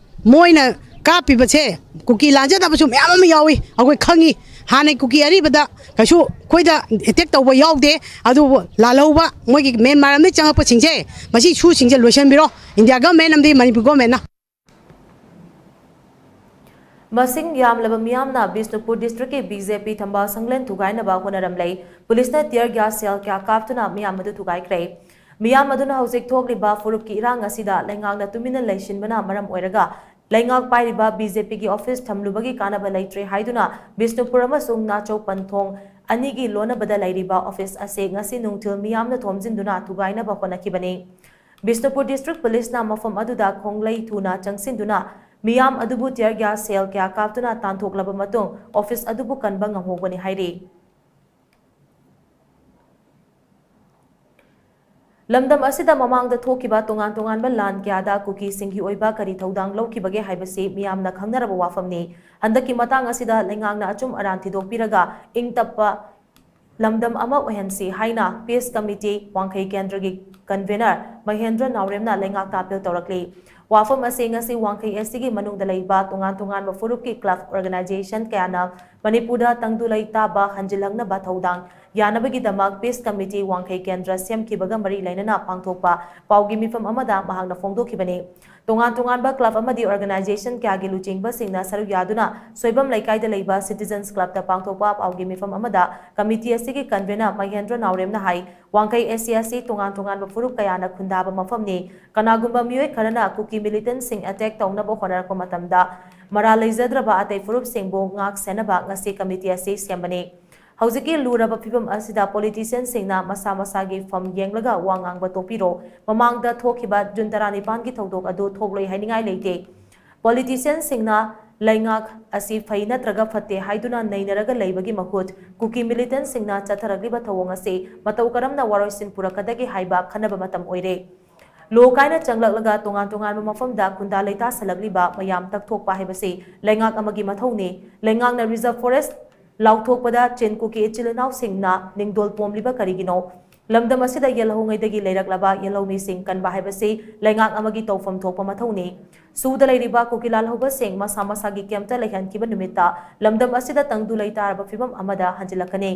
ꯃꯣꯏꯅ ꯀꯥꯞꯄꯤꯕꯁꯦ ꯀꯨꯀꯤ ꯂꯥꯟꯖꯗꯕꯁꯨ ꯃꯌꯥꯝ ꯑꯃ ꯌꯥꯎꯏ꯫ ꯑꯩꯈꯣꯏ ꯈꯪꯉꯤ, ꯍꯥꯟꯅꯩ ꯀꯨꯀꯤ ꯑꯔꯤꯕꯗ ꯀꯩꯁꯨ ꯑꯩꯈꯣꯏꯗ ꯑꯦꯇꯦꯛ ꯇꯧꯕ ꯌꯥꯎꯗꯦ꯫ ꯑꯗꯨꯕꯨ ꯂꯥꯜꯍꯧꯕ ꯃꯣꯏꯒꯤ ꯃꯦꯟꯃꯥꯔ ꯑꯃꯗꯒꯤ ꯆꯪꯉꯛꯄꯁꯤꯡꯁꯦ, ꯃꯁꯤ ꯁꯨꯁꯤꯡꯁꯦ ꯂꯣꯏꯁꯤꯟꯕꯤꯔꯣ, ꯏꯟꯗꯤꯌꯥ ꯒꯚꯔꯟꯃꯦꯟ ꯑꯃꯗꯤ ꯃꯅꯤꯄꯨꯔ ꯒꯚꯔꯟꯃꯦꯟꯅ꯫ ꯃꯁꯤꯡ ꯌꯥꯝꯂꯕ ꯃꯤꯌꯥꯝꯅ ꯕꯤꯁꯅꯨꯄꯨꯔ ꯗꯤꯁꯇ꯭ꯔꯤꯛꯀꯤ ꯕꯤ ꯖꯦ ꯄꯤ ꯊꯝꯕꯥꯜ ꯁꯪꯂꯦꯟ ꯊꯨꯒꯥꯏꯅꯕ ꯍꯣꯠꯅꯔꯝꯂꯦ꯫ ꯄꯨꯂꯤꯁꯅ ꯇꯤꯌꯔ ꯒ꯭ꯌꯥꯁ ꯁꯦꯜ ꯀꯌꯥ ꯀꯥꯞꯇꯨꯅ ꯃꯤꯌꯥꯝ ꯑꯗꯨ ꯊꯨꯒꯥꯏꯈ꯭ꯔꯦ꯫ ꯃꯤꯌꯥꯝ ꯑꯗꯨꯅ ꯍꯧꯖꯤꯛ ꯊꯣꯛꯂꯤꯕ ꯐꯨꯔꯨꯞꯀꯤ ꯏꯔꯥꯡ ꯑꯁꯤꯗ ꯂꯩꯉꯥꯛꯅ ꯇꯨꯃꯤꯟꯅ ꯂꯩꯁꯤꯟꯕꯅ ꯃꯔꯝ ꯑꯣꯏꯔꯒ ꯂꯩꯉꯥꯛ ꯄꯥꯏꯔꯤꯕ ꯕꯤ ꯖꯦ ꯄꯤꯒꯤ ꯑꯣꯐꯤꯁ ꯊꯝꯂꯨꯕꯒꯤ ꯀꯥꯟꯅꯕ ꯂꯩꯇ꯭ꯔꯦ ꯍꯥꯏꯗꯨꯅ ꯕꯤꯁꯅꯨꯄꯨꯔ ꯑꯃꯁꯨꯡ ꯅꯥꯆꯧ ꯄꯟꯊꯣꯡ ꯑꯅꯤꯒꯤ ꯂꯣꯟꯅꯕꯗ ꯂꯩꯔꯤꯕ ꯑꯣꯐꯤꯁ ꯑꯁꯤ ꯉꯁꯤ ꯅꯨꯡꯊꯤꯜ ꯃꯤꯌꯥꯝꯅ ꯊꯣꯝꯖꯤꯟꯗꯨꯅ ꯊꯨꯒꯥꯏꯅꯕ ꯍꯣꯠꯅꯈꯤꯕꯅꯤ꯫ ꯕꯤꯁꯅꯨꯄꯨꯔ ꯗꯤꯁꯇ꯭ꯔꯤꯛ ꯄꯨꯂꯤꯁꯅ ꯃꯐꯝ ꯑꯗꯨꯗ ꯈꯣꯡꯂꯩ ꯊꯨꯅ ꯆꯪꯁꯤꯟꯗꯨꯅ ꯃꯤꯌꯥꯝ ꯑꯗꯨꯕꯨ ꯇꯤꯌꯔ ꯒ꯭ꯌꯥꯁ ꯁꯦꯜ ꯀꯌꯥ ꯀꯥꯞꯇꯨꯅ ꯇꯥꯟꯊꯣꯛꯂꯕ ꯃꯇꯨꯡ ꯑꯣꯐꯤꯁ ꯑꯗꯨꯕꯨ ꯀꯟꯕ ꯉꯝꯍꯧꯕꯅꯤ ꯍꯥꯏꯔꯤ꯫ ꯂꯝꯗꯝ ꯑꯁꯤꯗ ꯃꯃꯥꯡꯗ ꯊꯣꯛꯈꯤꯕ ꯇꯣꯉꯥꯟ ꯇꯣꯉꯥꯟꯕ ꯂꯥꯟ ꯀꯌꯥꯗ ꯀꯨꯀꯤꯁꯤꯡꯒꯤ ꯑꯣꯏꯕ ꯀꯔꯤ ꯊꯧꯗꯥꯡ ꯂꯧꯈꯤꯕꯒꯦ ꯍꯥꯏꯕꯁꯤ ꯃꯤꯌꯥꯝꯅ ꯈꯪꯅꯔꯕ ꯋꯥꯐꯝꯅꯤ꯫ ꯍꯟꯗꯛꯀꯤ ꯃꯇꯥꯡ ꯑꯁꯤꯗ ꯂꯩꯉꯥꯛꯅ ꯑꯆꯨꯝ ꯑꯔꯥꯟ ꯊꯤꯗꯣꯛꯄꯤꯔꯒ ꯏꯪ ꯇꯞꯄ ꯂꯝꯗꯝ ꯑꯃ ꯑꯣꯏꯍꯟꯁꯤ ꯍꯥꯏꯅ ꯄꯤꯁ ꯀꯃꯤꯇꯤ ꯋꯥꯡꯈꯩ ꯀꯦꯟꯗ꯭ꯔꯒꯤ ꯀꯟꯚꯦꯅꯔ ꯃꯍꯦꯟꯗ꯭ꯔ ꯅꯥꯎꯔꯦꯝꯅ ꯂꯩꯉꯥꯛꯇ ꯑꯄꯤꯜ ꯇꯧꯔꯛꯂꯤ꯫ ꯋꯥꯐꯝ ꯑꯁꯤ ꯉꯁꯤ ꯋꯥꯡꯈꯩ ꯑꯦꯁ ꯇꯤꯒꯤ ꯃꯅꯨꯡꯗ ꯂꯩꯕ ꯇꯣꯉꯥꯟ ꯇꯣꯉꯥꯟꯕ ꯐꯨꯔꯨꯞꯀꯤ ꯀ꯭ꯂꯕ ꯑꯣꯔꯒꯅꯥꯏꯖꯦꯁꯟ ꯀꯌꯥꯅ ꯃꯅꯤꯄꯨꯔꯗ ꯇꯪꯗꯨ ꯂꯩꯇꯥꯕ ꯍꯟꯖꯤꯜꯂꯛꯅꯕ ꯊꯧꯗꯥꯡ ꯌꯥꯅꯕꯒꯤꯗꯃꯛ ꯄꯤꯁ ꯀꯃꯤꯇꯤ ꯋꯥꯡꯈꯩ ꯀꯦꯟꯗ꯭ꯔ ꯁꯦꯝꯈꯤꯕꯒ ꯃꯔꯤ ꯂꯩꯅꯅ ꯄꯥꯡꯊꯣꯛꯄ ꯄꯥꯎꯒꯤ ꯃꯤꯐꯝ ꯑꯃꯗ ꯃꯍꯥꯛꯅ ꯐꯣꯡꯗꯣꯛꯈꯤꯕꯅꯤ꯫ ꯇꯣꯉꯥꯟ ꯇꯣꯉꯥꯟꯕ ꯀ꯭ꯂꯕ ꯑꯃꯗꯤ ꯑꯣꯔꯒꯅꯥꯏꯖꯦꯁꯟ ꯀꯌꯥꯒꯤ ꯂꯨꯆꯤꯡꯕꯁꯤꯡꯅ ꯁꯔꯨꯛ ꯌꯥꯗꯨꯅ ꯁꯣꯏꯕꯝ ꯂꯩꯀꯥꯏꯗ ꯂꯩꯕ ꯁꯤꯇꯤꯖꯟꯁ ꯀ꯭ꯂꯕꯇ ꯄꯥꯡꯊꯣꯛꯄ ꯄꯥꯎꯒꯤ ꯃꯤꯐꯝ ꯑꯃꯗ ꯀꯃꯤꯇꯤ ꯑꯁꯤꯒꯤ ꯀꯟꯚꯦꯅꯔ ꯃꯍꯦꯟꯗ꯭ꯔ ꯅꯥꯎꯔꯦꯝꯅ ꯍꯥꯏ, ꯋꯥꯡꯈꯩ ꯑꯦꯁ ꯁꯤ ꯑꯁꯤ ꯇꯣꯉꯥꯟ ꯇꯣꯉꯥꯟꯕ ꯐꯨꯔꯨꯞ ꯀꯌꯥꯅ ꯈꯨꯟꯗꯥꯕ ꯃꯐꯝꯅꯤ꯫ ꯀꯅꯥꯒꯨꯝꯕ ꯃꯤꯑꯣꯏ ꯈꯔꯅ ꯀꯨꯀꯤ ꯃꯤꯂꯤꯇꯦꯟꯠꯁꯤꯡ ꯑꯦꯇꯦꯛ ꯇꯧꯅꯕ ꯍꯣꯠꯅꯔꯛꯄ ꯃꯇꯝꯗ ꯃꯔꯥꯜ ꯂꯩꯖꯗ꯭ꯔꯕ ꯑꯇꯩ ꯐꯨꯔꯨꯞꯁꯤꯡꯕꯨ ꯉꯥꯛ ꯁꯦꯟꯅꯕ ꯉꯁꯤ ꯀꯃꯤꯇꯤ ꯑꯁꯤ ꯁꯦꯝꯕꯅꯤ꯫ ꯍꯧꯖꯤꯛꯀꯤ ꯂꯨꯔꯕ ꯐꯤꯕꯝ ꯑꯁꯤꯗ ꯄꯣꯂꯤꯇꯤꯁꯤꯌꯟꯁꯤꯡꯅ ꯃꯁꯥ ꯃꯁꯥꯒꯤ ꯐꯝ ꯌꯦꯡꯂꯒ ꯋꯥ ꯉꯥꯡꯕ ꯇꯣꯛꯄꯤꯔꯣ꯫ ꯃꯃꯥꯡꯗ ꯊꯣꯛꯈꯤꯕ ꯖꯨꯟ ꯇꯔꯥꯅꯤꯄꯥꯟꯒꯤ ꯊꯧꯗꯣꯛ ꯑꯗꯨ ꯊꯣꯛꯂꯣꯏ ꯍꯥꯏꯅꯤꯡꯉꯥꯏ ꯂꯩꯇꯦ꯫ ꯄꯣꯂꯤꯇꯤꯁꯤꯌꯟꯁꯤꯡꯅ ꯂꯩꯉꯥꯛ ꯑꯁꯤ ꯐꯩ ꯅꯠꯇ꯭ꯔꯒ ꯐꯠꯇꯦ ꯍꯥꯏꯗꯨꯅ ꯅꯩꯅꯔꯒ ꯂꯩꯕꯒꯤ ꯃꯍꯨꯠ, ꯀꯨꯀꯤ ꯃꯤꯂꯤꯇꯦꯟꯠꯁꯤꯡꯅ ꯆꯠꯊꯔꯛꯂꯤꯕ ꯊꯧꯑꯣꯡ ꯑꯁꯤ ꯃꯇꯧ ꯀꯔꯝꯅ ꯋꯥꯔꯣꯏꯁꯤꯟ ꯄꯨꯔꯛꯀꯗꯒꯦ ꯍꯥꯏꯕ ꯈꯟꯅꯕ ꯃꯇꯝ ꯑꯣꯏꯔꯦ꯫ ꯂꯣ ꯀꯥꯏꯅ ꯆꯪꯂꯛꯂꯒ ꯇꯣꯉꯥꯟ ꯇꯣꯉꯥꯟꯕ ꯃꯐꯝꯗ ꯈꯨꯟꯗꯥ ꯂꯩꯇꯥꯁꯜꯂꯛꯂꯤꯕ ꯃꯌꯥꯝ ꯇꯛꯊꯣꯛꯄ ꯍꯥꯏꯕꯁꯤ ꯂꯩꯉꯥꯛ ꯑꯃꯒꯤ ꯃꯊꯧꯅꯤ꯫ ꯂꯩꯉꯥꯛꯅ reserve forest ꯂꯥꯎꯊꯣꯛꯄꯗ ꯆꯤꯟ ꯀꯨꯀꯤ ꯏꯆꯤꯜ ꯏꯅꯥꯎꯁꯤꯡꯅ ꯅꯤꯡꯗꯣꯜ ꯄꯣꯝꯂꯤꯕ ꯀꯔꯤꯒꯤꯅꯣ? ꯂꯝꯗꯝ ꯑꯁꯤꯗ ꯌꯦꯜꯍꯧꯉꯩꯗꯒꯤ ꯂꯩꯔꯛꯂꯕ ꯌꯦꯜꯍꯧꯃꯤꯁꯤꯡ ꯀꯟꯕ ꯍꯥꯏꯕꯁꯤ ꯂꯩꯉꯥꯛ ꯑꯃꯒꯤ ꯇꯧꯐꯝ ꯊꯣꯛꯄ ꯃꯊꯧꯅꯤ꯫ ꯁꯨꯗ ꯂꯩꯔꯤꯕ ꯀꯨꯀꯤ ꯂꯥꯜꯍꯧꯕꯁꯤꯡ ꯃꯁꯥ ꯃꯁꯥꯒꯤ ꯀꯦꯝꯞꯇ ꯂꯩꯍꯟꯈꯤꯕ ꯅꯨꯃꯤꯠꯇ ꯂꯝꯗꯝ ꯑꯁꯤꯗ ꯇꯪꯗꯨ ꯂꯩꯇꯥꯔꯕ ꯐꯤꯕꯝ ꯑꯃꯗ ꯍꯟꯖꯤꯜꯂꯛꯀꯅꯤ꯫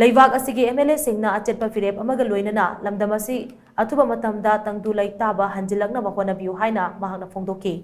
ꯂꯩꯕꯥꯛ ꯑꯁꯤꯒꯤ MLAꯁꯤꯡꯅ ꯑꯆꯦꯠꯄ ꯐꯤꯔꯦꯞ ꯑꯃꯒ ꯂꯣꯏꯅꯅ ꯂꯝꯗꯝ ꯑꯁꯤ ꯑꯊꯨꯕ ꯃꯇꯝꯗ ꯇꯪꯗꯨ ꯂꯩꯇꯥꯕ ꯍꯟꯖꯤꯜꯂꯛꯅꯕ ꯍꯣꯠꯅꯕꯤꯌꯨ ꯍꯥꯏꯅ ꯃꯍꯥꯛꯅ ꯐꯣꯡꯗꯣꯛꯈꯤ꯫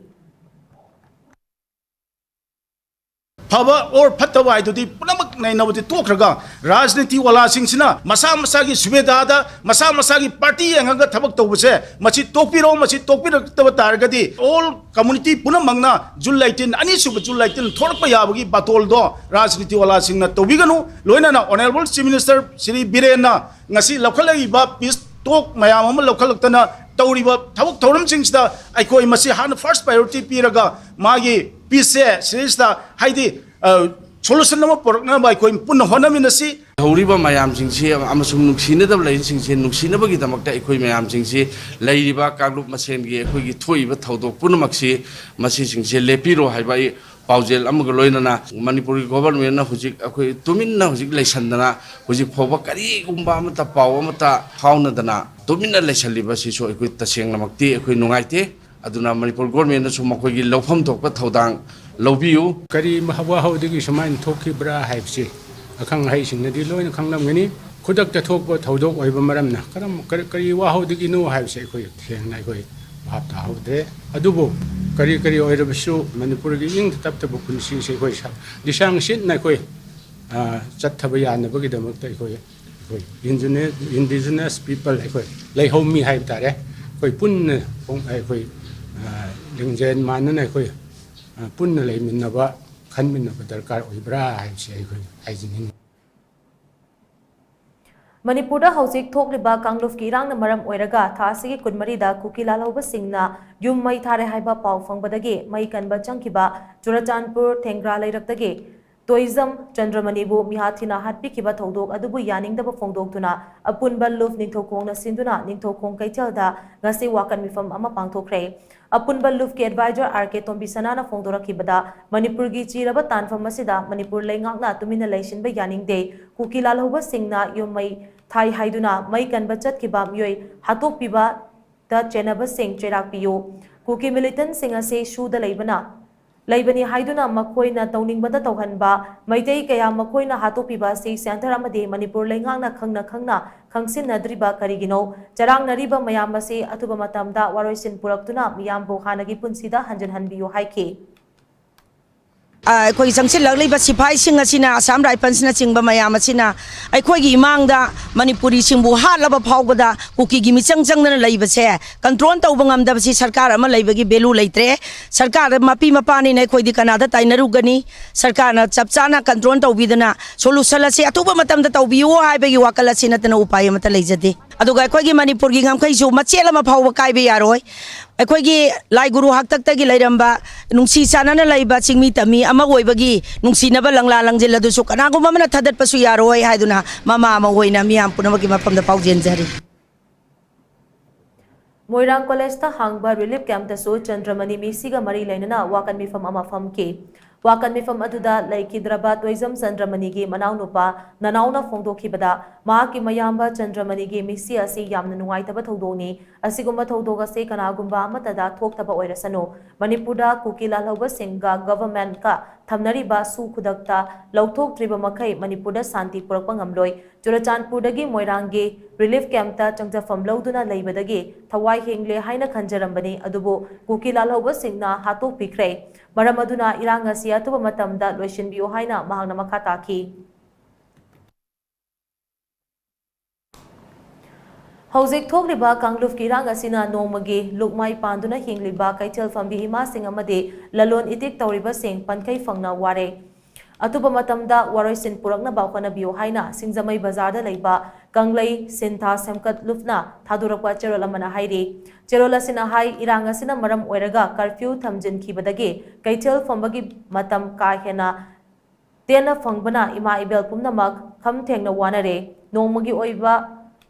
ꯐꯕ ꯑꯣꯔ ꯐꯠꯇꯕ ꯍꯥꯏꯗꯨꯗꯤ ꯄꯨꯝꯅꯃꯛ ꯅꯩꯅꯕꯗꯤ ꯇꯣꯛꯈ꯭ꯔꯒ, ꯔꯥꯖꯅꯤꯇꯤ ꯋꯥꯂꯥꯁꯤꯡꯁꯤꯅ ꯃꯁꯥ ꯃꯁꯥꯒꯤ ꯁꯨꯕꯦꯗꯥꯗ, ꯃꯁꯥ ꯃꯁꯥꯒꯤ ꯄꯥꯔꯇꯤ ꯌꯦꯡꯉꯒ ꯊꯕꯛ ꯇꯧꯕꯁꯦ, ꯃꯁꯤ ꯇꯣꯛꯄꯤꯔꯣ꯫ ꯃꯁꯤ ꯇꯣꯛꯄꯤꯔꯛꯇꯕ ꯇꯥꯔꯒꯗꯤ ꯑꯣꯜ ꯀꯝꯃꯨꯅꯤꯇꯤ ꯄꯨꯝꯅꯃꯛꯅ ꯖꯨꯜ ꯂꯥꯏꯇꯤꯟ, ꯑꯅꯤꯁꯨꯕ ꯖꯨꯜ ꯂꯥꯏꯇꯤꯟ ꯊꯣꯛꯂꯛꯄ ꯌꯥꯕꯒꯤ ꯕꯥꯇꯣꯜꯗꯣ ꯔꯥꯖꯅꯤꯇꯤ ꯋꯥꯂꯥꯁꯤꯡꯅ ꯇꯧꯕꯤꯒꯅꯨ꯫ ꯂꯣꯏꯅꯅ Honourable Chief Minister ꯁ꯭ꯔꯤ ꯕꯤꯔꯦꯟꯅ ꯉꯁꯤ ꯂꯧꯈꯠꯂꯛꯏꯕ peace talk ꯃꯌꯥꯝ ꯑꯃ ꯂꯧꯈꯠꯂꯛꯇꯅ ꯇꯧꯔꯤꯕ ꯊꯕꯛ ꯊꯧꯔꯝꯁꯤꯡꯁꯤꯗ ꯑꯩꯈꯣꯏ ꯃꯁꯤ ꯍꯥꯟꯅ first priority ꯄꯤꯔꯒ ꯃꯥꯒꯤ peaceꯁꯦ ꯁꯤꯗꯩꯁꯤꯗ ꯍꯥꯏꯗꯤ, ꯑ, solution ꯑꯃ ꯄꯨꯔꯛꯅꯕ ꯑꯩꯈꯣꯏ ꯄꯨꯟꯅ ꯍꯣꯠꯅꯃꯤꯟꯅꯁꯤ꯫ ꯍꯧꯔꯤꯕ ꯃꯌꯥꯝꯁꯤꯡꯁꯤ ꯑꯃꯁꯨꯡ ꯅꯨꯡꯁꯤꯅꯗꯕ ꯂꯩꯔꯤꯁꯤꯡꯁꯤ ꯅꯨꯡꯁꯤꯅꯕꯒꯤꯗꯃꯛꯇ ꯑꯩꯈꯣꯏ ꯃꯌꯥꯝꯁꯤꯡꯁꯤ ꯂꯩꯔꯤꯕ ꯀꯥꯡꯂꯨꯞ ꯃꯁꯦꯟꯒꯤ ꯑꯩꯈꯣꯏꯒꯤ ꯊꯣꯛꯏꯕ ꯊꯧꯗꯣꯛ ꯄꯨꯝꯅꯃꯛꯁꯤ ꯃꯁꯤꯁꯤꯡꯁꯦ ꯂꯦꯞꯄꯤꯔꯣ ꯍꯥꯏꯕ ꯑꯩ ꯄꯥꯎꯖꯦꯜ ꯑꯃꯒ ꯂꯣꯏꯅꯅ ꯃꯅꯤꯄꯨꯔꯒꯤ governmentꯅ ꯍꯧꯖꯤꯛ ꯑꯩꯈꯣꯏ ꯇꯨꯃꯤꯟꯅ ꯍꯧꯖꯤꯛ ꯂꯩꯁꯟꯗꯅ ꯍꯧꯖꯤꯛ ꯐꯥꯎꯕ ꯀꯔꯤꯒꯨꯝꯕ ꯑꯃꯠꯇ ꯄꯥꯎ ꯑꯃꯠꯇ ꯐꯥꯎꯅꯗꯅ ꯇꯨꯃꯤꯟꯅ ꯂꯩꯁꯜꯂꯤꯕꯁꯤꯁꯨ ꯑꯩꯈꯣꯏ ꯇꯁꯦꯡꯅꯃꯛꯇꯤ ꯑꯩꯈꯣꯏ ꯅꯨꯡꯉꯥꯏꯇꯦ꯫ ꯑꯗꯨꯅ ꯃꯅꯤꯄꯨꯔ governmentꯅꯁꯨ ꯃꯈꯣꯏꯒꯤ ꯂꯧꯐꯝ ꯊꯣꯛꯄ ꯊꯧꯗꯥꯡ ꯂꯧꯕꯤꯌꯨ꯫ ꯀꯔꯤ ꯋꯥꯍꯧꯗꯒꯤ ꯁꯨꯃꯥꯏꯅ ꯊꯣꯛꯈꯤꯕ꯭ꯔꯥ ꯍꯥꯏꯕꯁꯤ ꯑꯈꯪ ꯑꯍꯩꯁꯤꯡꯅꯗꯤ ꯂꯣꯏꯅ ꯈꯪꯂꯝꯒꯅꯤ꯫ ꯈꯨꯗꯛꯇ ꯊꯣꯛꯄ ꯊꯧꯗꯣꯛ ꯑꯣꯏꯕ ꯃꯔꯝꯅ ꯀꯔꯝ, ꯀꯔꯤ, ꯀꯔꯤ ꯋꯥꯍꯧꯗꯒꯤꯅꯣ ꯍꯥꯏꯕꯁꯤ ꯑꯩꯈꯣꯏ ꯁꯦꯡꯅ ꯑꯩꯈꯣꯏ ꯚꯥꯞ ꯇꯥꯍꯧꯗ꯭ꯔꯦ꯫ ꯑꯗꯨꯕꯨ ꯀꯔꯤ ꯀꯔꯤ ꯑꯣꯏꯔꯕꯁꯨ ꯃꯅꯤꯄꯨꯔꯒꯤ ꯏꯪ ꯇꯞꯇꯕ ꯄꯨꯟꯁꯤꯁꯦ ꯑꯩꯈꯣꯏ ꯁ-, ꯂꯤꯁꯥꯡ ꯁꯤꯠꯅ ꯑꯩꯈꯣꯏ, ꯑ, ꯆꯠꯊꯕ ꯌꯥꯅꯕꯒꯤꯗꯃꯛꯇ ꯑꯩꯈꯣꯏ, ꯑꯩꯈꯣꯏ indigenous, indigenous people ꯑꯩꯈꯣꯏ ꯂꯩꯍꯧꯃꯤ ꯍꯥꯏꯕ ꯇꯥꯔꯦ꯫ ꯑꯩꯈꯣꯏ ꯄꯨꯟꯅ ꯈꯣꯡ-, ꯑꯩꯈꯣꯏ, ꯑ, ꯂꯤꯡꯖꯦꯜ ꯃꯥꯟꯅꯅ ꯑꯩꯈꯣꯏ, ꯑ, ꯄꯨꯟꯅ ꯂꯩꯃꯤꯟꯅꯕ, ꯈꯟꯃꯤꯟꯅꯕ ꯗꯔꯀꯥꯔ ꯑꯣꯏꯕ꯭ꯔꯥ ꯍꯥꯏꯕꯁꯤ ꯑꯩꯈꯣꯏ ꯍꯥꯏꯖꯅꯤꯡꯏ꯫ ꯃꯅꯤꯄꯨꯔꯗ ꯍꯧꯖꯤꯛ ꯊꯣꯛꯂꯤꯕ ꯀꯥꯡꯂꯨꯞꯀꯤ ꯏꯔꯥꯡꯅ ꯃꯔꯝ ꯑꯣꯏꯔꯒ ꯊꯥ ꯑꯁꯤꯒꯤ ꯀꯨꯟꯃꯔꯤꯗ ꯀꯨꯀꯤ ꯂꯥꯜꯍꯧꯕꯁꯤꯡꯅ ꯌꯨꯝ ꯃꯩ ꯊꯥꯔꯦ ꯍꯥꯏꯕ ꯄꯥꯎ ꯐꯪꯕꯗꯒꯤ ꯃꯩ ꯀꯟꯕ ꯆꯪꯈꯤꯕ ꯆꯨꯔꯆꯥꯟꯄꯨꯔ ꯊꯦꯡꯒ꯭ꯔꯥ ꯂꯩꯔꯛꯇꯒꯤ ꯇꯣꯏꯖꯝ ꯆꯟꯗ꯭ꯔꯃꯅꯤꯕꯨ ꯃꯤꯍꯥꯠ ꯊꯤꯅ ꯍꯥꯠꯄꯤꯈꯤꯕ ꯊꯧꯗꯣꯛ ꯑꯗꯨꯕꯨ ꯌꯥꯅꯤꯡꯗꯕ ꯐꯣꯡꯗꯣꯛꯇꯨꯅ ꯑꯄꯨꯟꯕ ꯂꯨꯞ ꯅꯤꯡꯊꯧꯈꯣꯡꯅ ꯁꯤꯟꯗꯨꯅ ꯅꯤꯡꯊꯧꯈꯣꯡ ꯀꯩꯊꯦꯜꯗ ꯉꯁꯤ ꯋꯥꯀꯠ ꯃꯤꯐꯝ ꯑꯃ ꯄꯥꯡꯊꯣꯛꯈ꯭ꯔꯦ꯫ ꯑꯄꯨꯟꯕ ꯂꯨꯞꯀꯤ ꯑꯦꯗꯚꯥꯏꯖꯔ ꯑꯥꯔ ꯀꯦ ꯇꯣꯝꯕꯤꯁꯅꯥꯅ ꯐꯣꯡꯗꯣꯔꯛꯈꯤꯕꯗ, ꯃꯅꯤꯄꯨꯔꯒꯤ ꯆꯤꯔꯕ ꯇꯥꯟꯐꯝ ꯑꯁꯤꯗ ꯃꯅꯤꯄꯨꯔ ꯂꯩꯉꯥꯛꯅ ꯇꯨꯃꯤꯟꯅ ꯂꯩꯁꯤꯟꯕ ꯌꯥꯅꯤꯡꯗꯦ꯫ ꯀꯨꯀꯤ ꯂꯥꯜꯍꯧꯕꯁꯤꯡꯅ ꯌꯨꯝ ꯃꯩ ꯊꯥꯏ ꯍꯥꯏꯗꯨꯅ ꯃꯩ ꯀꯟꯕ ꯆꯠꯈꯤꯕ ꯃꯤꯑꯣꯏ ꯍꯥꯠꯇꯣꯛꯄꯤꯕꯗ ꯆꯦꯟꯅꯕꯁꯤꯡ ꯆꯩꯔꯥꯛ ꯄꯤꯌꯨ꯫ ꯀꯨꯀꯤ ꯃꯤꯂꯤꯇꯦꯟꯠꯁꯤꯡ ꯑꯁꯤ ꯁꯨꯗ ꯂꯩꯕꯅ ꯂꯩꯕꯅꯤ ꯍꯥꯏꯗꯨꯅ ꯃꯈꯣꯏꯅ ꯇꯧꯅꯤꯡꯕꯗ ꯇꯧꯍꯟꯕ, ꯃꯩꯇꯩ ꯀꯌꯥ ꯃꯈꯣꯏꯅ ꯍꯥꯠꯇꯣꯛꯄꯤꯕ ꯑꯁꯤ ꯁꯦꯟꯇꯔ ꯑꯃꯗꯤ ꯃꯅꯤꯄꯨꯔ ꯂꯩꯉꯥꯛꯅ ꯈꯪꯅ ꯈꯪꯅ ꯈꯪꯁꯤꯟꯅꯗ꯭ꯔꯤꯕ ꯀꯔꯤꯒꯤꯅꯣ? ꯆꯔꯥꯡꯅꯔꯤꯕ ꯃꯌꯥꯝ ꯑꯁꯤ ꯑꯊꯨꯕ ꯃꯇꯝꯗ ꯋꯥꯔꯣꯏꯁꯤꯟ ꯄꯨꯔꯛꯇꯨꯅ ꯃꯤꯌꯥꯝꯕꯨ ꯍꯥꯟꯅꯒꯤ ꯄꯨꯟꯁꯤꯗ ꯍꯟꯖꯤꯟꯍꯟꯕꯤꯌꯨ ꯍꯥꯏꯈꯤ꯫ ꯑ, ꯑꯩꯈꯣꯏ ꯆꯪꯁꯤꯜꯂꯛꯂꯤꯕ ꯁꯤꯐꯥꯏꯁꯤꯡ ꯑꯁꯤꯅ, ꯑꯁꯥꯝ ꯔꯥꯏꯐꯜꯁꯅꯆꯤꯡꯕ ꯃꯌꯥꯝ ꯑꯁꯤꯅ ꯑꯩꯈꯣꯏꯒꯤ ꯏꯃꯥꯡꯗ ꯃꯅꯤꯄꯨꯔꯤꯁꯤꯡꯕꯨ ꯍꯥꯠꯂꯕ ꯐꯥꯎꯕꯗ ꯀꯨꯀꯤꯒꯤ ꯃꯤꯆꯪ ꯆꯪꯗꯅ ꯂꯩꯕꯁꯦ ꯀꯟꯇ꯭ꯔꯣꯜ ꯇꯧꯕ ꯉꯝꯗꯕꯁꯤ ꯁꯔꯀꯥꯔ ꯑꯃ ꯂꯩꯕꯒꯤ ꯚꯦꯂꯨ ꯂꯩꯇ꯭ꯔꯦ꯫ ꯁꯔꯀꯥꯔ ꯃꯄꯤ ꯃꯄꯥꯅꯤꯅ ꯑꯩꯈꯣꯏꯗꯤ ꯀꯅꯥꯗ ꯇꯥꯏꯅꯔꯨꯒꯅꯤ? ꯁꯔꯀꯥꯔꯅ ꯆꯞ ꯆꯥꯅ ꯀꯟꯇ꯭ꯔꯣꯜ ꯇꯧꯕꯤꯗꯅ ꯁꯣꯂꯨꯁꯟ ꯑꯁꯤ ꯑꯊꯨꯕ ꯃꯇꯝꯗ ꯇꯧꯕꯤꯌꯨ ꯍꯥꯏꯕꯒꯤ ꯋꯥꯈꯜ ꯑꯁꯤ ꯅꯠꯇꯅ ꯎꯄꯥꯏ ꯑꯃꯠꯇ ꯂꯩꯖꯗꯦ꯫ ꯑꯗꯨꯒ ꯑꯩꯈꯣꯏꯒꯤ ꯃꯅꯤꯄꯨꯔꯒꯤ ꯉꯝꯈꯩꯁꯨ ꯃꯆꯦꯠ ꯑꯃ ꯐꯥꯎꯕ ꯀꯥꯏꯕ ꯌꯥꯔꯣꯏ꯫ ꯑꯩꯈꯣꯏꯒꯤ ꯂꯥꯏ ꯒꯨꯔꯨ ꯍꯥꯛꯇꯛꯇꯒꯤ ꯂꯩꯔꯝꯕ ꯅꯨꯡꯁꯤ ꯆꯥꯟꯅꯅ ꯂꯩꯕ ꯆꯤꯡꯃꯤ ꯇꯝꯃꯤ ꯑꯃ ꯑꯣꯏꯕꯒꯤ ꯅꯨꯡꯁꯤꯅꯕ ꯂꯪꯂꯥ ꯂꯪꯖꯤꯜ ꯑꯗꯨꯁꯨ ꯀꯅꯥꯒꯨꯝꯕ ꯑꯃꯅ ꯊꯥꯗꯠꯄꯁꯨ ꯌꯥꯔꯣꯏ ꯍꯥꯏꯗꯨꯅ ꯃꯃꯥ ꯑꯃ ꯑꯣꯏꯅ ꯃꯤꯌꯥꯝ ꯄꯨꯝꯅꯃꯛꯀꯤ ꯃꯐꯝꯗ ꯄꯥꯎꯖꯦꯟꯖꯔꯤ꯫ ꯃꯣꯏꯔꯥꯡ ꯀꯣꯂꯦꯖꯇ ꯍꯥꯡꯕ ꯔꯤꯂꯤꯐ ꯀꯦꯝꯞꯇꯁꯨ ꯆꯟꯗ꯭ꯔꯃꯅꯤ ꯃꯤꯁꯤꯒ ꯃꯔꯤ ꯂꯩꯅꯅ ꯋꯥꯀꯠ ꯃꯤꯐꯝ ꯑꯃ ꯐꯝꯈꯤ꯫ ꯋꯥꯀꯠ ꯃꯤꯐꯝ ꯑꯗꯨꯗ ꯂꯩꯈꯤꯗ꯭ꯔꯕ ꯇꯣꯏꯖꯝ ꯆꯟꯗ꯭ꯔꯃꯅꯤꯒꯤ ꯃꯅꯥꯎꯅꯨꯄꯥ ꯅꯅꯥꯎꯅ ꯐꯣꯡꯗꯣꯛꯈꯤꯕꯗ, ꯃꯍꯥꯛꯀꯤ ꯃꯌꯥꯝꯕ ꯆꯟꯗ꯭ꯔꯃꯅꯤꯒꯤ ꯃꯤꯁꯤ ꯑꯁꯤ ꯌꯥꯝꯅ ꯅꯨꯡꯉꯥꯏꯇꯕ ꯊꯧꯗꯣꯛꯅꯤ꯫ ꯑꯁꯤꯒꯨꯝꯕ ꯊꯧꯗꯣꯛ ꯑꯁꯤ ꯀꯅꯥꯒꯨꯝꯕ ꯑꯃꯠꯇꯗ ꯊꯣꯛꯇꯕ ꯑꯣꯏꯔꯁꯅꯨ꯫ ꯃꯅꯤꯄꯨꯔꯗ ꯀꯨꯀꯤ ꯂꯥꯜꯍꯧꯕꯁꯤꯡꯒ ꯒꯚꯔꯟꯃꯦꯟꯠꯀ ꯊꯝꯅꯔꯤꯕ ꯁꯨ ꯈꯨꯗꯛꯇ ꯂꯧꯊꯣꯛꯇ꯭ꯔꯤꯕ ꯃꯈꯩ ꯃꯅꯤꯄꯨꯔꯗ ꯁꯥꯟꯇꯤ ꯄꯨꯔꯛꯄ ꯉꯝꯂꯣꯏ꯫ ꯆꯨꯔꯆꯥꯟꯄꯨꯔꯗꯒꯤ ꯃꯣꯏꯔꯥꯡꯒꯤ ꯔꯤꯂꯤꯐ ꯀꯦꯝꯞꯇ ꯆꯪꯖꯐꯝ ꯂꯧꯗꯨꯅ ꯂꯩꯕꯗꯒꯤ ꯊꯋꯥꯏ ꯍꯦꯡꯂꯦ ꯍꯥꯏꯅ ꯈꯟꯖꯔꯝꯕꯅꯤ, ꯑꯗꯨꯕꯨ ꯀꯨꯀꯤ ꯂꯥꯜꯍꯧꯕꯁꯤꯡꯅ ꯍꯥꯠꯇꯣꯛꯄꯤꯈ꯭ꯔꯦ꯫ ꯃꯔꯝ ꯑꯗꯨꯅ ꯏꯔꯥꯡ ꯑꯁꯤ ꯑꯊꯨꯕ ꯃꯇꯝꯗ ꯂꯣꯏꯁꯤꯟꯕꯤꯌꯨ ꯍꯥꯏꯅ ꯃꯍꯥꯛꯅ ꯃꯈꯥ ꯇꯥꯈꯤ꯫ ꯍꯧꯖꯤꯛ ꯊꯣꯛꯂꯤꯕ ꯀꯥꯡꯂꯨꯞꯀꯤ ꯏꯔꯥꯡ ꯑꯁꯤꯅ ꯅꯣꯡꯃꯒꯤ ꯂꯨꯞꯃꯥꯏ ꯄꯥꯟꯗꯨꯅ ꯍꯤꯡꯂꯤꯕ ꯀꯩꯊꯦꯜ ꯐꯝꯕꯤ ꯏꯃꯥꯁꯤꯡ ꯑꯃꯗꯤ ꯂꯂꯣꯟ ꯏꯇꯤꯛ ꯇꯧꯔꯤꯕꯁꯤꯡ ꯄꯟꯈꯩ ꯐꯪꯅ ꯋꯥꯔꯦ꯫ ꯑꯊꯨꯕ ꯃꯇꯝꯗ ꯋꯥꯔꯣꯏꯁꯤꯟ ꯄꯨꯔꯛꯅꯕ ꯍꯣꯠꯅꯕꯤꯌꯨ ꯍꯥꯏꯅ ꯁꯤꯡꯖꯃꯩ ꯕꯖꯥꯔꯗ ꯂꯩꯕ ꯀꯪꯂꯩ ꯁꯤꯟꯊꯥ ꯁꯦꯝꯒꯠ ꯂꯨꯞꯅ ꯊꯥꯗꯣꯔꯛꯄ ꯆꯦꯔꯣꯜ ꯑꯃꯅ ꯍꯥꯏꯔꯤ꯫ ꯆꯦꯔꯣꯜ ꯑꯁꯤꯅ ꯍꯥꯏ, ꯏꯔꯥꯡ ꯑꯁꯤꯅ ꯃꯔꯝ ꯑꯣꯏꯔꯒ ꯀꯔꯐ꯭ꯌꯨ ꯊꯝꯖꯤꯟꯈꯤꯕꯗꯒꯤ ꯀꯩꯊꯦꯜ ꯐꯝꯕꯒꯤ ꯃꯇꯝ ꯀꯥ ꯍꯦꯟꯅ ꯇꯦꯟꯅ ꯐꯪꯕꯅ ꯏꯃꯥ ꯏꯕꯦꯜ ꯄꯨꯝꯅꯃꯛ ꯈꯝ ꯊꯦꯡꯅ ꯋꯥꯅꯔꯦ꯫ ꯅꯣꯡꯃꯒꯤ ꯑꯣꯏꯕ,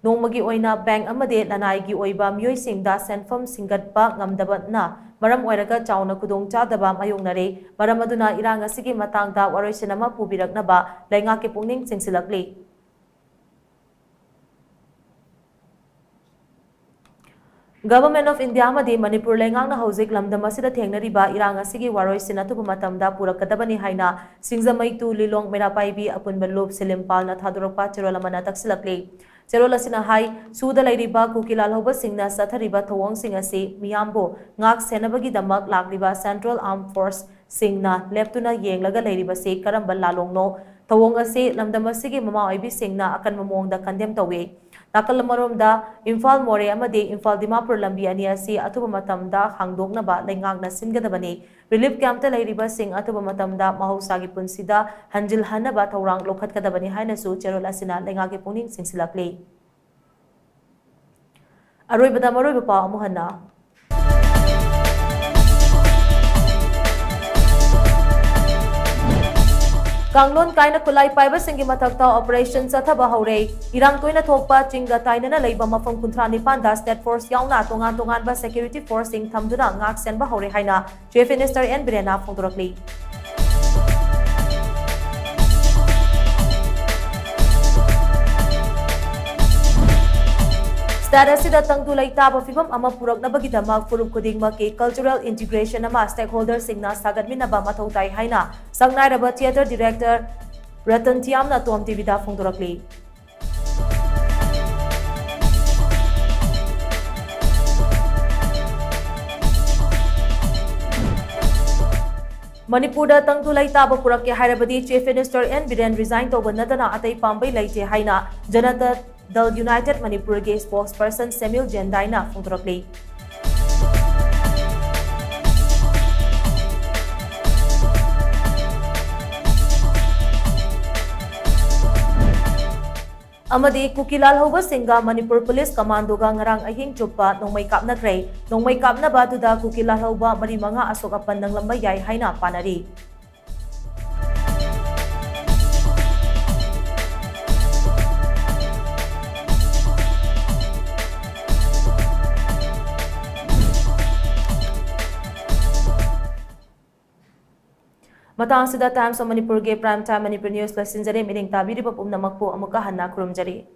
ꯅꯣꯡꯃꯒꯤ ꯑꯣꯏꯅ ꯕꯦꯡꯛ ꯑꯃꯗꯤ ꯂꯅꯥꯏꯒꯤ ꯑꯣꯏꯕ ꯃꯤꯑꯣꯏꯁꯤꯡꯗ ꯁꯦꯟꯐꯝ ꯁꯤꯡꯒꯠꯄ ꯉꯝꯗꯕꯅ ꯃꯔꯝ ꯑꯣꯏꯔꯒ ꯆꯥꯎꯅ ꯈꯨꯗꯣꯡꯆꯥꯗꯕ ꯃꯥꯌꯣꯛꯅꯔꯦ꯫ ꯃꯔꯝ ꯑꯗꯨꯅ ꯏꯔꯥꯡ ꯑꯁꯤꯒꯤ ꯃꯇꯥꯡꯗ ꯋꯥꯔꯣꯏꯁꯤꯟ ꯑꯃ ꯄꯨꯕꯤꯔꯛꯅꯕ ꯂꯩꯉꯥꯛꯀꯤ ꯄꯨꯛꯅꯤꯡ ꯆꯤꯡꯁꯤꯜꯂꯛꯂꯤ꯫ Government of India ꯑꯃꯗꯤ ꯃꯅꯤꯄꯨꯔ ꯂꯩꯉꯥꯛꯅ ꯍꯧꯖꯤꯛ ꯂꯝꯗꯝ ꯑꯁꯤꯗ ꯊꯦꯡꯅꯔꯤꯕ ꯏꯔꯥꯡ ꯑꯁꯤꯒꯤ ꯋꯥꯔꯣꯏꯁꯤꯟ ꯑꯊꯨꯕ ꯃꯇꯝꯗ ꯄꯨꯔꯛꯀꯗꯕꯅꯤ ꯍꯥꯏꯅ ꯁꯤꯡꯖꯃꯩ ꯇꯨ ꯂꯤꯂꯣꯡ ꯃꯩꯔꯥ ꯄꯥꯏꯕꯤ ꯑꯄꯨꯟꯕ ꯂꯨꯞ ꯁꯤꯂꯤꯝꯄꯥꯜꯅ ꯊꯥꯗꯣꯔꯛꯄ ꯆꯦꯔꯣꯜ ꯑꯃꯅ ꯇꯛꯁꯤꯜꯂꯛꯂꯤ꯫ ꯆꯦꯔꯣꯜ ꯑꯁꯤꯅ ꯍꯥꯏ, ꯁꯨꯗ ꯂꯩꯔꯤꯕ ꯀꯨꯀꯤ ꯂꯥꯜꯍꯧꯕꯁꯤꯡꯅ ꯆꯠꯊꯔꯤꯕ ꯊꯧꯑꯣꯡꯁꯤꯡ ꯑꯁꯤ ꯃꯤꯌꯥꯝꯕꯨ ꯉꯥꯛ ꯁꯦꯟꯅꯕꯒꯤꯗꯃꯛ ꯂꯥꯛꯂꯤꯕ Central Armed Force ꯁꯤꯡꯅ ꯂꯦꯞꯇꯨꯅ ꯌꯦꯡꯂꯒ ꯂꯩꯔꯤꯕꯁꯤ ꯀꯔꯝꯕ ꯂꯥꯂꯣꯡꯅꯣ? ꯊꯧꯑꯣꯡ ꯑꯁꯤ ꯂꯝꯗꯝ ꯑꯁꯤꯒꯤ ꯃꯃꯥ ꯑꯣꯏꯕꯤꯁꯤꯡꯅ ꯑꯀꯟꯕ ꯃꯑꯣꯡꯗ ꯀꯟꯗꯦꯝ ꯇꯧꯏ꯫ ꯅꯥꯀꯜ ꯑꯃꯔꯣꯝꯗ, ꯏꯝꯐꯥꯜ ꯃꯣꯔꯦ ꯑꯃꯗꯤ ꯏꯝꯐꯥꯜ ꯗꯤꯃꯥꯄꯨꯔ ꯂꯝꯕꯤ ꯑꯅꯤ ꯑꯁꯤ ꯑꯊꯨꯕ ꯃꯇꯝꯗ ꯍꯥꯡꯗꯣꯛꯅꯕ ꯂꯩꯉꯥꯛꯅ ꯁꯤꯟꯒꯗꯕꯅꯤ꯫ ꯔꯤꯂꯤꯐ ꯀꯦꯝꯞꯇ ꯂꯩꯔꯤꯕꯁꯤꯡ ꯑꯊꯨꯕ ꯃꯇꯝꯗ ꯃꯍꯧꯁꯥꯒꯤ ꯄꯨꯟꯁꯤꯗ ꯍꯟꯖꯤꯜꯍꯟꯅꯕ ꯊꯧꯔꯥꯡ ꯂꯧꯈꯠꯀꯗꯕꯅꯤ ꯍꯥꯏꯅꯁꯨ ꯆꯦꯔꯣꯜ ꯑꯁꯤꯅ ꯂꯩꯉꯥꯛꯀꯤ ꯄꯨꯛꯅꯤꯡ ꯆꯤꯡꯁꯤꯜꯂꯛꯂꯤ꯫ ꯑꯔꯣꯏꯕꯗ ꯃꯔꯨꯑꯣꯏꯕ ꯄꯥꯎ ꯑꯃꯨꯛ ꯍꯟꯅ꯫ ꯀꯥꯡꯂꯣꯟ ꯀꯥꯏꯅ ꯈꯨꯠꯂꯥꯏ ꯄꯥꯏꯕꯁꯤꯡꯒꯤ ꯃꯊꯛꯇ ꯑꯣꯄꯔꯦꯁꯟ ꯆꯠꯊꯕ ꯍꯧꯔꯦ꯫ ꯏꯔꯥꯡ ꯇꯣꯏꯅ ꯊꯣꯛꯄ ꯆꯤꯡꯒ ꯇꯥꯏꯅꯅ ꯂꯩꯕ ꯃꯐꯝ ꯀꯨꯟꯊ꯭ꯔꯥ ꯅꯤꯄꯥꯟꯗ ꯁ꯭ꯇꯦꯠ ꯐꯣꯔꯁ ꯌꯥꯎꯅ ꯇꯣꯉꯥꯟ ꯇꯣꯉꯥꯟꯕ ꯁꯦꯀ꯭ꯌꯨꯔꯤꯇꯤ ꯐꯣꯔꯁꯁꯤꯡ ꯊꯝꯗꯨꯅ ꯉꯥꯛ ꯁꯦꯟꯕ ꯍꯧꯔꯦ ꯍꯥꯏꯅ ꯆꯤꯐ ꯃꯤꯅꯤꯁꯇꯔ ꯑꯦꯟ ꯕꯤꯔꯦꯟꯅ ꯐꯣꯡꯗꯣꯔꯛꯂꯤ꯫ ꯁ꯭ꯇꯦꯠ ꯑꯁꯤꯗ ꯇꯪꯗꯨ ꯂꯩꯇꯥꯕ ꯐꯤꯕꯝ ꯑꯃ ꯄꯨꯔꯛꯅꯕꯒꯤꯗꯃꯛ ꯐꯨꯔꯨꯞ ꯈꯨꯗꯤꯡꯃꯛꯀꯤ ꯀꯜꯆꯔꯦꯜ ꯏꯟꯇꯤꯒ꯭ꯔꯦꯁꯟ ꯑꯃ ꯁ꯭ꯇꯦꯛꯍꯣꯜꯗꯔꯁꯤꯡꯅ ꯁꯥꯒꯠꯃꯤꯟꯅꯕ ꯃꯊꯧ ꯇꯥꯏ ꯍꯥꯏꯅ ꯁꯛꯅꯥꯏꯔꯕ ꯊꯤꯌꯦꯇꯔ ꯗꯤꯔꯦꯛꯇꯔ ꯔꯇꯟ ꯊꯤꯌꯥꯝꯅ ꯇꯣꯝ ꯇꯤꯚꯤꯗ ꯐꯣꯡꯗꯣꯔꯛꯂꯤ꯫ ꯃꯅꯤꯄꯨꯔꯗ ꯇꯪꯗꯨ ꯂꯩꯇꯥꯕ ꯄꯨꯔꯛꯀꯦ ꯍꯥꯏꯔꯕꯗꯤ chief minister N Biren resign ꯇꯧꯕ ꯅꯠꯇꯅ ꯑꯇꯩ ꯄꯥꯝꯕꯩ ꯂꯩꯇꯦ ꯍꯥꯏꯅ ꯖꯅꯇꯥ ꯗꯜ ꯌꯨꯅꯥꯏꯇꯦꯗ ꯃꯅꯤꯄꯨꯔꯒꯤ ꯁ꯭ꯄꯣꯛꯁ ꯄꯔꯁꯟ ꯁꯦꯃ꯭ꯌꯨꯜ ꯖꯦꯟꯗꯥꯏꯅ ꯐꯣꯡꯗꯣꯔꯛꯂꯤ꯫ ꯑꯃꯗꯤ ꯀꯨꯀꯤ ꯂꯥꯜꯍꯧꯕꯁꯤꯡꯒ ꯃꯅꯤꯄꯨꯔ ꯄꯨꯂꯤꯁ ꯀꯃꯥꯟꯗꯣꯒ ꯉꯔꯥꯡ ꯑꯍꯤꯡ ꯆꯨꯞꯄ ꯅꯣꯡꯃꯩ ꯀꯥꯞꯅꯈ꯭ꯔꯦ꯫ ꯅꯣꯡꯃꯩ ꯀꯥꯞꯅꯕ ꯑꯗꯨꯗ ꯀꯨꯀꯤ ꯂꯥꯜꯍꯧꯕ ꯃꯔꯤ ꯃꯉꯥ ꯑꯁꯣꯛ ꯑꯄꯟ ꯅꯪꯂꯝꯕ ꯌꯥꯏ ꯍꯥꯏꯅ ꯄꯥꯅꯔꯤ꯫ ꯃꯇꯥꯡ ꯑꯁꯤꯗ Times of ꯃꯅꯤꯄꯨꯔꯒꯤ Prime Time ꯃꯅꯤꯄꯨꯔ News ꯂꯣꯏꯁꯤꯟꯖꯔꯦ꯫ ꯃꯤꯠꯌꯦꯡ ꯇꯥꯕꯤꯔꯤꯕ ꯄꯨꯝꯅꯃꯛꯄꯨ ꯑꯃꯨꯛꯀ ꯍꯟꯅ ꯈꯨꯔꯨꯝꯖꯔꯤ꯫